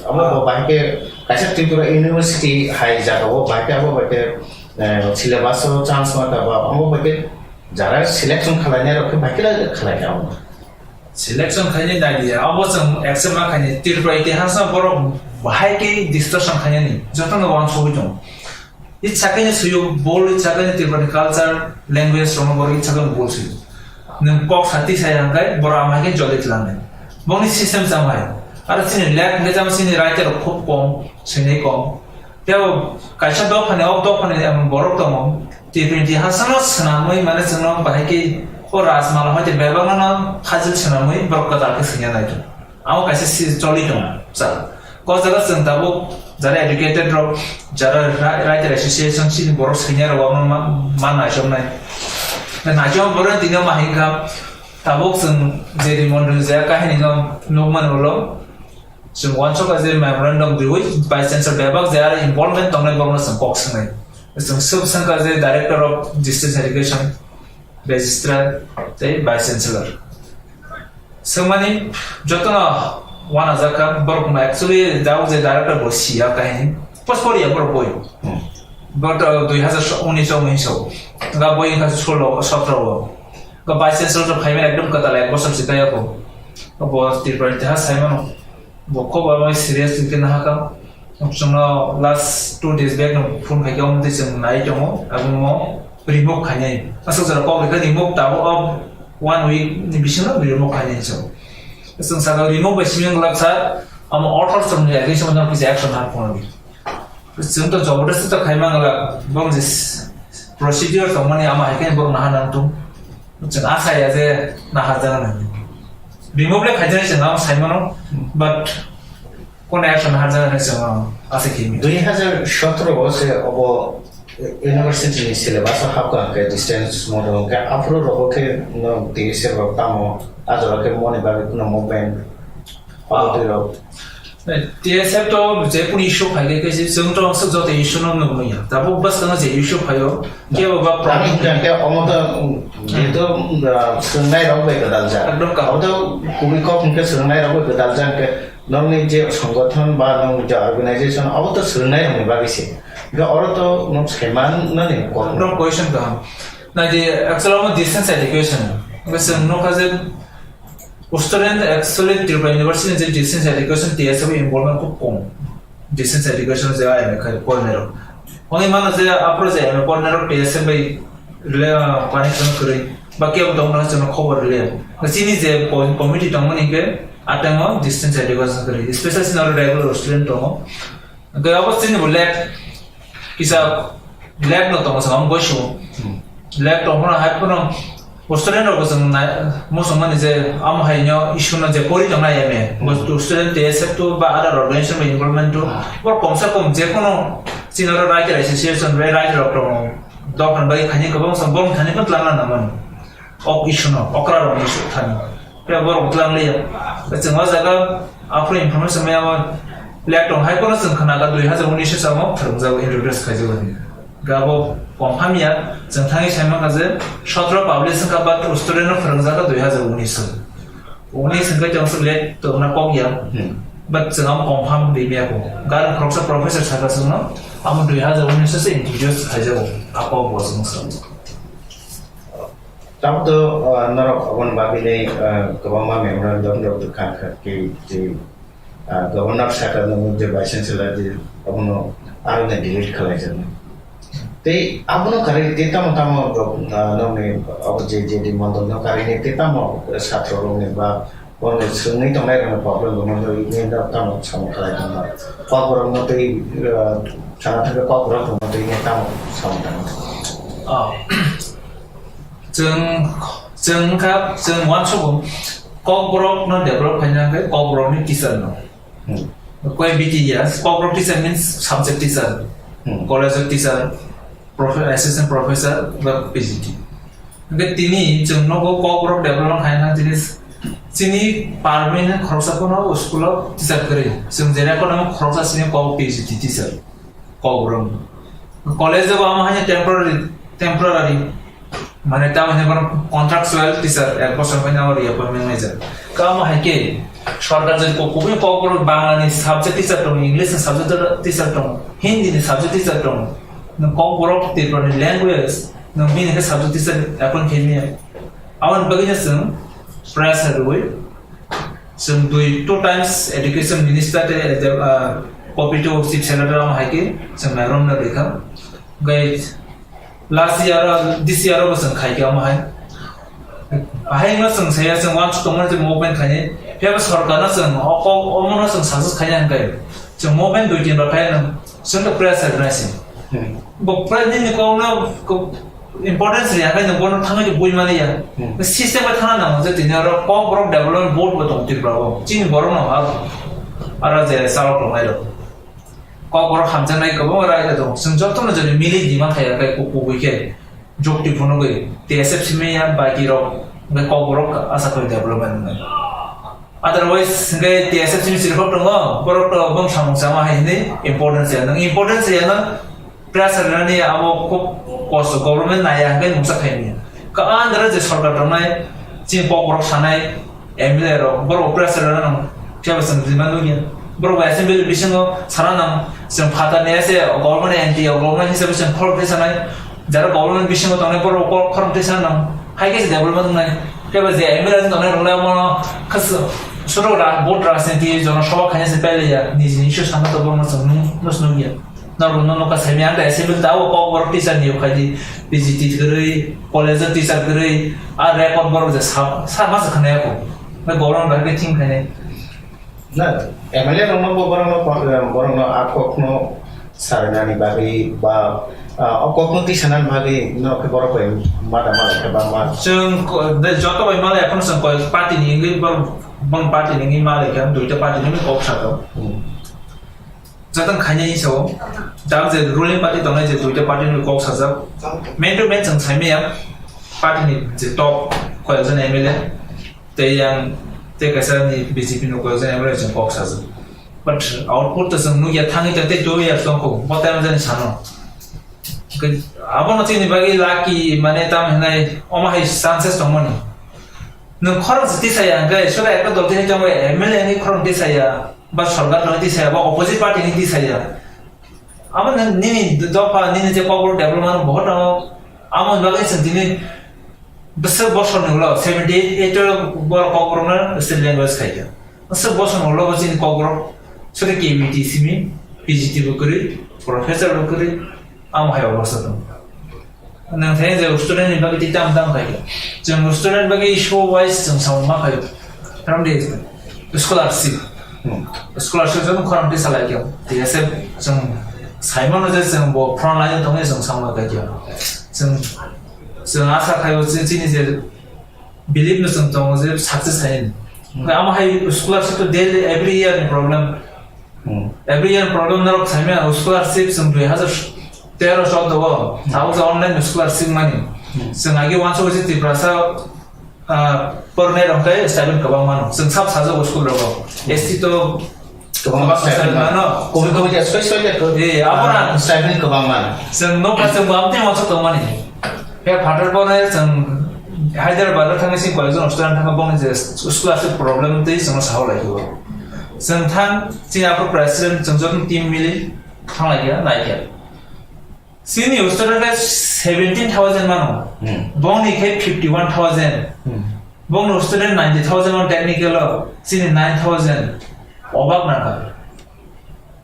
abo bo bahai khe kaisa Tripura University hai jaga o bahai khe abo bahai khe, eh, syllabus o chance ma ta ba, abo bahai khe jara selection khlai nai rok khe bahai khe khlai kha abo. Selection khainai idea, abo chwng accept ma khainai, Tripura itihas no borok bahai khe discussion khainani, jotono wansugwi tongo. Itsa khe suyo bol, itsa khe Tripura ni culture, language rokno borok itsa khe bol suyo. Nwng kok sati sai hangkai borok amai khe joli tlangnai. Bongni system chamai. Aro chini lek hingke chama chini writer rok khub kom, sini kom. Tebo kaisa dophani, o dophani emon borok tongo. T twenty hasano swnamwi mane chwngno bahai khe o Rajmala hoite bebakno khajil swnamwi borok kwtal khe swngya nai tongo. Amo kaisa si choli tongo, sir. Ko jaga chwng tabuk jara educated rok, jara ra-, writer association chini borok senior rok ma, ma, ma naisok nai. Naisok borok tini ma hingka tabuk chwng J D Mondol je kahini no nukmani ulo. Chwng wansok je memorandum riwi vice chancellor bebak je aro involvement tongnai borokno chwng kok swngnai. Chwng sub sangka je director of distance education, registrar tei vice chancellor. Swngmani jotono uanajakha borokno actually dao je director bo siya kahini. Post poriya borok boi. Hmm. But, uh, dui hazar unis o wngwi so. Ga boi wngkha solo, sotro o. Ga vice chancellor to phaimani ekdom kwtal ek bosor si kaya ko. Bo Tripura ni teha saimano. Bo khobor bai serious khe nahakha. Chwngno last two days back no phone khaikhe omo twi chwng nai tongo, abo mo remove khainai. Aswk jora kok rikha remove tabo o one week ni bisingo remove khainai chwng. Chwng saka remove bai simi wngkha sir, omo order chwng ni against o no kisa action ha phone di. Chwng to jabardasti to khaimang la, bong je procedure tongmani ama hai khe borok naha nang tung. Chwng asa ya je naha jana nang. Remove le khaijak chwng ama saimano, but Kono action harjak hinwi chwng asa khe mi. Dui hazar sotro o se obo university ni syllabus o hapkha hwnkhe distance model hwnkhe aphuru rogo khe no twi se rok tamo a jora khe moni bagwi kheno movement. Ah. Abo twi rok. T S F to je kunu issue phai khe, khe chwng to aswk joto issue no nukmanya. Tabuk bwskang je issue phaio, kebo ba problem. Ami hwnkhe omo to, um, jehetu, um, swrwngnai rok bai gwdal jak. Ekdom kaham. Omo to kubui kok hwnkhe swrwngnai rok bai gwdal jak hwnkhe. Nokni je songothon ba nokni je organization, abo to swrwngnai rokni bagwi se. Hwnkhe oro to nok saimanani kok. Ekdom question kaham. Naidi, actually, omo distance education. Hwnkhe chwng nukha je student, actually, Tripura University ni je distance education, T S F involvement khub kom. Distance education je M A khai porinai rok. Hwnwi mano je aphuru je M A porinai rok T S F bai rela-, connection kwrwi. Ba kebo tongmani chwngno khobor rwliya. Chini je po-, committee tongmani hwnkhe, a time o distance education kwrwi, especially chini oro regular student tongo. Hwnkhe abo chini bo late, Kisa lab no tongo, sa ang boisu. Hmm. Lab tong phano hai phano student rok bo chwng nai, muchung mani je amo hai no issue no je pori tong nai eme. Hmm. Bo student T S F to ba other organization ba involvement to. Hmm. Bo kom sa kom je kono chini oro writer association, writer rok tongo. Dophani bai khaini kwbang sa bong thani phano twlang na mani. Ok issue no, okra rok ni issue thani. Phiya borok twlang liya. Chwng o jaga aphuru information maya o lab tong hai phano chwng khna kha dui hazar unis o samo phwrwngjago, introduce khaijago hinwi. Gabo confirm ya, chwng thangwi sai mankha je sotro publish wngkha but student no phwrwngjak kha dui hazar unis o. Unis hwnkhe chwng swk late tongna kok ya. Hmm. But chwng amo confirm rimya kho. Garo khoroksa professor sakha chwngno amo dui hazar unis o se introduce khaijago. Ako bo chwng swng. Tamo to, ah, norok oboni bagwi ni, ah, kwbangma memorandum rok twi kha kha khe je, ah, governor saka nung je vice chancellor je obono aro ne delete khalai jani. Tei abono kari tei tamo tamo rok, ah, nokni obo je, je di mondol no kari ni tei tamo satro rok ni ba Bono swngwi tongnai rokni problem rokno twi nini tamo samung khlai tongma. Kokborok no twi, uh, sana thangwi kokborok rokno twi nini tamo samung tangma. Oh. Chwng, chwng kha, chwng uansukgo kokborok no develop khaina hwnkhe kokborok ni teacher no. Hmm. Koi B T ya, kokborok teacher means subject teacher, Hmm. college o teacher, profe-, assistant professor, ba P G T. Hingke tini chwng nogo kokborok development khaina jinis chini permanent khoroksa phano school o teacher kwrwi. Chwng je record namo khoroksa sini kok P G T teacher kokborok. College o bo amo haino temporary, temporary. Mane tamo hino bono contractual teacher ek bosor bai nabo reappointment naijak. Kamo hai khe sorkar jodi ko kubui kokborok Bangla ni subject teacher tongo, English ni subject teacher tongo, Hindi ni subject teacher tongo. Nwng kokborok Tripura ni language, nwng bini khe subject teacher appoint khe manya. Aboni bagwi no chwng pressure rwui chwng dui two times education minister tei, ah, copy to chief secretary amo hai khe chwng memorandum rwkha. Hwnkhe last year o, this year o bo chwng khai khe amo hai. Ahai no chwng saya chwng uansuk tongmani je movement khainai. Phiya bo sorkar no chwng o kok omo no chwng success khaina hwnkhe chwng movement dui tin rok khai no chwng to pressure rwnai se. Hmm. Bo president ni kok no ko importance riya khai no bono thangwi bui mani ya. Hmm. System bai thangna nango je tini oro kokborok development board bo tong Tripura o. Chini borok no ha. Ara je salok tongnai rok. Kokborok hamjaknai kwbangma raida tongo. Chwng jotono jodi milik dima thaiya khe ku-, kubui khe jukti phunugwi T S F simi ya baki rok hwnkhe kokborok asa khe development wngnai. Otherwise hwnkhe T S F simi chirikhok tongo, borok to bong samung sama hai hwnwi importance ya. Nwng importance ya no pressure nani abo khub kosto, government naiya hwnkhe mungsa khaimya. Ka andra je sorkar tongnai chini kokborok sanai, M L A rok, borok pressure rwna nang, phiya bo chwng rimani nukya. Borok bai assembly bisingo sana nang, chwng phatar ni ase, government ni anti, government hisabe chwng khorok twi sanai, jara government bisingo tongnai borok kor-, khorok twi sana nang, hai khe se development wngnai. Phiya bo je M L A ni tongnai rok le omo no khas-, suru ra-, vote rajniti, jono sabha khaina se pailaiya, niji ni issue sana to borok no chwng nung-, nus nukya. Norok no nokha semi ang da assembly ta o kokborok teacher ni ukhai di P G T kwrwi, college o teacher kwrwi, a record borok je sa, sa ma se khna yako. Na government bai khe thing khainai. Na M L A rok no bo borok no kon-, borok no a kok no sarinani bagwi ba, ah, o kok no tisanani bagwi no khe borok bai ma da ma khe ba ma. Chwng ko-, de joto bai ma le ekhon chwng koi party ni wngwi borok, bong party ni wngwi ma le khe duita party ni wngwi kok sa to. Hmm. Jatang khainai sao, jang je ruling party tongnai je duita party ni kok sajak. Man to man chwng saimaya, party ni je top koyakjan M L A, tei yang, tei kaisa ni B J P ni koyakjan M L A chwng kok sajak. But output to chwng nukya thangwi tei tei two years tongkho, bo time jani sano. Abono chini bagwi lucky mane tam hinai omo hai chances tongmani. Nwng khorang se tisaya hwnkhe, sura ekta dol tisai tongo, M L A ni khorang tisaya, ba sorkar ni tisaya, ba opposite party ni tisaya. Amo nwng nini dopha, nini je kokborok development bohot tongo, amo bagwi chwng tini bwswk bosor ni ulo seventy eight o borok kokborok no state language khai kha. Aswk bosong ulo bo chini kokborok sori K B T simi, P G T bo kwrwi, professor bo kwrwi, amo hai obostha tongo. Nang thai je student ni bagwi tei tam tam khai khe. Chwng student bagwi issue wise chwng samung ma khaio. From the scholarship. Hmm. Scholarship chwng khorang twi salai khe. T S F chwng Saimano je chwng bo front line o tongwi chwng samung khaikha. Chwng, chwng asa khaio chini, chini je believe no chwng tongo je success hai. Omo hai scholarship to daily every year ni problem. Hmm. Every year problem norok saimano scholarship chwng dui hazar tero choudo o, hmm, tauja online scholarship mani. Hmm. Chwng agi uansuk je Tiprasa, ah, pornai rok tei stipend kwbang mano. Chwng sab sajak school rogo. S T to kwbang kwbang stipend stipend mano. Kobi kobi je soi soi le ko. Eh, abora. Stipend kwbang mano. Chwng nokha chwng bam tei uansuk tongmani. He phatar pornai chwng Hyderabad o thangwi si college o student thangwi bongni je scholarship problem tei chwng sao lai o. Chwng thang chini aphuru president chwng joto team mili thang lai ya, nai ya. Sini student rok seventeen thousand mano. Hmm. Bongni khe fifty one thousand. Hmm. Bongni student ninety thousand on technical o, sini nine thousand. Obak nangkha.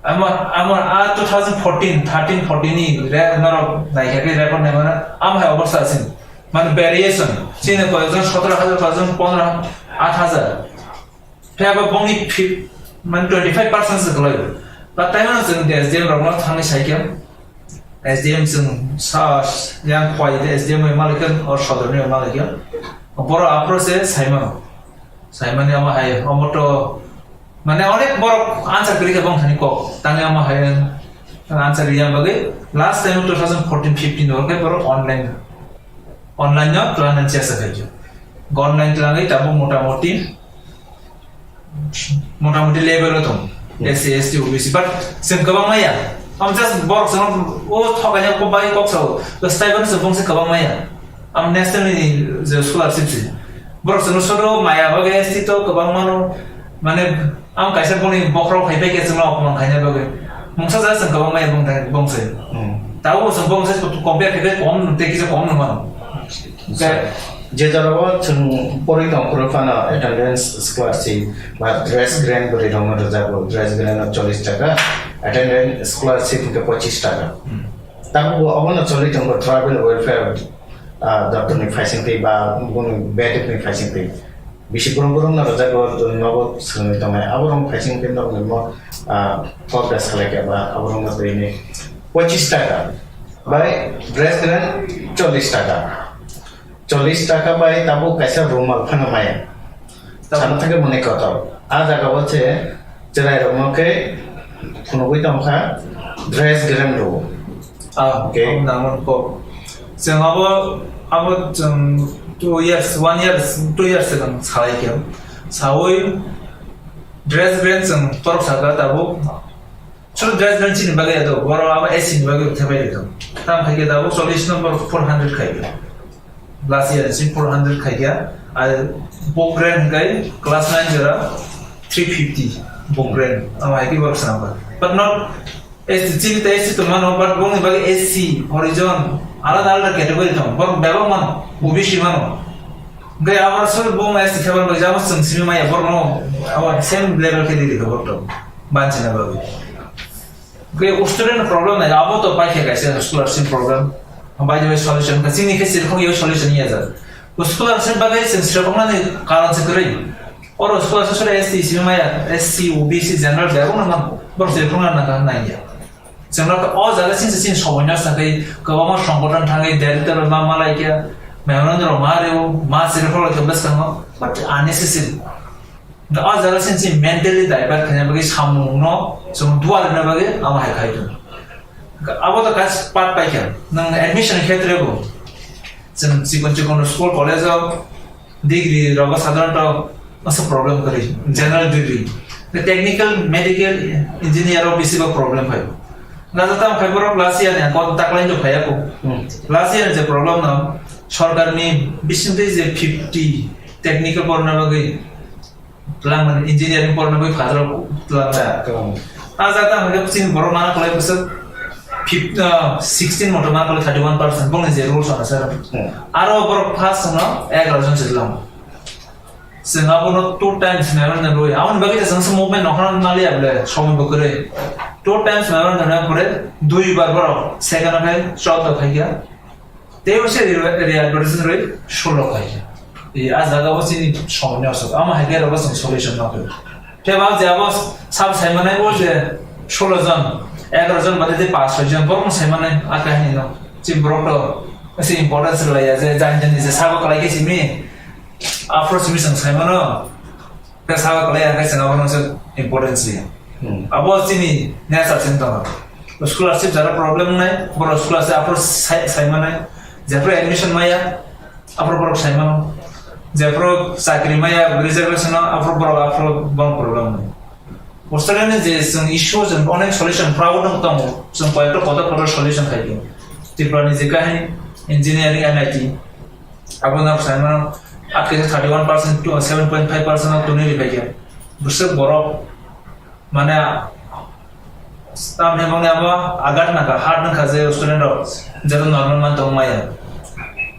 Ama, ama, a two thousand fourteen, thirteen, fourteen ni re-, norok naikha khe record naimano, ama hai obostha sin. Mane variation. Sini koyekjon sotoro hajar, koyekjon pondro, aat hajar. Phiya ba bongni fif-, mane twenty five percent se kwlai. Ba tei mano chwng S D M rokno thangwi saikha. S D M chwng sa yang khwai de S D M bai malikha or sodorni bai malikha. Boro apro se saimano. Saimani ama hai omo to mane onek borok answer kwrwi khe bong thani kok. Tangwi ama hai answer yang bagwi last time two thousand fourteen fifteen o khe borok online, online no twlang nang chesa khaikha. Online twlangwi tabuk motamoti motamoti level o tong. Hmm. S C, S T, O B C, but chwng kwbang maya. Am just borok chwng o thokaina ko bai kok sao. To stipend se bongse kwbang maya. Am national ni je scholarship se. Borok chwng sodo maya bagwi S T to kwbang mano. Mane am kaisa boni bokhorok hai bai khe chwng opman khaina bagwi. Mungsa ja chwng kwbang maya bong thai bongse. Hmm. Tabo chwng bongse compare khe kom tei kisa kom no mano. Okay. Je jorao chwng porwi tong phuru phano attendance scholarship ba dress grant bwrwi rokno rwjago, dress grant no chollish taka, attendance scholarship hwnkhe pochish taka. Hmm. Tabuk bo obono choli tongo tribal welfare, ah, doptor ni phaising twi ba boni bedek ni phaising twi. Bisi borok borok no rwjago nogo swngwi tongnai. Abo rok phaising twi nokni mo, ah, kok da salai kha ba abo rok no twi ni pochish taka bai dress grant chollish taka. Chollish taka bai tabuk kaisa rumal phano maya. Tabuk. Sana thangwi mwnwi kotor. A jaga o se chwrai rokno khe phunugwi tongkha dress grant rwo. Ah, okay. Abo nangmani kok. Chwng abo, abo chwng two years, one year, two years swkang salai khe. Saui dress grant chwng torok saka tabuk. Solo dress grant chini bagwi ya to, boro abo S C ni bagwi thepai rikha. Tam khai khe tabuk chollish number four hundred khai khe. Last year si four hundred khai khe. Ai bo grant khai class nine jora three fifty bo grant. Abo hai khe borok swnam ba. But not S C, chini ta S C to mano, but bongni bagwi S C, Horijon, alada alada category tong. Borok bebak mano, O B C mano. Hwnkhe abo solo bong S C khe ban bai jabo chwng simi maya borok no abo same level khe riri khe borok to. Banchina bagwi. Hwnkhe student problem nai abo to paikha kaisa scholarship problem. By the way, solution ka chini khe sirkhok yo solution ya jat. Scholarship bagwi chwng sirkhok nani karon se kwrwi. Oro scholarship sura S T simi maya, S C, O B C, general bebak no man. Borok sirkhok nani nang nai ya. Chwng no o jaga chini chini somonya sakhi kwbangma songgothon thangwi Delhi toro ma malai khe memorandum rok ma rwo ma sirkhok khe bwskango but unnecessary. Da o jaga sin si mentally divert khaina bagwi samung no chwng dual rwna bagwi amo hai khai tongo. Abo to kaisa part pai kha. Nwng admission khetre bo chwng chikon chikon school college o degree rogo sadharanto asa problem kwrwi, general degree. Technical, medical, engineer o bisi bo problem phai. Gaja tam khai borok last year ni kon taklai do phai ako. Hmm. Last year je problem no sorkar ni bising tei je fifty technical porna bagwi Twlang mani engineering porna bai phadrok twlang da. Twlang. A jata hwnkhe chini borok mana kwlai bwswk fif-, ah, sixteen moto mana kwlai thirty one percent bongni je rules ono sir. Hmm. Aro borok first no egaroh jon se twlang. Chwng abono two times memorandum rwi. Aboni bagwi chwng se movement nokhorna maliya bole somoi bo kwrwi. Two times memorandum rwi pore dui bar borok second o khai chwlto khaikha. Tei se re-, re-, advertisement rwi solo khai. E, a jaga o chini somoi ni aswk. Amo hai khe abo chwng solution no khe. Khe ba je abo sab sai manai bo je solo jon. Egaroh jon bade de pass soi jon borok no sai mano a kahini no. Chini borok to se importance rwlaiya je jani jani je sabo kwlai khe simi. Aphuru simi chwng sai mano. Khe sabo kwlai ya khe chwng abono se importance rwya. Hmm. Abo chini nature chini tongo. Scholarship jara problem wngnai, borok scholarship aphuru sai, sai manai. Jephuru admission maya, aphuru borok sai mano. Jephuru chakri maya, reservation no, aphuru borok aphuru bong problem wngnai. Australia ni je chwng issue chwng onek solution problem tongo, chwng koyekta kotor kotor solution khai di. Tripura ni je kahini engineering N I T, abo no sai mano, akhir thirty one percent to seven point five percent no tuni ri bai khe. Bwswk borok mane tam hebong ni abo agat naka hard naka je Australia rok jeto normal man tong maya.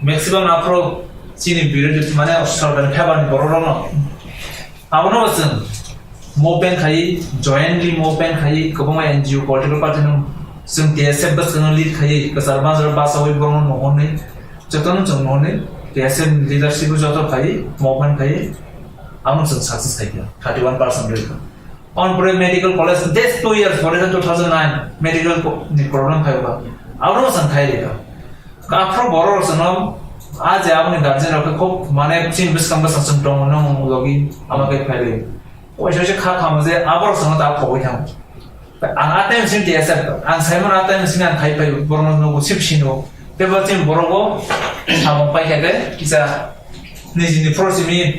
Maximum aphuru chini birodhi mane sorkar ni phebar ni borok rok no Abono chwng movement khai, jointly movement khai, kwbangma N G O, political party no chwng T S F bwskango lead khai, kwchar majra bachaui borokno mohornwi, jotono chwng mohornwi, T S F leadership o joto khai, movement khai, abono chwng success khai kha, thirty one percent rwi kha. On pre medical college, this two years, for example, two thousand nine, medical co-, ni problem khai kha, abono chwng khai rwi kha. Aphuru borok rok no, a je aboni guardian rok khe khub mane chini bwskang bwsang chwng tongo nung logi ama khe phailwi. Waisa waisa kha khamo je aborok rok no ta phobwi thango. Ang a time sini T S F, ang saimano a time sini ang khai phai borok no nugo sip sino. Tei bo chini borok bo samung pai khe kisa nijini pro simi,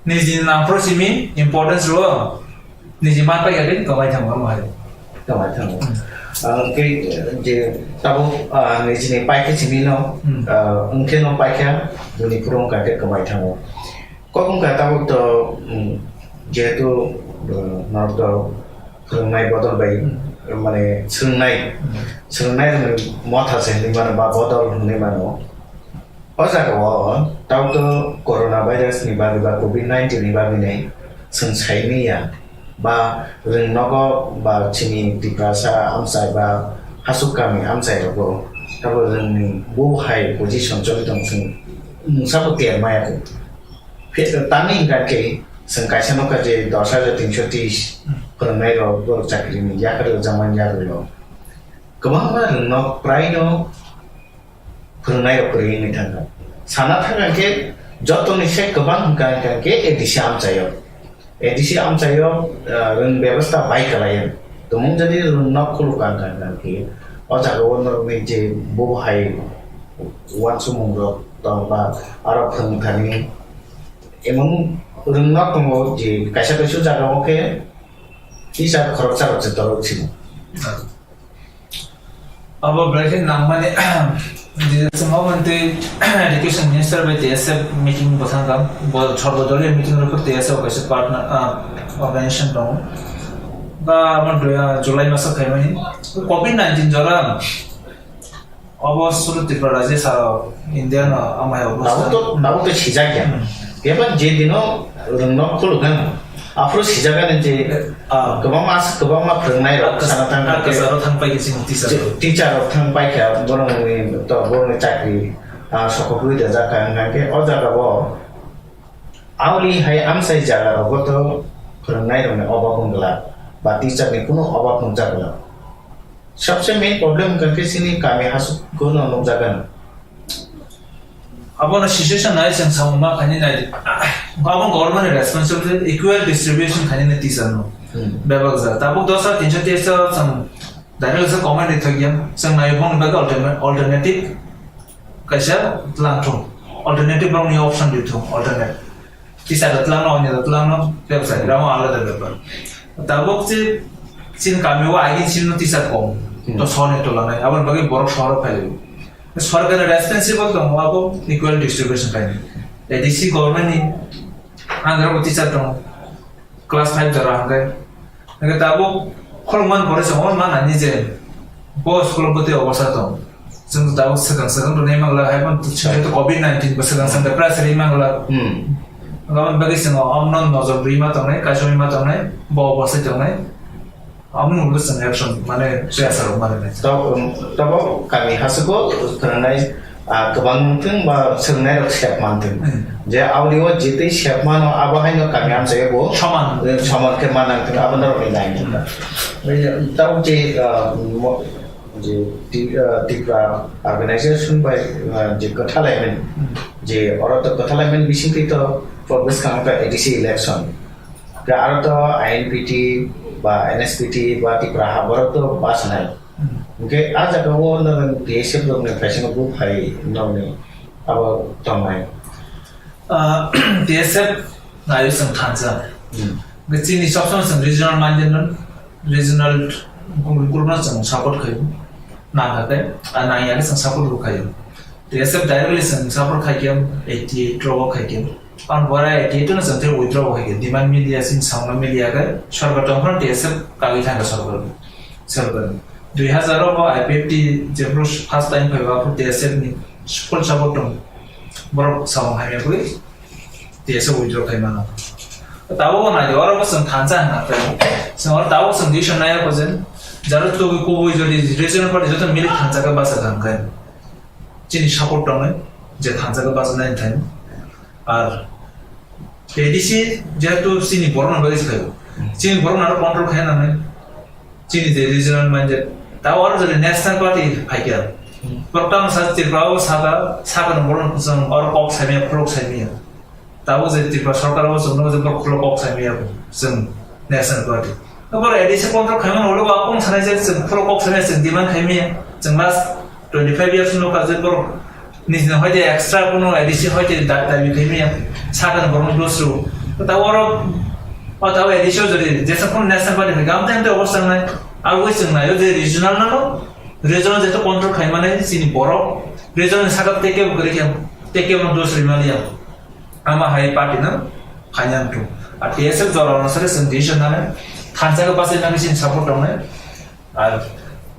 nijini nang pro simi importance rwo. Niji ma paikha khe kwmai thango, omo hai. Kwmai thango. Hmm. Ah, hwnkhe, je tabuk, ah, nijini paikha simi no, Hmm. Ah, hwnkhe no paikha, bini phuru wngkha khe kwmai thango. Kok wngkha tabuk to, hmm, jehetu, ah, norok to phwrwngnai bodol bai, Hmm. mane swrwngnai, Hmm. swrwngnai rokni motha se hinwi mano ba bodol hinwi mano. O jaga o tabuk to corona virus ni bagwi ba covid nineteen ni bagwi nai chwng sai manya ba rwng nogo ba chini Tiprasa amchai ba hasuk kami amchai rogo tabuk rwngni bo hai position choli tong chwng mungsa bo ter maya kho. Phi-, tamni hwnkha khe chwng kaisa nukha je dos hajar tinso tris phwrwngnai rok borok chakri ni yakarwi rwjakmani yakarwi rok kwbangma rwng nok prai no phwrwngnai rok kwrwi wngwi thangkha. Sana thangkha khe jotoni se kwbang hwnkha hwnkha khe A D C amchaio. A D C amchaio, ah, rwng bebostha bai kwlaiya. Tumung jadi rwng nok khulukha hwnkha hwnkha khe o jaga o norokni je bo hai uansukmung rok tong ba aro phwrwng thani emon rwng nok tongo je kaisa kaisa jaga o khe teacher khoroksa rok se torok simo. Abo belai khe nangmani, je chwng obo twi education minister bai T S F meeting bwthang kha, bo sorbo doliyo meeting rwkhe T S F kaisa partner, ah, organization tongo. Ba abo dui, ah, July maso khaimani. Covid nineteen jora obo suru Tripura rajya sara India no amai obo. Tabuk to, tabuk to sijak ya. Hmm. Kebo je dino rwngno khuluknani. Aphuru sijaga ni je, ah, kwbangma, kwbangma phwrwngnai rok ah, sana thang ah, khe. Kasaro thang pai khe chini teacher. Teacher rok thang pai khe borokni to borokni chakri, ah, sokogwi dajak kha, hwnkha khe o jaga o auli hai amsai jaga rogo to phwrwngnai rokni obab wng glak ba teacher ni kunu obab nukjak glak. Sabse main problem hwnkha khe chini kami hasuk no nukjagan. Abono situation nai chwng samung ma khainai nai. Abo government ni responsibility equal distribution khainai teacher no. Hmm. Bebak ja. Tabuk dos hajar tinso teacher chwng direct sa comment ri thok ya. Chwng nai bong bag alternate, alternative kaisa tlang thung. Alternative bong ni option ri thung. Alternate. Teacher da tlang no, onya da tlang no, bebsa, ramo alada bepar. Tabuk si, sin kami o aini sin no teacher kom. Hmm. To sone to lanai. Abon bagi borok soro phai. Sorkar responsible tong abo equal distribution kai. A D C government ni angra bo teacher tong. Class five jora hangkai. Hingke tabuk khulumani pore se hwn manani je bo school bwtwi obosha tong. Chwng tabuk swkang swkang rwnai mangla, hai phano chwng to covid nineteen bo swkang swkang pressure ri mangla. Hmm. Aboni bagwi chwng omno nojor rwi ma tongnai, kaichomwi ma tongnai, bo obosha tongnai. Aboni ulo chwng action mane pressure rok mane nai. Tab-, um, tabuk kami hasugo khwnanai, Ah, kwbang wngthung ba swrwngnairok sep manthung. Hmm. Je audio jitwi sep mano, abo haino kami amchaio bo, Soman. Eh, soman khe manang thung, abo norokni dain thung. Bai, tabuk je, ah, mo-, je Ti-, ah, Tripura organization bai, ah, je kwthalaimen, Hmm. je oro to kwthalaimen bisingtwi to bwskang to A D C election. Khe aro to I N P T ba N S P T ba Tripura ha borok to bus nai. Hmm. Hwnkhe a jaga o no T S F rok ni kaisa no bo phai no ni abo tongnai. Ah, T S F nayo chwng thansa. Hmm. Hwnkhe chini sob somoi chwng regional minded no, regional group no chwng support khaio. Nangkha khe, a nangya khe chwng support bo khaio. T S F directly chwng support khai khe eighty eight rok khai khe. Ang bora eighty eight no chwng tei withdraw khai khe. Demand media sin sangma media khe sorkar tong phano T S F kagwi thangkha sorkar. Sorkar. Dui hazar o bo I P F T jephru first time phaiba aphru T S F ni full support tong. Borok samung hamya khe T S F withdraw khai mano. Tabuk bo nai oro bo chwng thansa hwnkha khe. Chwng oro tabuk chwng decision nai kho je. Jaro tugwi kubui jodi regional party joto milik thansa khe basa kha hwnkhe. Chini support tongnai, je thansa khe bachanai thani. Ar A D C jehetu chini borokno bagwi se khaio. Hmm. Chini borokno aro control khai nangnai. Chini je regional minded. Ta oro jodi national party phaikha. Hmm. Borok tamo sa Tripura o saka, saka no borok no kusung oro kok saimaya, khulok saimaya. Tabuk je Tripura sorkar o chwngno je borok khulok kok saimaya bo chwng national party. Borok A D C control khaimani ulo bo kung sanai je chwng khulok kok saimaya chwng demand khaimaya. Chwng last twenty five years no kaje borok nijini hoite extra kuno A D C hoite da-, dabi khaimaya. Sakani borok dosru. Ta oro o ta A D C o jodi jesa kuno national party khaikha amte amte obostha nai. Abo chwng naio je regional no regional jeto control khaimani chini borok regional ni saka teke bo kwrwi khe teke bo dos rimani ya. Ama hai party no khaina wngthung. A T S F jora ono sare chwng decision nanai. Thansa khe bachai nangwi chini support tongnai. Ar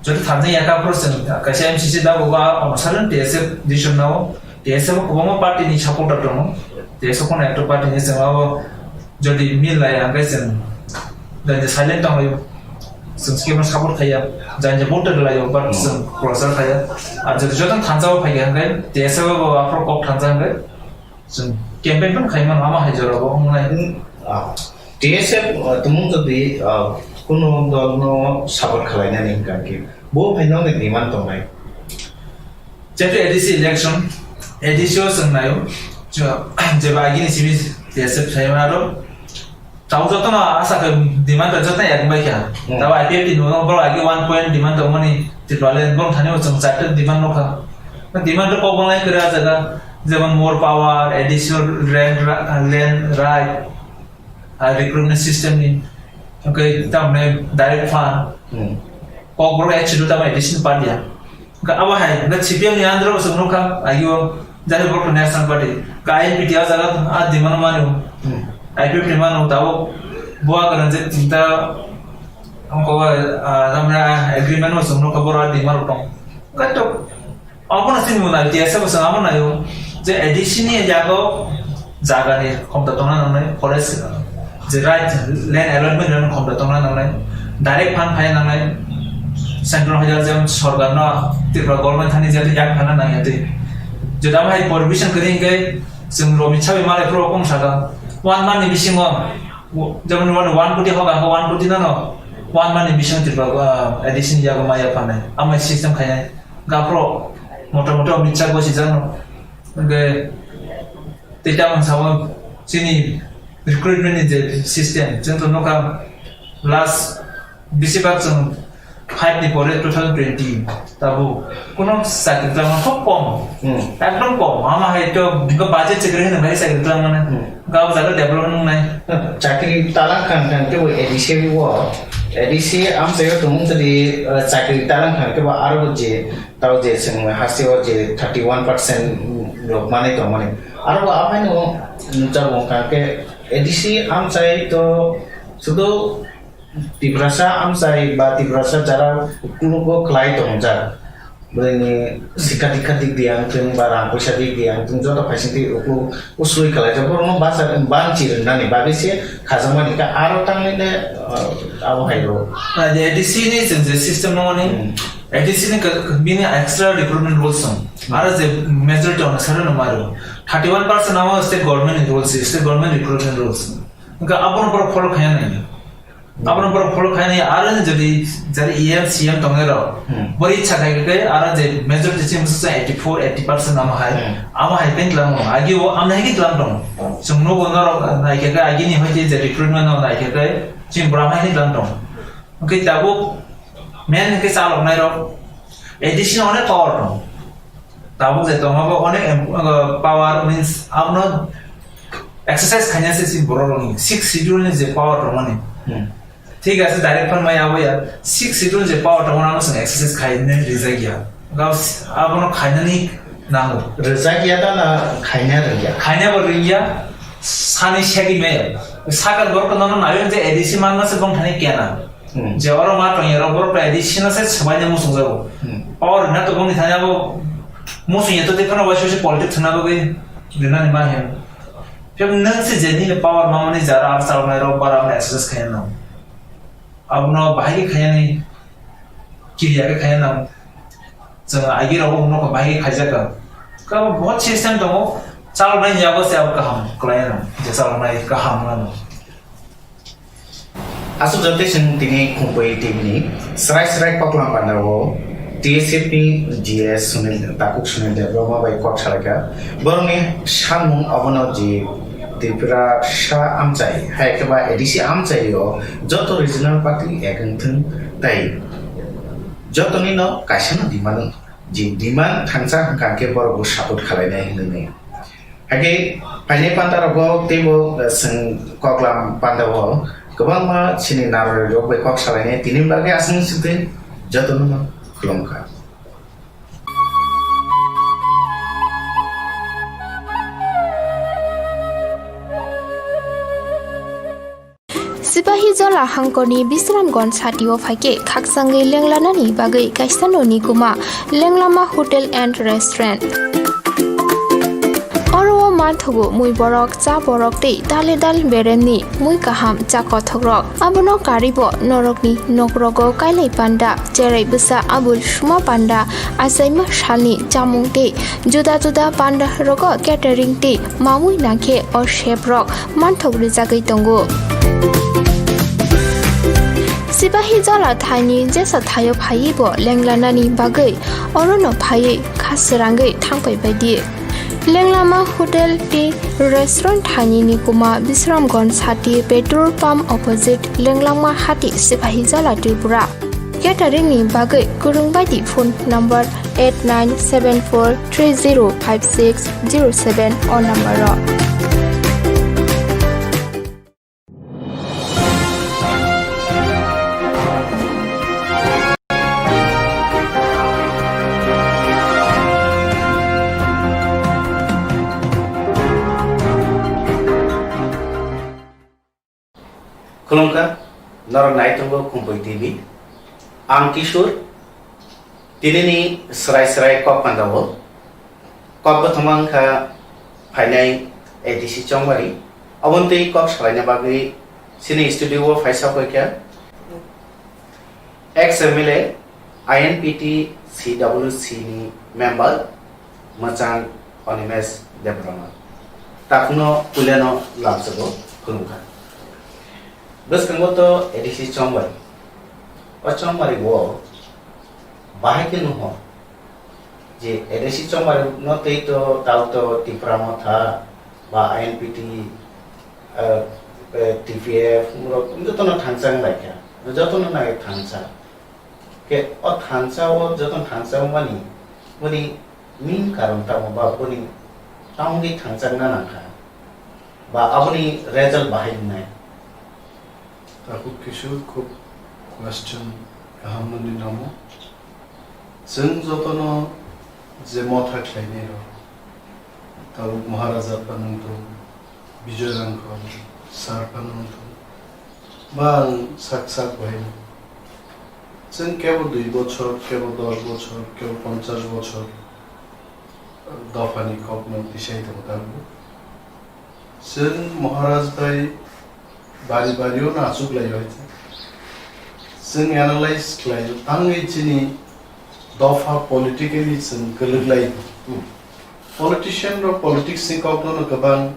jodi thansa ya kha phuru chwng kaisa M C C da bo ba ono sare T S F decision nao. T S F o kwbangma party ni supporter tongo. T S F kono ekta party ni chwng abo jodi mil lai hwnkhe chwng jodi silent tonglaio. Chwng skemo support khaiya. Jani vote laio but Hmm. chwng prochar khaiya. Ar jodi joto thansa o phaiya hwnkhe T S F o bo aphuru kok thansa hwnkhe. Chwng campaign phano khaimano, ama hai jora bo wngnai. Hmm, ah, T S F, ah, tumung jodi, ah, kuno dol no support khlainani hwnkha khe, bo hai nokni demand tongnai. Jephru A D C election, A D C o chwng naio, je-, jeba agini simi T S F saimano aro, Tao jotono asa khe demand rok joto yak bai kha. Hmm. Tao I P F T ni ulo borok agi one point demand tongmani Tipraland borok thani bo chwng charta demand nukha. Demand rok kok bolai kwrwi ah jaga, jemon more power, additional land ra-, land right, ah, recruitment system ni, okay, tamni direct fund. Hmm. Kok borok actually tamo additional part ya. Hwnkhe abo hai, hwnkhe C P M ni under o chwng nukha, agio, jani borok national party. Ka I N P T o jaga a demand mano. Hmm. I P F T mano, tabuk bo a kwrwng je tinta, ongko, ah, tamni, ah, agreement o chwng nukha, borok a demand rok tong. Hwnkhe to, abono chini mona T S F o chwng abo naio, je A D C ni jaga o, jagani khomta tongna nangnai, forest, je right land allotment rokni khomta tongna nangnai, direct fund phai nangnai, central hoiya jemon sorkar no Tripura government thani je yak phana nangya twi. Jodi amo hai provision kwrwi hwnkhe chwng Romit Sabai malai phuru kung saka, one month ni bisingo, jemon one, one koti hoga khe one koti no no, one month ni bisingo Tripura, ah, A D C ni yago maya phanai, amo system khainai, gaphro moto moto Amit Shah gosi jano, hwnkhe Tei tamoni sabo chini recruitment ni je system, chwng to nukha last bisi bak chwng five ni pore two thousand twenty tabuk kuno chakri twlangma khub kom. Hmm. Ekdom kom. Ama hai to budget chakri hwnwi bai chakri twlangmani. Hmm. Gabo jaga development wngnai. Chakri talang khan khan kebo A D C o, A D C amchaio tongmung tadi, eh, chakri talang khan kebo aro je Tao je chwng haste o je thirty one percent rok manwi tongmani. Aro bo aphai no nukjago wngkha khe A D C amchai to sudu Tiprasa amchai ba Tiprasa jara uklugo khlai tongjak. Bwrwini sikha dikha dik di ang thung ba rang poisa dik di ang thung joto phaising twi ukluk usui khlai jak. Borokno basa banchi rwnani bagwi se khajakmani kha aro tangwi le, uh, abo hai rw. A D C ni chwng je system no mani. Hmm. A D C ni ka-, bini extra recruitment rules song. Aro je majority ono sare no mario. Thirty one percent amo state government ni rules, state government recruitment rules. Hingke abono borok follow khaya nai. Abono borok follow khaya nai, aro jodi jari E M, C M tongnai rok. Hmm. Bori ichha khai khe aro je majority chim sa eighty four, eighty percent amo hai. Hmm. Amo hai pen tlang no. Agi o amne hai ki tlang tong. Chwng no bo norok nai khe agi ni hoi je recruitment no nai khe chim bra hai ki tlang tong. Hingke tabuk main hingke chaloknai rok A D C no onek power tong. Tabuk je tong abo onek em-, uh, power means abono exercise khaina se si borok rokni six schedule ni je power tongmani. Hmm. Thik ase direct phan mai abo ya six schedule je power tongmani amo song exercise khaina rijak ya. Gao s-, abono khainani nango. Rijak ya ta na khaina rijak? Khaina bo rijak. Sani segi me. Sakal borok no na je A D C manna se bong thani kena. Hmm. Je oro ma tong yero borok ta A D C na se sabai ne musung jago. Hmm. Power na to bong thani abo musung yeto de kono wasi wasi politics na bo ge dina ni ma hem. Pem nang se je ni power ma mani jara ar sal mai rok bara ma exercise khayan na. Abono bahai khayan ni kiriya khayan na. Chwng agi rok no bahai khaijak ka. Ka bo system tongo. Chalok nai yago se abo kaham klai na. Je chalok nai kaham na. Aswk jotoi chwng tini Khumpui T V ni srai srai koklam panda o T S F ni G S Sunil, Takhuk Sunil Debbarma bai kok salaikha. Borokni samung abono je Tiprasa amchai, hai khe ba A D C amchai o joto regional party ek wng thung tai jotoni no kaisa no demand wng. Je demand thangsa hwnkha khe borok bo support khalainai hinwi. Hakhe phainai panda rogo teibo, eh, chwng koklam panda o kwbangma chini narwrwi rok bai kok salainai tini bagwi aswk swtwi jotono no khulumkha. Sipahijola hangkorni Bisramganj satio phaikhe khakchangwi lenglanani bagwi kaisa noni kwma Lenglama Hotel and Restaurant. Oro o manthogo mui borok, cha borok tei dale dal beremni mui kaham cha kothokrok. Abono karibo norokni nokrogo kailai panda, cherai bwsa abul suma panda, achaima salni chamung tei juda juda panda rogo catering tei mamui nangkhe o chef rok manthok rijagwi tongo. Sipahijola thaini jesa thaio phaiwi bo lenglanani bagwi orono phaiwi kha srangwi thangpai baidi. Lenglama Hotel tei Restaurant thaini ni kwma Bisramganj sati petrol pump opposite Lenglama hati Sipahijola Tripura. Catering ni bagwi kwrwng baidi phone number eight nine seven four three zero five six zero seven o number o. Khulumkha, norok nai tongo Khumpui T V. Ang Kishore, tinini srai srai kok pandao. Kok bothoma wngkha phainai A D C Chongmari. Aboni twi kok salaina bagwi chini studio o phaisa poikha. Ex M L A, I N P T C W C ni member mwchang Animesh Debbarma. Takhukno puilano lamsogo khulumkha. Bwskango to A D C Chongmari. O Chongmari o bahai khe nuho je A D C Chongmari no tei to tao to Tipra Motha ba I N P T, eh, eh, T P F, murok jotono thangchang lai kha, jotono nai thangcha. Khe o thansa o jotono thansa wngmani boni main karon tamo ba boni tamogwi thangchakna nangkha ba aboni result bahai wngnai? Takhuk Kishore, khub question kaham nini namo. Chwng jotono je motha khlainai rok, tabuk Maharaja phano wngthung, Bijoy Rangkhol sir phano wngthung, ba ang sak sak bai chwng kebo dui bochor, kebo dos bochor, kebo ponchash bochor dophani kokno tisai tongo tabuk. Chwng Maharaj bai bari bari o no achuk lai bai. Chwng analyze khlai tangwi chini Dopha politically chwng kwlwk lai. Hmm. Politician rok politics ni kok no kwbang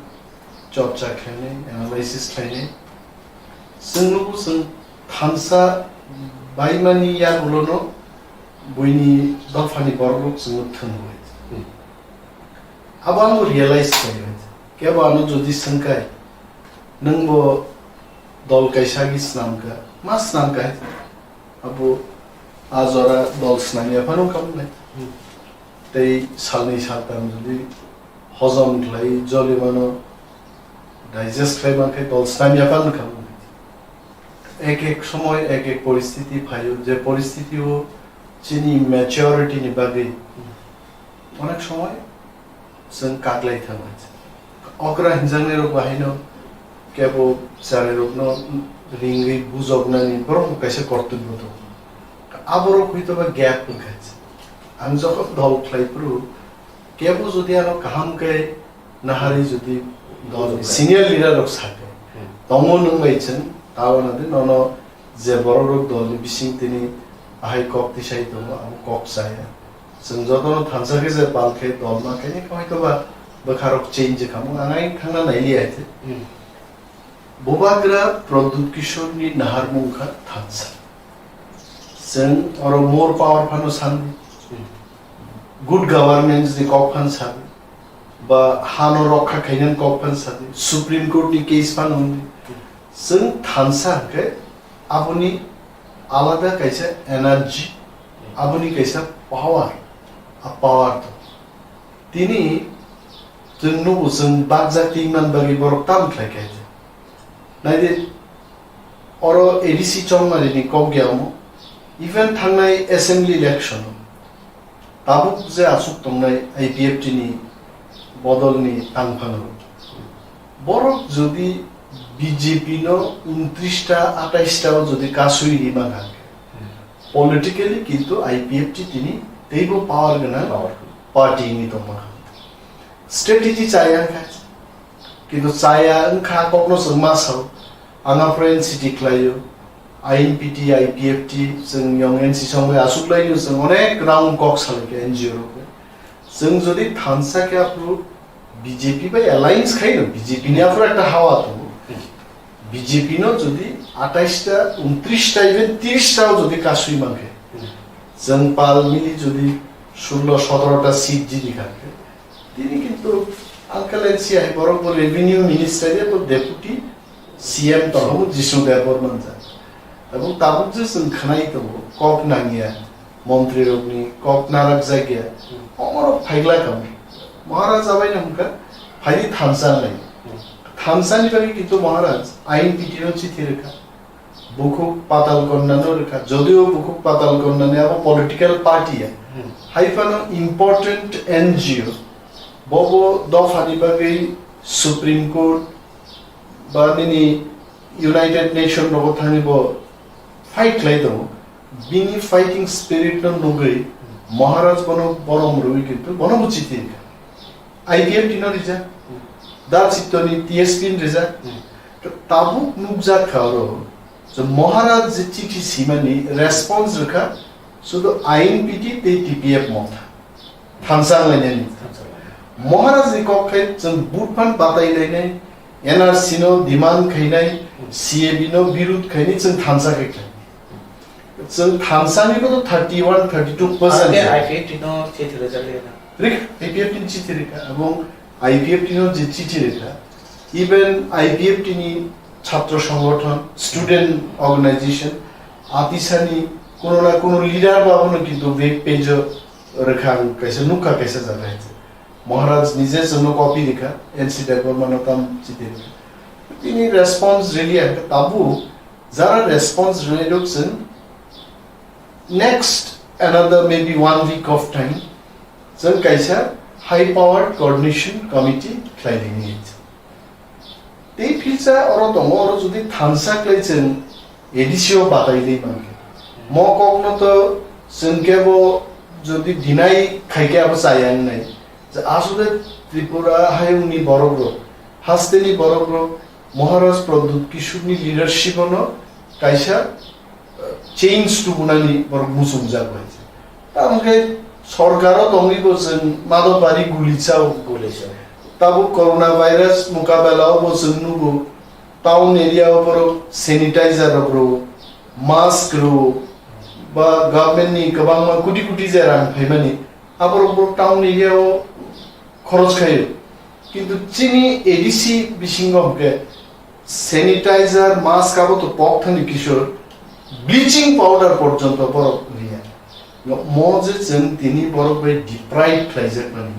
chorcha khlainai, analysis khlainai. Chwng nugo chwng thansa baimani yagulo no buini dophani borok rok chwng no thwng bai. Hmm. Abo ang realize khlai bai. Kebo ano jodi swngkai, nwng bo dol kaisa gi snam ka, ma snam ka? Abo a jora dol snamya phano wngkha mwnai. Hmm. Tei salnwi saltam jodi hojom khlai, joli mano digest khlai mankhe dol snamya phano wngkha mwnai. Ek ek somoy ek ek poristiti phaio, je poristiti o chini maturity ni bagwi onek somoy chwng kaklai thangwi. Okra hinjaknai rok bahaino kebo chwrai rokno ringwi bujoknani borok kaisa kortobyo tongo. Aborok hoi toba gap wngkha. Ang jokhon dol khlai phuru kebo jodi ano kaham khe naharwi jodi dol senior leader rok sakhe, hmm, tongo nwng bai chwng tabo nadi nono je borok rok dol ni bising tini ahai kok tisai tongo, abo kok chaya. Chwng jotono thansa khe je pal khe dol ma khe, hoi toba bwkha rok change kha mo, ang ai thangna nai li ai. Hmm. Bubagra Pradyut Kishore ni naharmung kha thansa. Chwng oro more power phano sandi. Hmm. Good governance ni kok phan sadi. Ba hano rokha khainani kok phan sadi. Supreme Court ni case phano wngdi. Hmm. Chwng thansa hwnkhe aboni alada kaisa energy, aboni kaisa power, a power to. Tini chwng nugo, chwng bakjak twi man bagwi borok tam khlai kha. Naidi, oro A D C Chongmari ni kok ya omo, even thangnai assembly election o tabuk je aswk tongnai I P F T ni bodol ni tangphano, borok jodi B J P no untris ta, atais ta o jodi kasui ri man ha, politically kintu I P F T tini teibo power gwnang, power, party ni tongma. Strategy chaya wngkha. Kintu chaya wngkha kokno chwng ma sao. Ang aphuru N C T khlaio. I N P T, I P F T, chwng yong N C song bai aswk laino chwng onek round kok salaikha N G O rok bai. Chwng jodi thansa khe aphuru B J P bai alliance khaino, B J P ni aphuru ekta hawa tongo. B J P no jodi atais ta, untris ta, even tris ta o jodi kasui mankhe, chwng pal mili jodi sullo sotoro ta seat jidi kha khe, tini kintu Uncle N C hai borok bo revenue minister ya bo deputy C M tongkha bo Jisnu Debbarma jak. Abo tabuk je chwng khwnai tongo kok nangya, montri rokni kok narak jakya, omorok phaigla kamo. Maharaj abai no hwnkha, phaidi thansa nai. Thansa ni bagwi kintu Maharaj I N P T no chithi rwkha. Bukhuk Patal Konna no rwkha. Jodio Bukhuk Patal Konna ni abo political party ya. Hmm. Hai phano important N G O. Bobo dopha ni bagwi Supreme Court ba nini United Nation rogo thangwi bo fight khlai tongo. Bini fighting spirit no nugwi Maharaj bono borom rwwi kintu bono bo chithi rwkha. I P F T no rijak, Da Chitto ni T S P ni rijak. Tabuk nukjak kha oro je Maharaj je chithi simani response rwkha sudu I N P T tei T P F motha. Thansa wnglainani. Maharaj ni kok khai chwng vote phan batai lainai, N R C no demand khainai, C A B no birud khainai chwng thansa khai khlai. Chwng thansa ni bodo thirty one, thirty two percent. Ake I P F T no chithi rwjak le na. Rik, I P F T ni chithi rikha, ebong I P F T no je chithi rikha, even I P F T ni chhatro songgothon, student organization, atisani kuno na kuno leader ba abono kintu web page o rwkha, ang kaisa nukha kaisa jaga hai. Maharaj nije chwngno copy rikha, N C Debbarma no tam chithi rikha. Tini response rili ang tabuk jara response rili rok chwng next another maybe one week of time chwng kaisa high powered coordination committee khlai rini. Tei philsa oro tongo, oro jodi thansa khlai chwng A D C o batai di mankhe. Mo kokno to chwng kebo jodi deny khaikhe abo chaya wngnai. Je asole Tripura hayungni borok rok, hasteni borok rok, Maharaj Pradyut Kishore ni leadership ono kaisa change tubunani borok muchungjak bai. Tamo khe sorkaro tongwi bo chwng madopari guli chao. Guli chao. Tabuk corona virus mukabela o bo chwng nugo, town area o borok sanitizer rok rwo, mask rwo, ba government ni kwbangma kuti kuti je rang phaimani, aborok borok town area o khorok khaio. Kintu chini A D C bisingo hwnkhe sanitizer, mask abo to pok thani kishor, bleaching powder porjonto borok riya. Mo je chwng tini borok bai deprive khlaijak mani,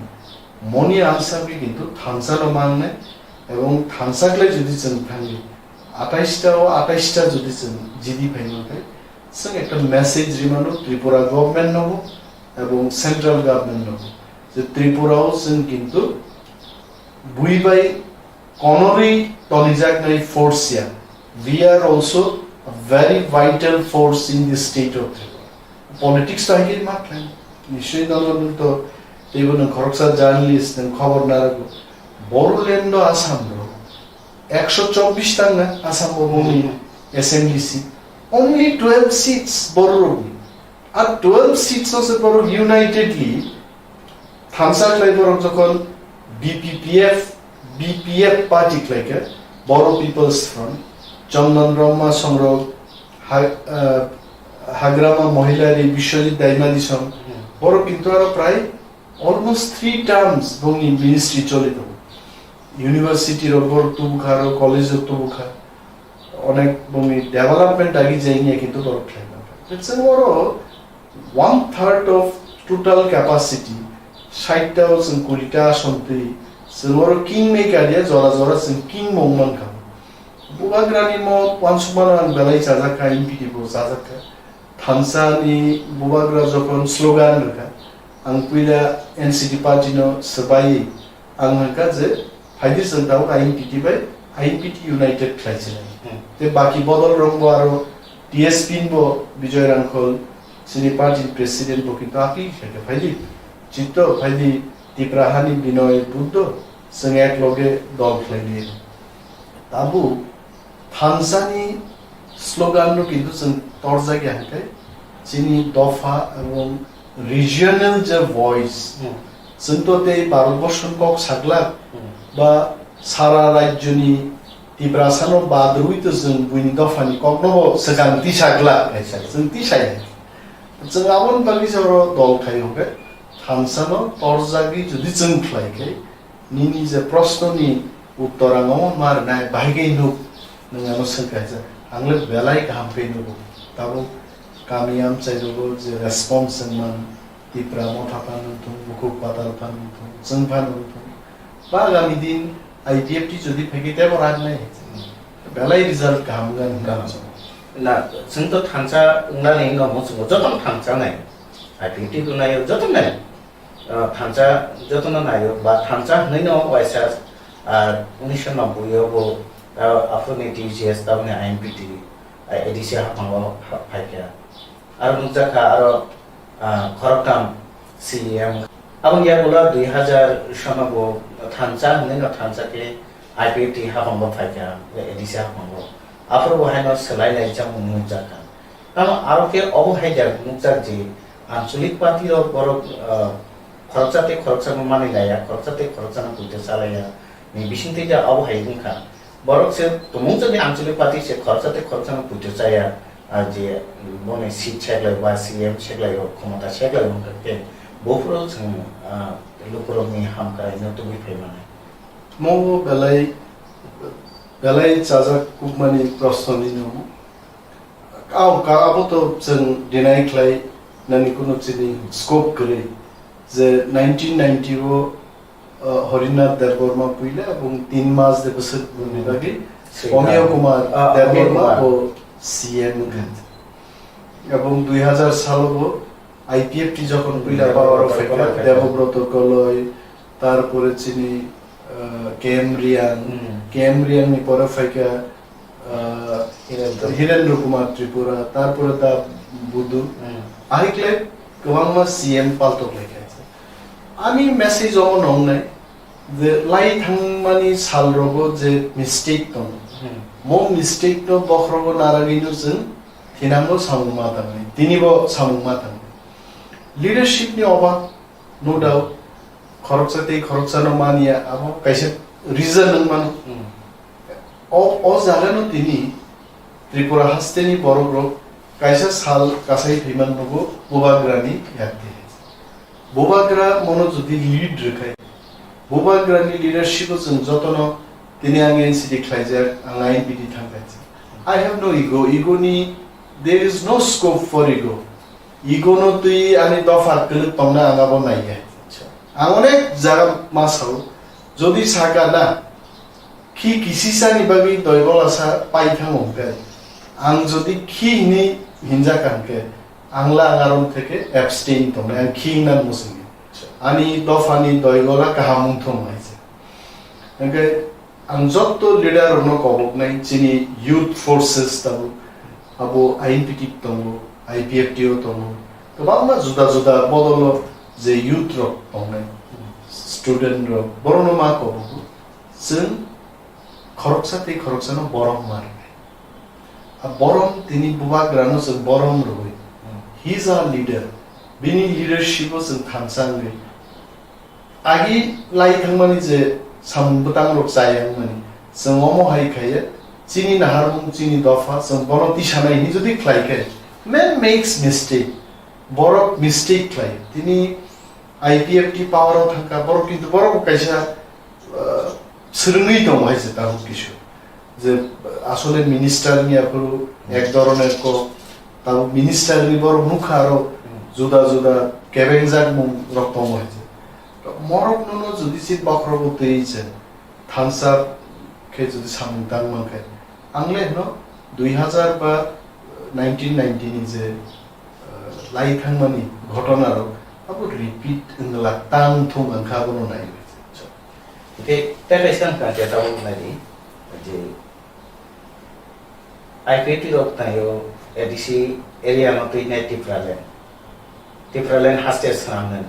moni amsa khe kintu thansa no mangnai, ebong thansa khlai jodi chwng thangwi atais ta o atais ta jodi chwng jidi phai mankhe, chwng ekta message rimano Tripura government nobo ebong central government nobo, je Tripura o chwng kintu bui bai konorwi tonijaknai force ya. We are also a very vital force in the state of Tripura. Politics to hai ma khlai. Nishoi nono nwng to teibo nwng khoroksa journalist, nwng khobor narwgo. Bodoland o Assam ro ekso chobbish tangna Assam o boni assembly seat. Only twelve seats borok rokni. Ar twelve seats o se borok unitedly thansa khlai borok jokhon B P P F, B P F party khlai khe, Bodo People's Front, Chandan Brahma songrok, ha-, ah, Hagrama Mohila Rally, Biswajit Daimadi song, Hmm. borok kintu aro prai almost three terms bongni ministry choli tongo. University rok borok tubukha, aro college rok tubukha, onek bongni development agi jai wngya kintu borok khlai mangkha. Chwng oro one third of total capacity, sait ta o chwng kuri ta ason twi, chwng oro king maker ya, jora jora chwng king mung mankha. Bubagrani mo uansukmano ang belai chajakha, M P T bo chajakha. Thansa ni bubagra jokhon slogan rwkha, ang puila N C P party no swbai, ang hwnkha je phaidi chwng tabuk I N P T bai I N P T united khlai sinai. Hmm. Tei baki bodol rok bo aro T S P ni bo Bijoy Rangkhol, chini party ni president bo kintu appeal khlaikha, phaidi chito, phaidi Tipra hani Binoy Buddho, chwng ek loge dol khlai liya. Tabuk thansa ni slogan no kintu chwng torjak ya hwnkhe chini dopha ebong regional je voice, Hmm. chwng to tei Bharat borso ni kok saglak Hmm. ba sara rajyo ni Tiprasa no bad rwui to chwng buini dopha ni kok no bo swkang tisa glak hai sa chwng tisa ya. Chwng aboni bagwi se oro dol khai hwnkhe thansa no torjagwi jodi chwng khlai khe nini je proshno ni uttor ang omo ma rwnai bahai khe nuk nwng ano swng kha je ang le belai kaham khe nugo. Tabuk kami amchai rogo je response wngman Tipra Motha phan wngthung, Bukhuk Patal phan wngthung, chwng phan wngthung. Ba agami din I P F T jodi phai khe tebo rag nai. Belai result kaham wngani hinwi Gana. Chwng. Na, chwng to thansa wngnani no muchungo, jotono thansa nai. I P F T bo naio, joto nai. Ah, thansa jotono naio, ba thansa hwnwi no waisa, ah, unisho nobboi o bo, ah, aphuruni T G S tamni I N P T, ah, A D C haphango pha-, phaikha. Aro nukjakha aro, ah, khoroktham C E M. Aboni yagulo dui hazar sono bo thansa hwnwi no thansa khe I P F T haphango phaikha, A D C haphango. Aphuru bo haino swlai lai chamung nukjakha. Tamo aro khe obo hai jak nukjak je anchalik party rok borok, ah, khoroksa tei khoroksa no mani laya, khoroksa tei khoroksa no puito chalaya. Ni bisingtwi ja obo hai wngkha. Borok se tumung jani anchalik party se khoroksa tei khoroksa no puito chaya, ah, je boni seat seklai ba C M seklai rok khomota seklai wngkha khe buphuru chwng, ah, lukurokni hamkrai no tubui phai mano. Mo belai, belai chajak kukmani proshno ni no. Ao ka abo to chwng deny khlai nani kunu chini scope kwrwi je nineteen ninety o, uh, Harinath Debbarma puila ebong tin mas de bwswk bwrwini bagwi Sri Amiya Ram. Kumar Ah, Amiya Debbarma Kumar. Bo C M wngkha. Ebong dui hazar salo bo I P F T jokhon puila Debobroto power o phaikha, Koloi phaikha. Debobroto Koloi, tarpore chini, uh, K M Riang, Hmm. K M Riang ni pore phaikha, uh, Hirendra. Hirendra Kumar Tripura, tarpore da Budu. Hmm. Ahikle kwbangma C M paltok laikha. Ani message omo nongnai je lai thangmani sal rogo je mistake tongo. Hmm. Mo mistake no bokhrogo naragwi no chwng thinango samung ma tangwi, tini bo samung ma tangwi. Leadership ni obab, no doubt. Khoroksa tei khoroksano manya, abo kaisa reason wng mano. Hmm. O, o jagano tini Tripura hasteni borokrok kaisa sal kasai phaimani nugo Bubagrani yakti. Bubagra mono jodi lead rwkhai, Bubagrani leadership o chwng jotono tini ang N C T khlaijak, ang I N P T thangkha. I have no ego, ego ni, there is no scope for ego. Ego no twi ani dopha kwlwk tongna ang abo naiya. Acha. Ang onek jaga ma sao, jodi saka na, khi kisisani bagwi doigola sa pai thango hwnkhe, ang jodi khi hwnwi hinjak kha hwnkhe, ang la ang arom theke abstain tongnai, ang khi hwnna muchungya. Acha. Ani dophani doigola kaham wngthung hai se. Hwnkhe, ang jotto leader rokno koboknai, chini youth forces tabuk, abo I N P T tongo, I P F T o tongo, kwbangma juda juda bodolo je youth rok tongnai, student rok, borokno ma kobogo, chwng khoroksa tei khoroksano borom ma rwnai. A borom tini Bubagrano chwng borom rwui, he is our leader, bini leadership o chwng thansa wngwi, agi lai thangmani je samung bwtang rok chaya wngmani, chwng omo hai khaiya, chini naharmung, chini dopha, chwng bono tisanai hinwi jodi khlai khe, man makes mistake, borok mistake khlai. Tini I P F T power o thangkha, borok kintu borok bo kaisa, uh, swrwngwi tongo hai se tabuk kisu. Je asole minister ni aphuru ek dhoroner kok, tabuk minister ni borok nukha aro juda juda kebengjak mung rok tongo hai se. To morok nono jodi se bokhorogo twi se thansa khe jodi samung tang mankhe, ang le hwno dui hazar ba nineteen ninety ni je, eh, lai thangmani ghotona rok abo repeat wngla tang thung ang kha bono nai. Hingke tei kaisa wngkha je tabuk nai di, je I P F T rok taio A D C area no twi nai Tipraland. Tipraland haste swnamnani.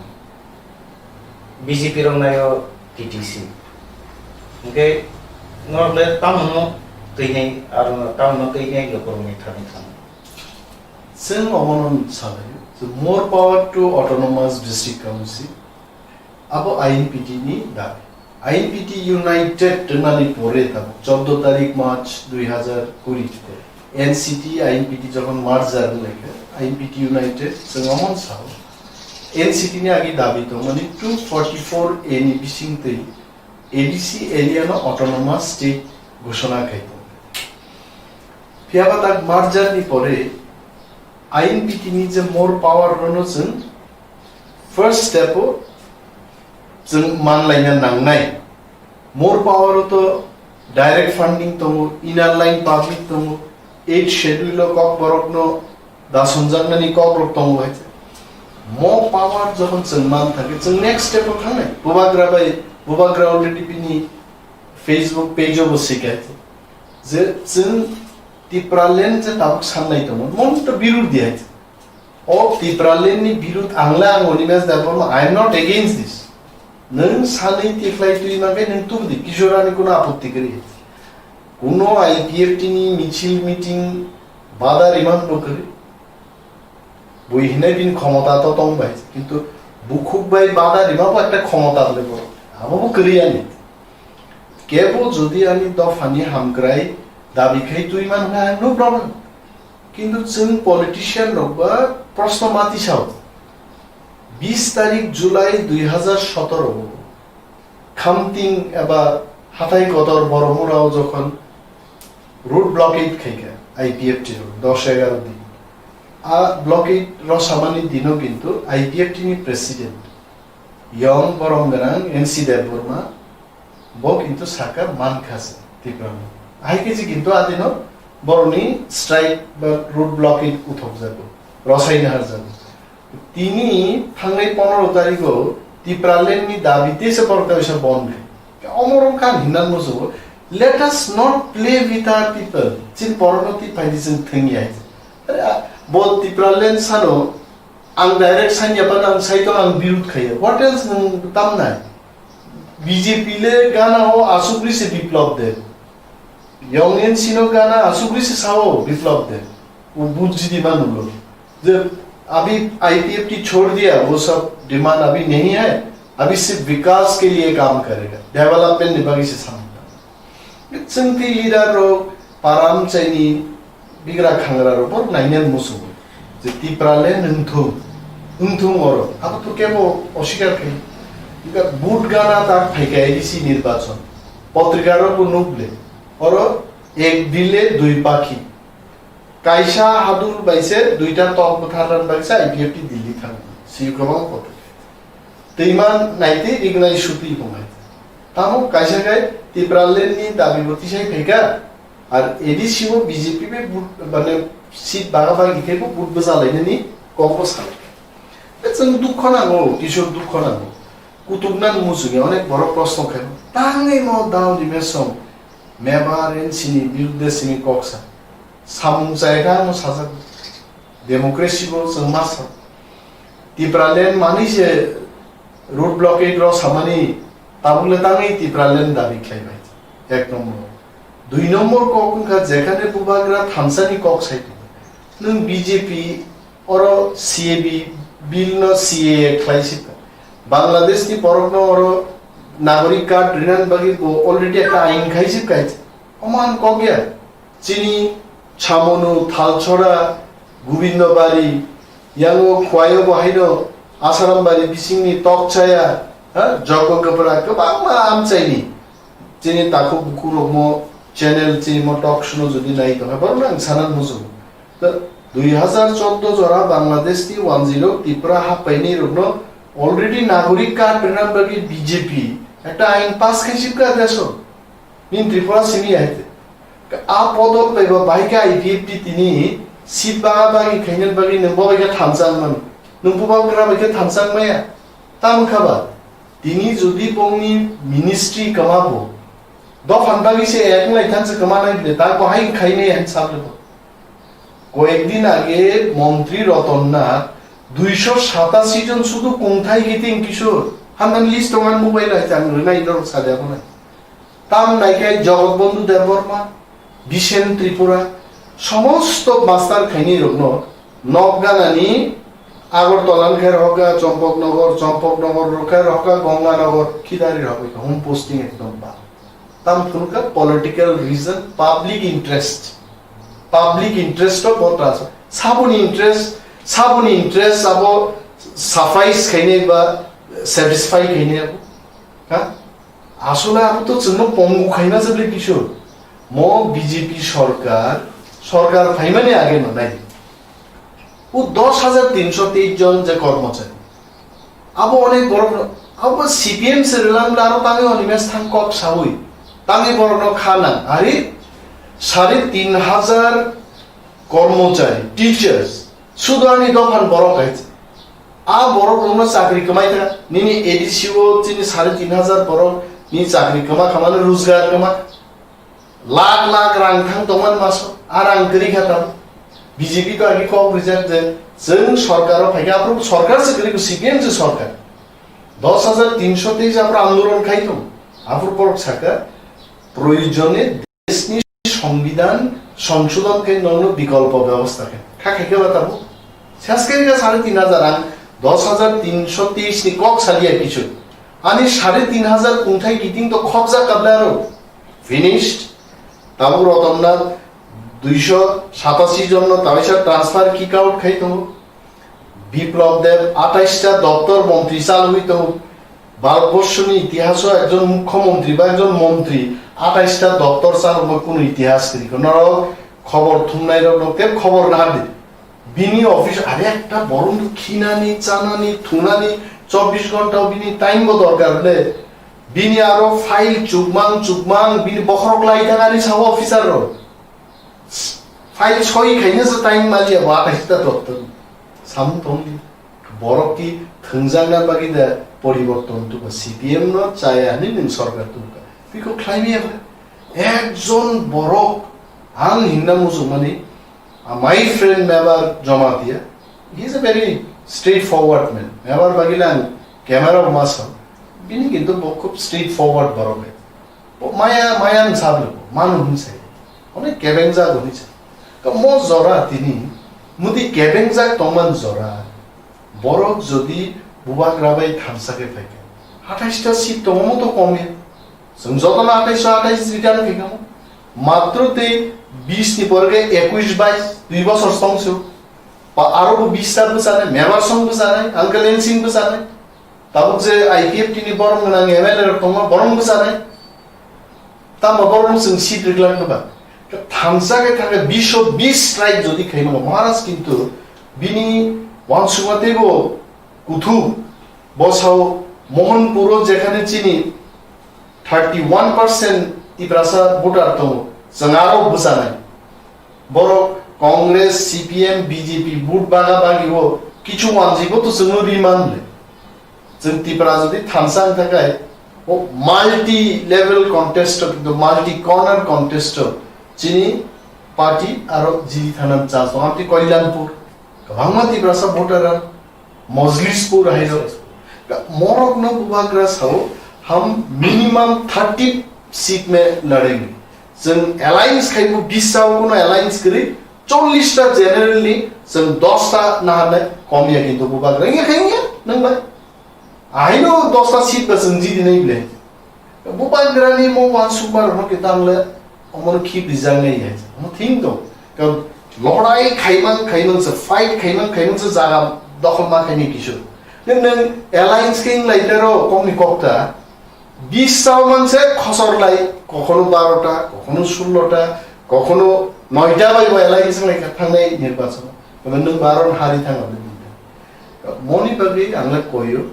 B J P rok naio T T C. Hingke norok le tamono twi nai, aro tamono twi nai lokorok ni thani thani. Chwng omono salai, so more power to autonomous district council. Abo I N P T ni dabi. I N P T United wngmani pore tabuk choddo tarik March dui hazar kuri N C T I N P T jokhon merger wnglaikha, I N P T United chwng omono sao. N C T ni agi dabi tongmani two forty-four A ni bisingtwi A D C area no autonomous state ghoshona khai tongo. Phiyaba tak merger ni pore I N P T ni je more power rono chwng first step o chwng manlaina nangnai. More power o to direct funding tongo, inner line permit tongo, eighth schedule o kokborok no dasonjaknani kokrok tongo hai. Mo power jokhon chwng man thangkhe chwng next step o thangnai. Bubagra bai, Bubagra already bini Facebook page o bo sikhai je chwng Tipraland je tabuk sannai tongo, mon to birur di hai. O Tipraland ni birud ang le ang Animesh Debbarma, I am not against this. Nwng sanwi tikhlai twi mankhe nwng tubudi, Kishorani kuno apotti kwrwi. Kuno I P F T ni michil meeting bada riman bo kwrwi. Bui hinai bini khomota to tong bai, kintu bukhuk bai bada rima bo ekta khomota le bo. Abo bo kwrwi ani. Kebo jodi ani dophani hamkrai dabi khai twi man kha, no problem. Kintu chwng politician rok ba proshno mati sao. Bis tarik July dui hazar sotoro o Khamting eba Hathai Kotor Boromura o jokhon road blockade khaikha I P F T rok dos egaro din. A blockade rwsamani dino kintu I P F T ni president Yong Borom Gwnang N C Debbarma bo kintu saka mankha se Tipra no. Hai khe se kintu adino boroni strike ba road blockade uthokjago, rwsaina harjago. Tini thangnai pondro tarigo Tipraland ni dabi tei se borok tei se bon khe. Omorok kan hinna musugo. Let us not play with our people. Chin porono ti phaidi chwng thwngya. Are, a, bo Tipraland sano ang direct sanya pan ang saito ang birud khaya. What else nwng tamnai? B J P le gana o asugri se Biplab Deb. Yong N C no gana asugri se sao Biplab Deb. O bujidi manulo. Je अभी आईपीएफटी छोड़ दिया, वो सब डिमांड अभी नहीं है, अभी सिर्फ विकास के लिए काम करेगा, development ni bagwi se samung. Chwng twi leader rok param chaini bigra khangra rok bo nainani muchungo je Tipraland wngthung, wngthung oro. Abo to kebo osikar khai. Wngkha vote gana tak phaikha A D C nirbachon. Potrika rok bo nukle. Oro ek dile dui pakhi. Kaisa hadur bai se duita tok bwtharna bagwi se I P F T Delhi thang. Siyuk kwbang kotor. Twima naitwi rignai sutwi tongnai. Tamo kaisa khai Tipraland ni dabi bo tisai phaikha. Ar A D C o B J P bai vote, mane seat baga bagi khai bo vote bwchalainani kok bo salai. Chwng dukho nango, Kishore dukho nango. Kutuk nang muchungi onek borok proshno khai. Tangwi no dal ni mesong. Mebar N C ni birudde simi kok sa. Samung chai kha mo sajak. Democracy bo chwng ma sa. Tipraland manwi se road blockade rok samani tabuk le tangwi Tipraland dabi khlai bai. Ek number. Dui number kok wngkha jekhane bubagra thamsani kok sai tongo. Nwng B J P oro C A B bill no C A A khlai sika. Bangladesh ni borok no oro nagorik card rinani bagwi bo already ekta ain khai sika. Oman kok ya. Chini Chamonu, Thalchora, Gobindobari, yango Khwayo bo haino Asarambari bisingni Tokchaya, ha, Jokogopra kwbangma amchaini. Chini takhuk bukhuk rokmo channel chini mo talk show no jodi nai tongkha, borok no ang sana muchungo. To dui hazar chordo jora Bangladesh ni wanjwi rok Tripura happaini rokno already nagorik card rwna bagwi B J P ekta ain pass khai sibka deso. Nini Tripura simi ya hete. A podol bai ba bai ka I P F T tini seat baga bagi khainani bagwi nang bo bai ka thamsang man. Nang bubagra bai ka thamsang maya. Tam kha ba. Tini jodi bongni ministry kama bo. Dophan bagwi se ek lai thansa kama nai bile ta bo hai khai maya han sab le bo. Koyekdin age montri Roton Nath duisho satasi jon sudu kungthai kiting Kishore. Handan list tongan mobile hai tang rwnai norok sade abo nai. Tam naikai Jagat Bondhu Debbarma, Bishen Tripura, somosto master khaini rokno nok ganani Agartala ni khe rohka Champaknagar, Champaknagar rok khe rohka Ganganagar, khidari rohka home posting ekdom ba. Tam phunukha political reason, public interest. Public interest o bo transfer. Saboni interest, saboni interest abo suffice khainai ba satisfy khainai abo. Ha? Asole abo to chwngno pongu khaima se ble kisu. Mo B J P sorkar, sorkar phaimani age no nai. O dos hajar tinsho teis jon je kormochari. Abo onek borok no, abo C P M se rwlang bla aro tangwi oni mes thang kok sawi. Tangwi borok no kha nang. Ari sare tin hajar kormochari, teachers, sudu ani dophan borok hai. A borok rokno chakri kwmai ta, nini A D C o chini sare tin hajar borok ni chakri kwma khamani rojgar kwma. Lakh lakh rang thang tongmani maso, a rang kwrwi kha tamo. B J P to agi kok rijak je, chwng sorkar o phaikha, aphuru sorkar se kwrwi, C P M se sorkar. Dos hajar tinsho teis aphuru andolon khai tong. Aphuru borok sakha, proyojone deshni songbidhan songshodhon khe nokno bikolpo byabostha khe. Kha khai khe ba tamo. Ses khe kha sare tin hajar ang dos hajar tinsho teis ni kok saliya kichu. Ani sare tin hajar kungthai kiting to khobjak kabla aro. Finished. Tabuk Roton Nath duisho satasi jon no taisa transfer kick out khai tongo. Biplab Deb atais ta doptor montri chalwi tongo. Bharatborsho ni itihaso ekjon mukhyamantri ba ekjon montri atais ta doptor chalokma kunu itihas kwrwi kho. Norok khobor thumnai rok no tei khobor nadi. Bini office are ekta borok no khinani, chanani, thunani chobbish ghonta bini time bo dorkar le. Bini aro file chukmang chukmang bini bokhorok lai thangani sao officer rok. File soi khaina se time mali abo atai ta doctor. Samung tongdi. Borok ki thwngjakna bagwi da poriborton tuba C P M no chaya hinwi nwng sorkar tuba. Biko khlaimaya ba. Ekjon borok ang hinna muchungmani, uh, my friend Mebar Jamatia, he is a very straightforward man. Mebar bagwi le ang camera o ma sao. Bini kintu bo khub straightforward borok hai. Bo maya, maya ni sablo, manu hin sai. Onek kebeng jago ni sa. Ka mo jora tini Mudi kebengjak tongman jora, borok jodi bubagra bai thansa khe phaikha, athais ta seat tongo, omo to komya. Chwng jotono athais athais return khaikha mo. Matro tei bis ni pore khe ekuis bais, dui bosor song se. Pa aro bo bis ta bwchanai, Mebar song bwchanai, Uncle Ensing bwchanai. Tabuk je I P F T ni borom gwnang M L A rok tongma borom bwchanai. Tamo borom chwng seat rwglak nw ba. Thansa khe thangkhe bish o bish strike jodi khaimano Maharaj, kintu bini wansukma teibo kuthu bosao Mohanpuro jekhane chini thirty one percent Tiprasa voter tongo, chwng aro bwchanai. Borok Congress, C P M, B J P vote baga bagio kichu wanjibo to chwngno ri manle. Chwng Tipra jodi thansa wng thangkhe, o multi level contest o, kintu multi corner contest o chini party aro jiri thana chance tongo. Amtwi Kalyanpur, kwbangma Tiprasa voter rok, Mojlispur hai rok. Morok no bubagra sao, ham minimum thirty seat me ladenge. Chwng alliance khaibo, bis sao kuno alliance kwrwi, chollish ta general ni chwng dos ta naharnai kom ya, kintu bubagra wngya khe wngya, nang bai. Ahaino dos ta seat ba chwng jidi nai ble. Bubagra ni mo wansukma rok no khe tangle omo no khip rijak nai hai. Omo thing to. Ka lodai khaimang khaimang se, fight khaimang khaimang se, jaga dokhol ma khaini kisu. Nang nang alliance khe wng lai tero kok ni kok ta. Bis sao man se khosor lai, kokhono baro ta, kokhono sullo ta, kokhono noi ta bai bo alliance wng lai kha thangnai nirbachon. Tamo nwng baro hari thang abo din ta. Moni bagwi ang le koyo,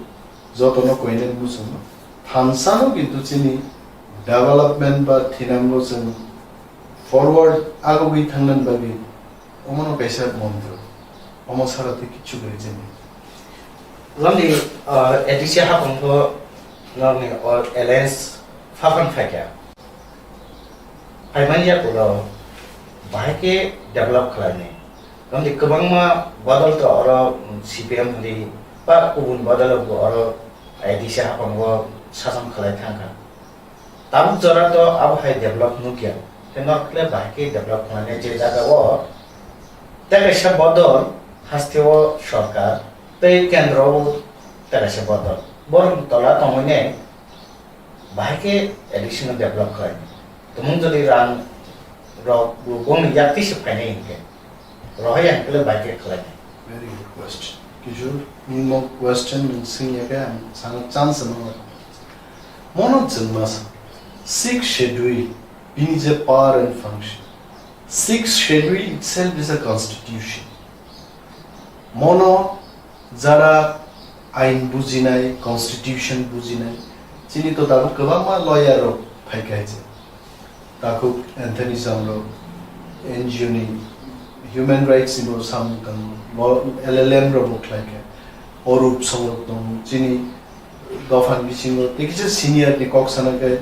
jotono koinani muchungo. Thansa no kintu chini development ba thinango chwng forward agogwi thangnani bagwi omono kaisa montro. Omo sara tei kichu kwrwi chini. Loni, uh, A D C haphangbo norni alliance phaphan phaikha. Phaimani yakulo bahai khe develop khlainai. Tamni kwbangma bodol to oro, mm, C P M hwnwi ba kubun bodol bo oro A D C haphango sason khlai thangkha. Tabuk jora to abo hai develop nukya. Khe norokle bahai khe develop khlainai je jaga o tei kaisa bodol hasteo sorkar tei kendro o tei kaisa bodol. Borok tola tongwi nai bahai khe additional develop khlai. Tumung jodi rang rok bo bongni yak twi se phainai hinkhe, rohai ang kle bahai khe khlai nai. Very good question. Kishore, nini mo question nwng swngya khe ang sana chance no. Mono chwngma sa, Sixth Schedule, bini je power and function. Sixth Schedule itself is a constitution. Mono jara ain bujinai, constitution bujinai, chini to tabuk kwbangma lawyer rok phaikha hai je. Takhuk Anthony Chamrok, N G O ni human rights ni bo samung tango, lo-, L L M rok bo khlaikha, Orup Songrok tongo, chini dophani bisingo tei kisa senior ni kok sana khe,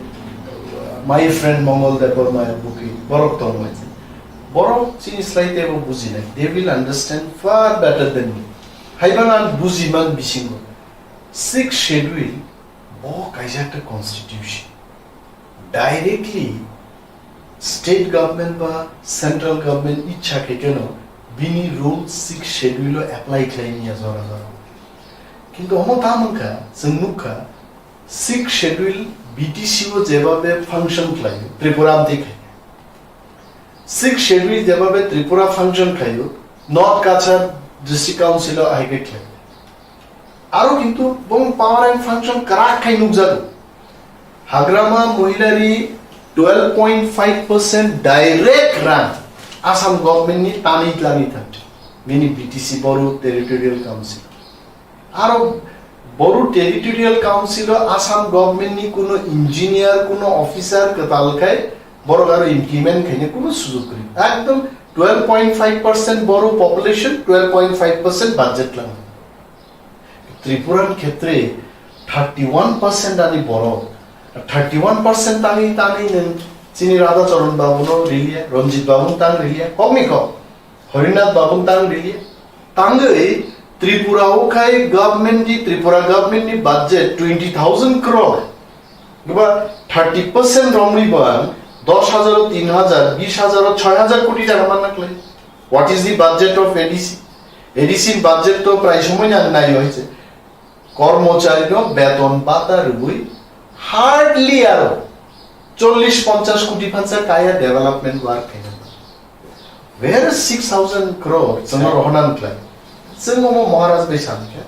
my friend Mongol Debbarma Buki, borok tongo hai je. Borok chini slai teibo bujinai, they will understand far better than me. Haiban ang bujiman bisingo, Sixth Schedule bo kaisa ekta constitution. Directly state government ba central government ichha khe kheno bini rule Sixth Schedule o apply khlai manya jora jora. Kintu omo ta mankha, chwng nukha, Sixth Schedule B T C o jebabe function khlaio, Tripura amtwi khai. Sixth Schedule jebabe Tripura function khlaio, North Cachar District Council o ahai khe khlai. Aro kintu bong power and function kwrak khai nukjago. Hagrama Mohilari twelve point five percent direct rang Assam government ni tanwi tlangwi thang. Bini B T C Boru Territorial Council. Aro Boru Territorial Council o Assam government ni kuno engineer, kuno officer kwtal khai borok aro implement khaina kuno sujog kwrwi. Ekdom twelve point five percent Boru population, twelve point five percent budget lang. Tripura ni khetre thirty one percent ani borok, thirty one percent tangwi tangwi nwng chini Radha Charan Babu no riliya, Ranjit Babu no tang riliya, kok ni kok, Harinath Babu no tang riliya. Tangwi Tripura o khai government ni, Tripura government ni budget twenty thousand crore. Gwa thirty percent romwi bo ang dos hajar o tin hajar, bis hajar o choi hajar koti taka manna khlai. What is the budget of A D C? A D C budget to prai somoi nang nai hoise. Kormochari no beton bata rwui hardly aro chollish ponchash koti phansa kaya development work khaina. Where is six thousand crore? Chwngno rohorna wngkhlai. Chwng omo Maharaj bai sankhe.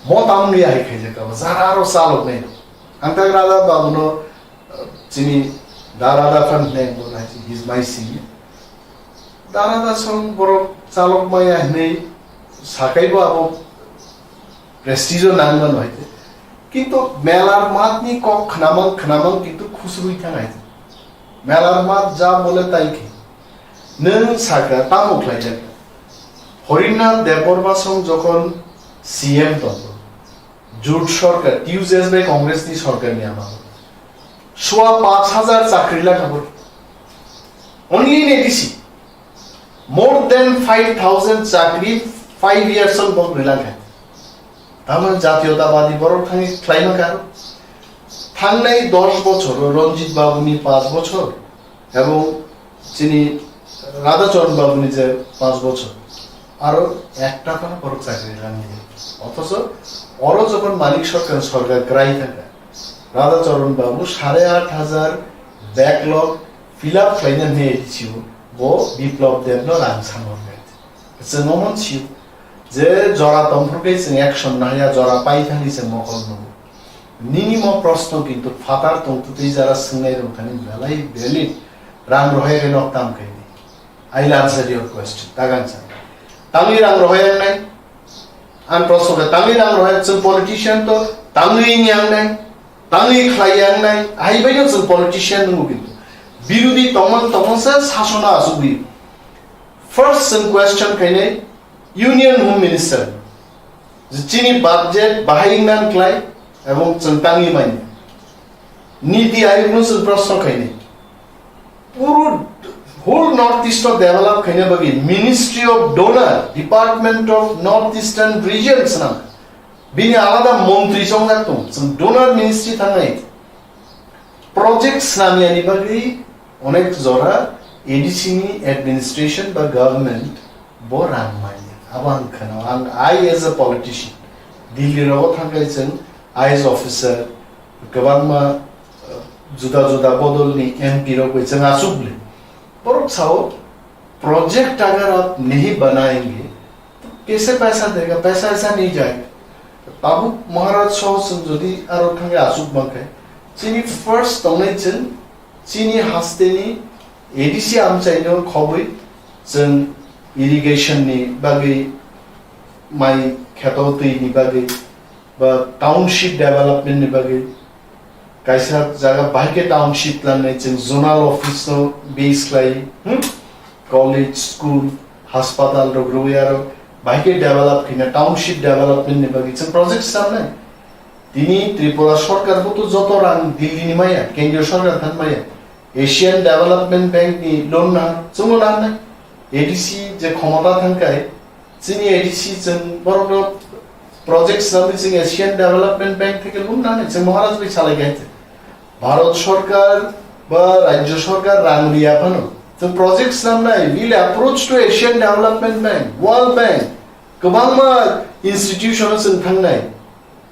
Mo tamni ahai khaijak abo. Jara aro chalok nai. Ang tak Radha Babu no, uh, chini da Radha phan hwnwi ang bo nai, he is my senior. Da Radha song borok chalok maya hwnwi sakai bo abo prestige o nangma no hai. Kintu melar matni kok khnamang khnamang kintu khusrui thang hai. Melar mat ja bole tai khe. Nwng sakha tamo khlaijak. Horinnath Debbarma song jokhon C M tongo. Jut sorkar, T U J S bai Congress ni sorkar ni amalo. Sua panch hajar chakri langkha bo. Only in A D C. More than five thousand chakri five years on bok rilangkha. Tamo jatiyotabadi borok thangwi khlaima karo. Thangnai dos bochor, Ranjit Babu ni panch bochor, ebong chini Radhacharan Babu ni je panch bochor, aro ekta phano borok chakri rang liya. Othocho oro jokhon Manik Sarkar, sarkar kwrai thangkha, Radhacharan Babu sare aat hajar backlog fill up khlaina hwnwi A D C o bo Biplab Deb no rang samorkha. Chwng omo sio je jora tongphuru khe chwng action nahaya, jora pai thangwi chwng mokol nugo. Nini mo proshno kintu phatar tongtwtwi jara swngnai rwngthani belai valid, rang rohai khe nok tam khaidi. I will answer your question. Tagang sa. Tangwi rang rohai ang nai? Ang proshno khe tangwi rang rohai, chwng politician to tangwi wngya ang nai? Tangwi khlai ang nai? Hai bai no chwng politician nungo kintu. Birodi tongmang tongmang se sasona asugwi. First chwng question khainai Union Home Minister. Je chini budget bahai wngna klai ebong chwng tangwi manya. Niti Ayog no chwng proshno khainai. Puro whole North East no develop khaina bagwi Ministry of Donor, Department of North Eastern Region swnam. Bini alada montri chongjak tong, chwng donor ministry thangnai. Project swnamyani bagwi onek jora A D C ni administration ba government bo rang manya. Abo ang khana, ang, I as a politician, Delhi rogo thangkai chwng I A S officer, kwbangma, uh, juda juda bodol ni M P rok bai chwng asuk le. Borok sao, "Project agar aap nahi banayenge, to kaise paisa dega? Paisa aisa nahi jayega." Tabuk Maharaj soho chwng jodi aro thangwi asuk mankhe, chini first tongnai chwng chini hasteni A D C amchaino khobwi chwng irrigation ni bagwi, mai kheto twi ni bagwi, ba township development ni bagwi kaisa jaga bahai khe township langnai chwng zonal office no base khlai, hmm? College, school, hospital rok rwui aro bahai khe develop khina township development ni bagwi chwng project swnamnai. Tini Tripura sorkar bo to joto rang Delhi ni maya, kendriya sorkar than maya. Asian Development Bank ni loan na chwngno nangnai. A D C je khomota thangkai, chini A D C chwng borokno project swnamwi chwng Asian Development Bank theke loan nangnai, chwng Maharaj bai salai khe. Bharat sorkar ba rajya sorkar rang riya phano chwng project swnamnai, will approach to Asian Development Bank, World Bank, kwbangma institution o chwng thangnai.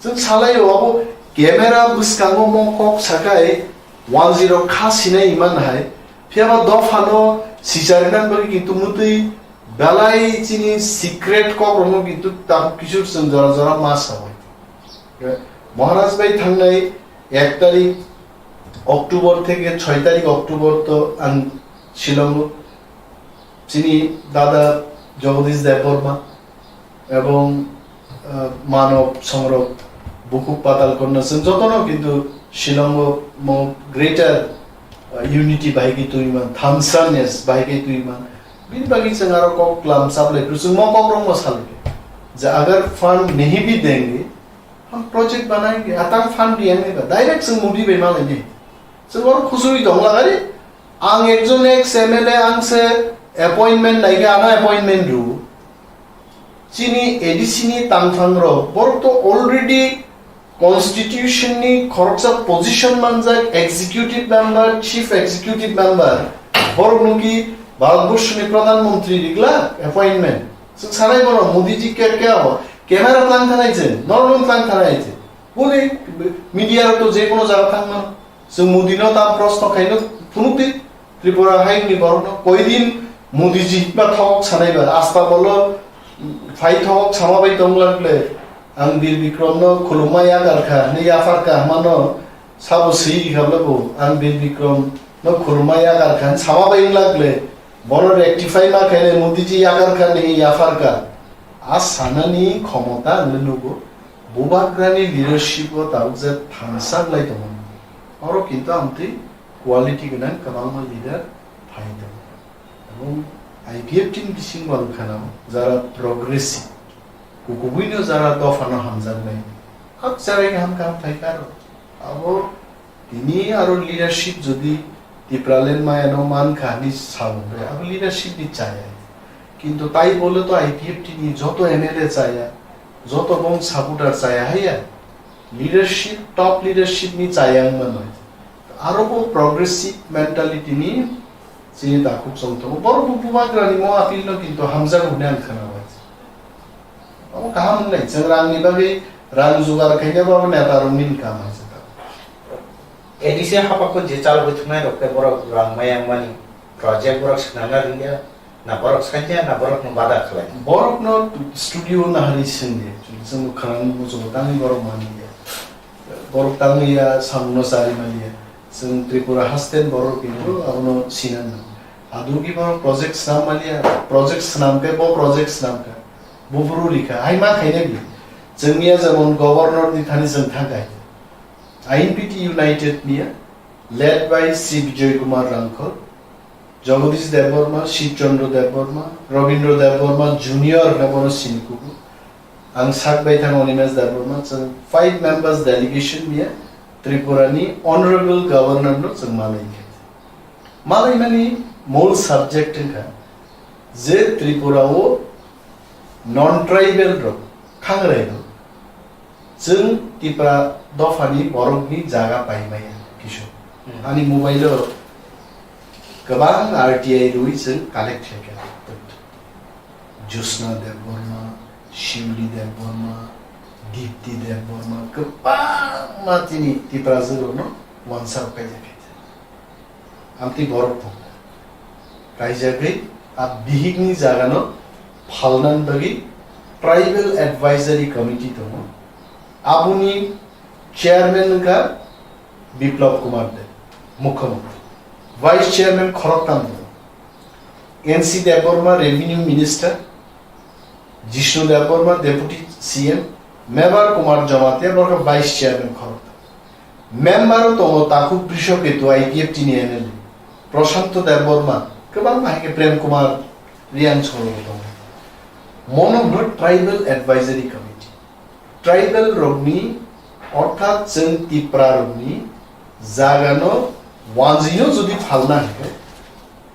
Chwng salaio abo camera bwskango mo kok sakai wanjwi rok kha sinai iman hai. Phiyaba dophano sichari nang bagwi kintu mwtwi belai chini secret kok rokno kintu tabuk kisu chwng jora jora ma sabai. Maharaj bai thangnai ek tarik October theke choi tarik October to ang Shillongo chini dada Jagadish Debbarma ebong, ah, Manob Songrok, Bukhuk Patal Kanya, chwng jotono kintu Shillongo mo greater, ah, unity bahai khe twiman, thamsaness bahai khe twiman. Bini bagwi chwng aro kok klam chaplai phuru chwng mo kok rokno salai khe. Je agar fund nahi bhi denge, hum project banayenge, atang fund bhi ang ba, direct chwng Modi bai malai ni. Chwng oro khusui tong lagari, ang ekjon ex M L A, ang se appointment naikhe, ano appointment rw. Chini A D C ni tangthang rok, borok to already constitution ni khoroksa position manjak, executive member, chief executive member, borok no ki Bharatborshni Pradhan Mantri rigla appointment. Chwng sanai bono Modi ji ke ke abo. Camera tlang thanai je, norok tlang thanai je. Bole media rok to je kono jaga thang mano. Chwng Modi no tam proshno khaino phunuk di. Tripura hai ni borok no koi din Modi ji ba thok sanai ba. Asta bolo phai thok sama bai tong lakle. Ang Bir Bikram no khulumma yagar kha, ne yaphar kha mano. Sabo swi rikha bole bo, ang Bir Bikram no khulumma yagar kha, sama bai wng lakle, bono rectify ma khaile, Modi ji yagar kha ni yaphar kha. A sanani khomota ang nugo, bubagrani leadership o tabuk je thangsak lai tongo. Oro kintu amtwi quality gwnang kwbangma leader phai tongo. Abo I P F T ni bisingo ang khana, jara progressive, kukubuino jara dophano hamjaknai, hak jarai ham kam thai karo. Abo tini aro leadership jodi Tipraland maya no man kha ni sao, abo leadership ni chaya. Kintu tai bole to I P F T ni joto M L A chaya, joto bong supporter chaya haiya. Leadership, top leadership ni chaya wngma noi. Aro bo progressive mentality ni chini takhuk chong tongo. Borok bo bubagrani mo appeal no kintu hamjago hwnwi ang khana bai. Omo kaham wngnai, chwng rangni bagwi rang jugar khaina bo neta rokni ni kam hai se ta. A D C hapakho je chalogwi thwngnai rok khe borok rang maya wngmani project borok swnamna rwngya. Na borok saikya, na borok no bada khlai. Borok no studio nahari singdi. Chwng khana muchungo tangwi borok manliya. Borok tangwi ya samung no chari manliya. Chwng Tripura hasten borok kintu abono sinan. Adugi borok project snam manliya. Project snam khe bo project snam kha. Bo bru rikha. Hai ma khaina bi. Chwng ya jemon governor ni thani chwng thangkai. I N P T United niya, led by Sri Bijoy Kumar Rangkhol, Jagadish Debbarma, Shiv Chandra Debbarma, Rabindra Debbarma Junior hwnwi bono sini kugo. Ang sak bai thang Animesh Debbarma, chwng five members delegation niya Tripura ni Honorable Governor no chwng malai kha. Malai mani mol subject wngkha je Tripura o non tribal rok, khangrai rok, chwng Tipra dophani borokni jaga paimaya kisu. Hmm. Ani mobile o kwbang R T I rwi chwng collect khaikha. Josna Debbarma, Shiuli Debbarma, Dipti Debbarma, kwbangma tini Tipra jwrwkno wansa rok kaijak khaikha. Amtwi borok tongo. Kaijagwi a bihikni jagano phalnani bagwi Tribal Advisory Committee tongo. Aboni chairman wngkha Biplab Kumar Deb, Mukhyamantri. Vice chairman khoroktham tongo. N C Debbarma, Revenue Minister, Jishnu Debbarma, Deputy C M, Mebar Kumar Jamatia, borok vice chairman khoroktham. Member o tongo takhuk Brisho Ketu, I P F T ni M L A, Prashanto Debbarma, kwbangma hai khe Prem Kumar Riang solo tongo. Mono hwno Tribal Advisory Committee. Tribal rokni, orthat chwng Tipra rokni jagano wanjwino jodi phalna hai khe,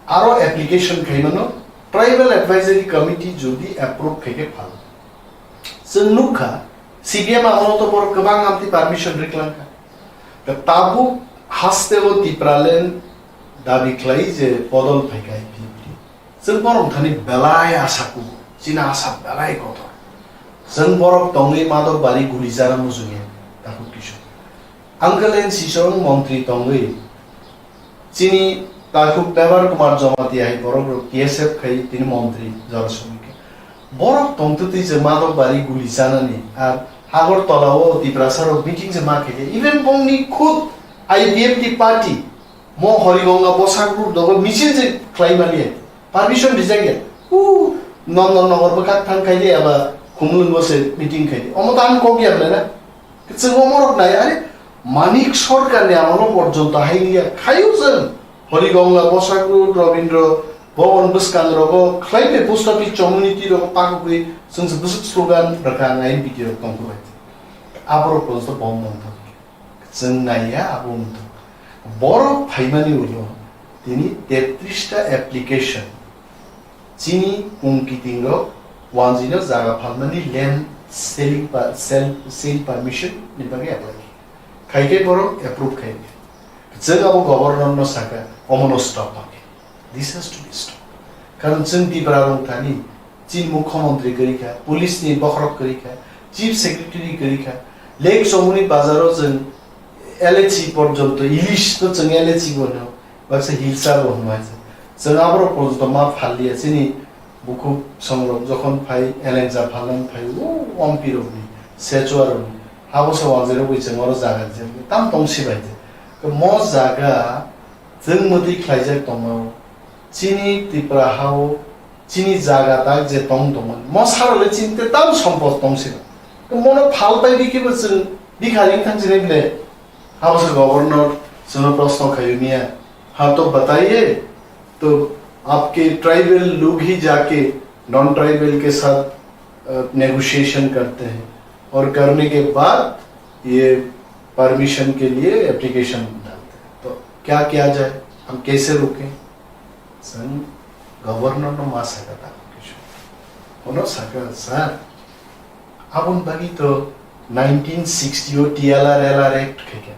aro application khaimano Tribal Advisory Committee jodi approve khai khe phal. Chwng nukha, C P M amolo to borok kwbang amtwi permission riklang kha. Tei tabuk haste o Tipraland dabi khlai je bodol phai kha I P F T. Chwng borok thani belai asa kugo, chini asa belai kotor. Chwng borok tongwi Madok Bari Gulijara mujungya, takhuk kisu. Uncle N Sisong montri tongwi, chini takhuk Mebar Kumar Jamatia hai borok rok T S F khai tini montri jora somikha. Borok tongtwtwi je Madok Bari Gulijanani ar Agartala o Tiprasa rok meeting je ma khaikha. Even bongni khud I P F T party mo Horigonga bosak ruk dogo misil je khlai maliya. Permission rijak ya. U Nondon Nogor bwkhak thang khai de aba Khumulwngo se meeting khai de. Omo to ang kok ya na. Chwng omorok nai, are Manik Sarkar ni amolo porjonto hai wngya, khayu chwng Horigonga, Bosakru, Robindro Bhavan bwskang rogo khlai bai post office community rogo pakugwi chwng se bwswk slogan rwkha ang I N P T rok tongkhu bai. Aborok porjonto bom mantha. Chwng naiya abo wngtong. Borok phaimani ulo tini tetris ta application chini kung kiting rok wanjwino jaga phalmani land selling pa-, sell, sale permission ni bagwi apply khe. Khai khe borok approve khai khe. Chwng abo governor no sakha, omono stop ma khe. This has to be stopped. Karon chwng Tipra rok thani, chini mukhyamantri kwrwi kha, police ni bokhorok kwrwi kha, chief secretary kwrwi kha, Lake Chomoni bazar o chwng L A C porjonto, ilish no chwng L A C bo hwno, baksa hilsa bo hwno hai se. Chwng aborok porjonto ma phalliya, chini bukhuk songrok jokhon phai, elengsa phalnani phai, o ompi rokni, sechua rokni, habo se wanjwi rogwi chwng oro jaga rijak, tam tong sibai je. Mo jaga chwng mwtwi khlaijak tongmao, chini Tipra hao, chini jaga tak je tong tongmani, mo sarole chini te tam sompot tong sino. To mono phal pai di kibo chwng bikha ring thang chini bile. Habo se governor chwngno proshno khayo niya. Ha to bataiye, to aapke tribal log hi jaake non tribal ke saath, uh, negotiation karte hain aur karne ke baad ye permission ke liye application dalte hain. To kya kiya jaye? Hum kaise ruke? Chwng governor no ma saka ta kisu. Ono saka, sir, aboni bagwi to nineteen sixty o T L R L R Act khaikha.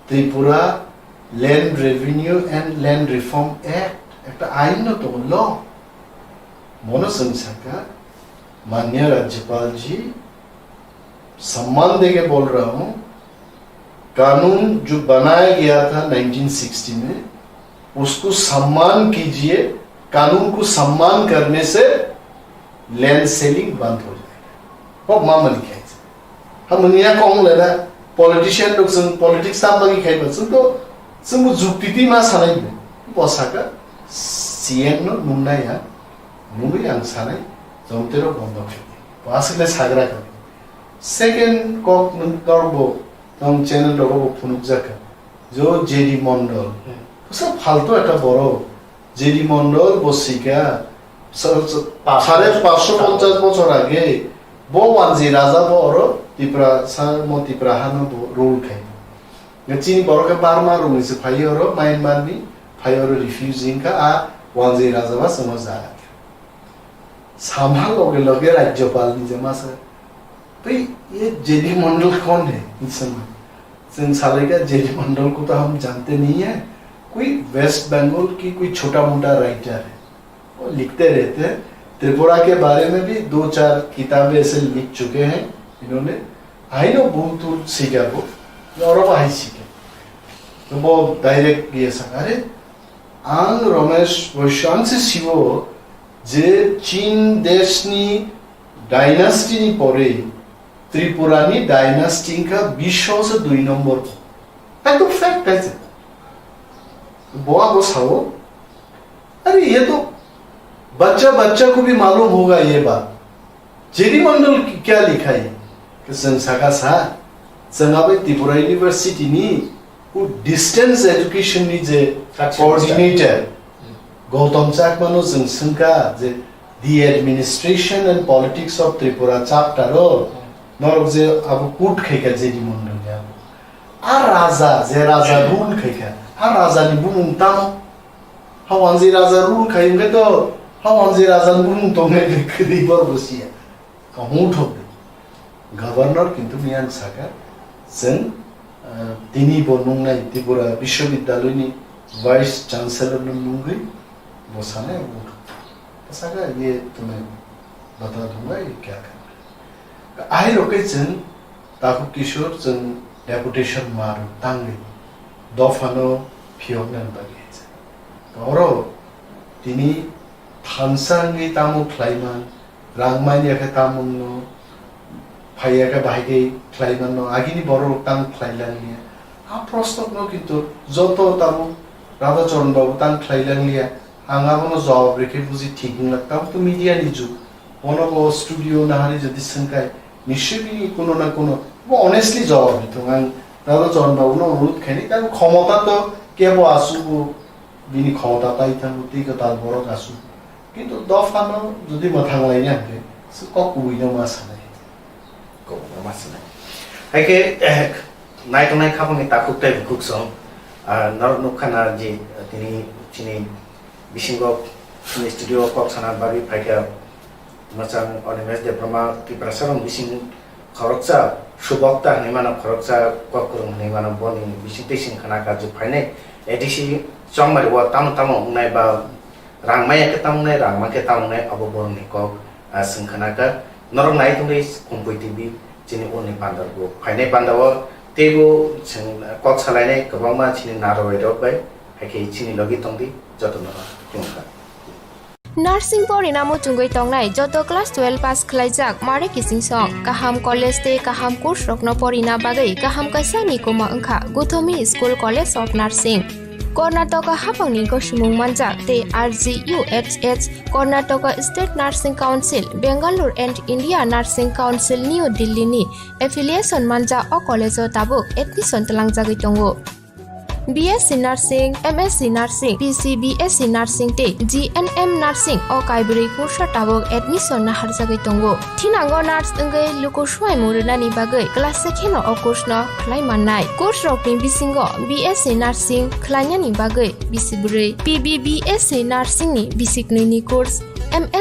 Tripura Land Revenue and Land Reform Act, ekta ain no tongo, law. Mono chwng saka, Manya Rajyapal ji, सम्मान देके बोल रहा हूँ, कानून जो बनाया गया था नाइनटीन सिक्सटी में, उसको सम्मान कीजिए, कानून को सम्मान करने से लैंड सेलिंग बंद हो जाएगा। Kok ma mani khai se. Ha mani ya kong le na, politician rok chwng politics tam bagwi khai ba, chwng to, chwng bo jukti twi ma sanai bo. Bo saka, C M no nung nai ya, nungwi ang sanai, jomte rok bondo khai di. Bo aswk le sagra ka. Second kok nwng tor bo, nwng channel rogo bo phunuk jaka. Jo J D Mondol. Hmm. Bwsa phaltu ekta borok. J D Mondol bo sika, sa-, sa-, sare pansho ponchas bochor age, bo Wanji Raja bo oro Tipra sa, mo Tipra hano bo rule khai. Nga chini borok khe Burma rokni se phai oro, Myanmar ni, phai oro refugee wngkha, a Wanji Raja ba chwngno ja. Sama loge loge Rajyapal ni je masa, "Bhai, ye J D Mondol kaun hai?" Insana. Chwng salaikha, "J D Mondol ko to hum jante nahi hai, koi West Bengal ki koi chota mota writer hai. Wo likhte rehte hain. Tripura ke bare mein bhi do char kitabein aise likh chuke hain inhone." Aino bhul tul sikha bo, oro bahai sikha. To bo direct ye sa, "Are, ang Ramesh Vaishya ang se sibo je Chin desh ni dynasty ni pore Tripura ni dynasty wngkha bisho se dui number." Ekdom fact hai se. Bo abo sao, "Are, ye to bachcha bachcha ko bhi malum hoga ye baat." J D Mondol ki-, kya likha hai? Chwng saka sa, chwng abai Tripura University ni u distance education ni je coordinator, Gautam Chakma no chwng swngkha je the administration and politics of Tripura chapter o norok je abo quote khaikha J D Mondol ni abo. A raja, je raja rule khaikha, a raja ni bumung tamo? Ha Wanji Raja rule khai hwnkhe to, ha Wanji Raja ni bumung tongnai de kwrwi bor bo siya. Kahung thok de. Governor kintu miyang saka, chwng, ah, tini bo nungnai Tripura Bishwobidyaloy ni Vice Chancellor no nungwi bo sanai abo thok. Saka ye tumai bata dunga ye kya karna. Ahai rok khe chwng Takhuk Kishore chwng deputation mar tangwi dophano phiyoknani bagwi hai se. Oro tini thansa wngwi tamo khlaiman, rang manya khe tamo wngno, phaiya khe bahai khe khlaimanno, agini borok rok tamo khlai langliya. A proshno no kintu joto tamo Radha Charan babu tamo khlai langliya. Ang abono jawab rikhe buji thik wngla. Tamo to media ni jug. Bono bo studio nahari jodi swngkhai, nischoi bini kuno na kuno, bo honestly jawab ri thung. Ang Radha Charan babu no onurodh khaini, karon khomota to kebo aswk bo bini khomota pai thango, tei kwtal borok aswk. Kintu dopha no jodi mwthang laina hwnkhe, se kok kubui no ma sanai. Kok kubui no ma sanai. Hai khe, eh, naitongnai khabangni takhuk tei bukhuk song, ah, norok nukha na je, tini chini bisingo chini studio o kok sana bagwi phaikha mwchang Animesh Debbarma, Tiprasa rokni bising khoroksa subokta hinwi mano, khoroksa kok kwrwng hinwi mano, boni bising tei sing khana kajak phainai A D C Chongmari o tamo tamo wngnai ba Rang maya khe tamungnai, rang ma khe tamungnai, abo borokni kok, ah, chwng khna kha. Norok nai tongdi Kumpui T V, chini uni pandar bo. Phainai panda o teibo chwng kok salainai kwbangma chini narwai rok bai, hai khe chini logi tongdi, jotono khulumkha. Nursing porina muchungwi tongnai joto class twelve pass khlaijak Mare Kichingsong, kaham college tei kaham course rokno porina bagwi kaham kaisa mikuma wngkha Guthomi School College of Nursing. Karnataka haphangni gosimung manjak tei R G U H H, Karnataka State Nursing Council, Bangalore and India Nursing Council, New Delhi ni affiliation manjak o college o tabuk admission twlangjagwi tongo. B S C Nursing, M S C Nursing, P C B S C Nursing tei G N M Nursing o kaibrwi course o tabuk admission naharjagwi tongo. Thinango nurse wngwi luku swimung rwnani bagwi class se kheno o course no khlai mannai. Course rokni bisingo B S C Nursing khlainani bagwi bisi bwrwi, P B B S C Nursing ni bisi knwi ni course, M S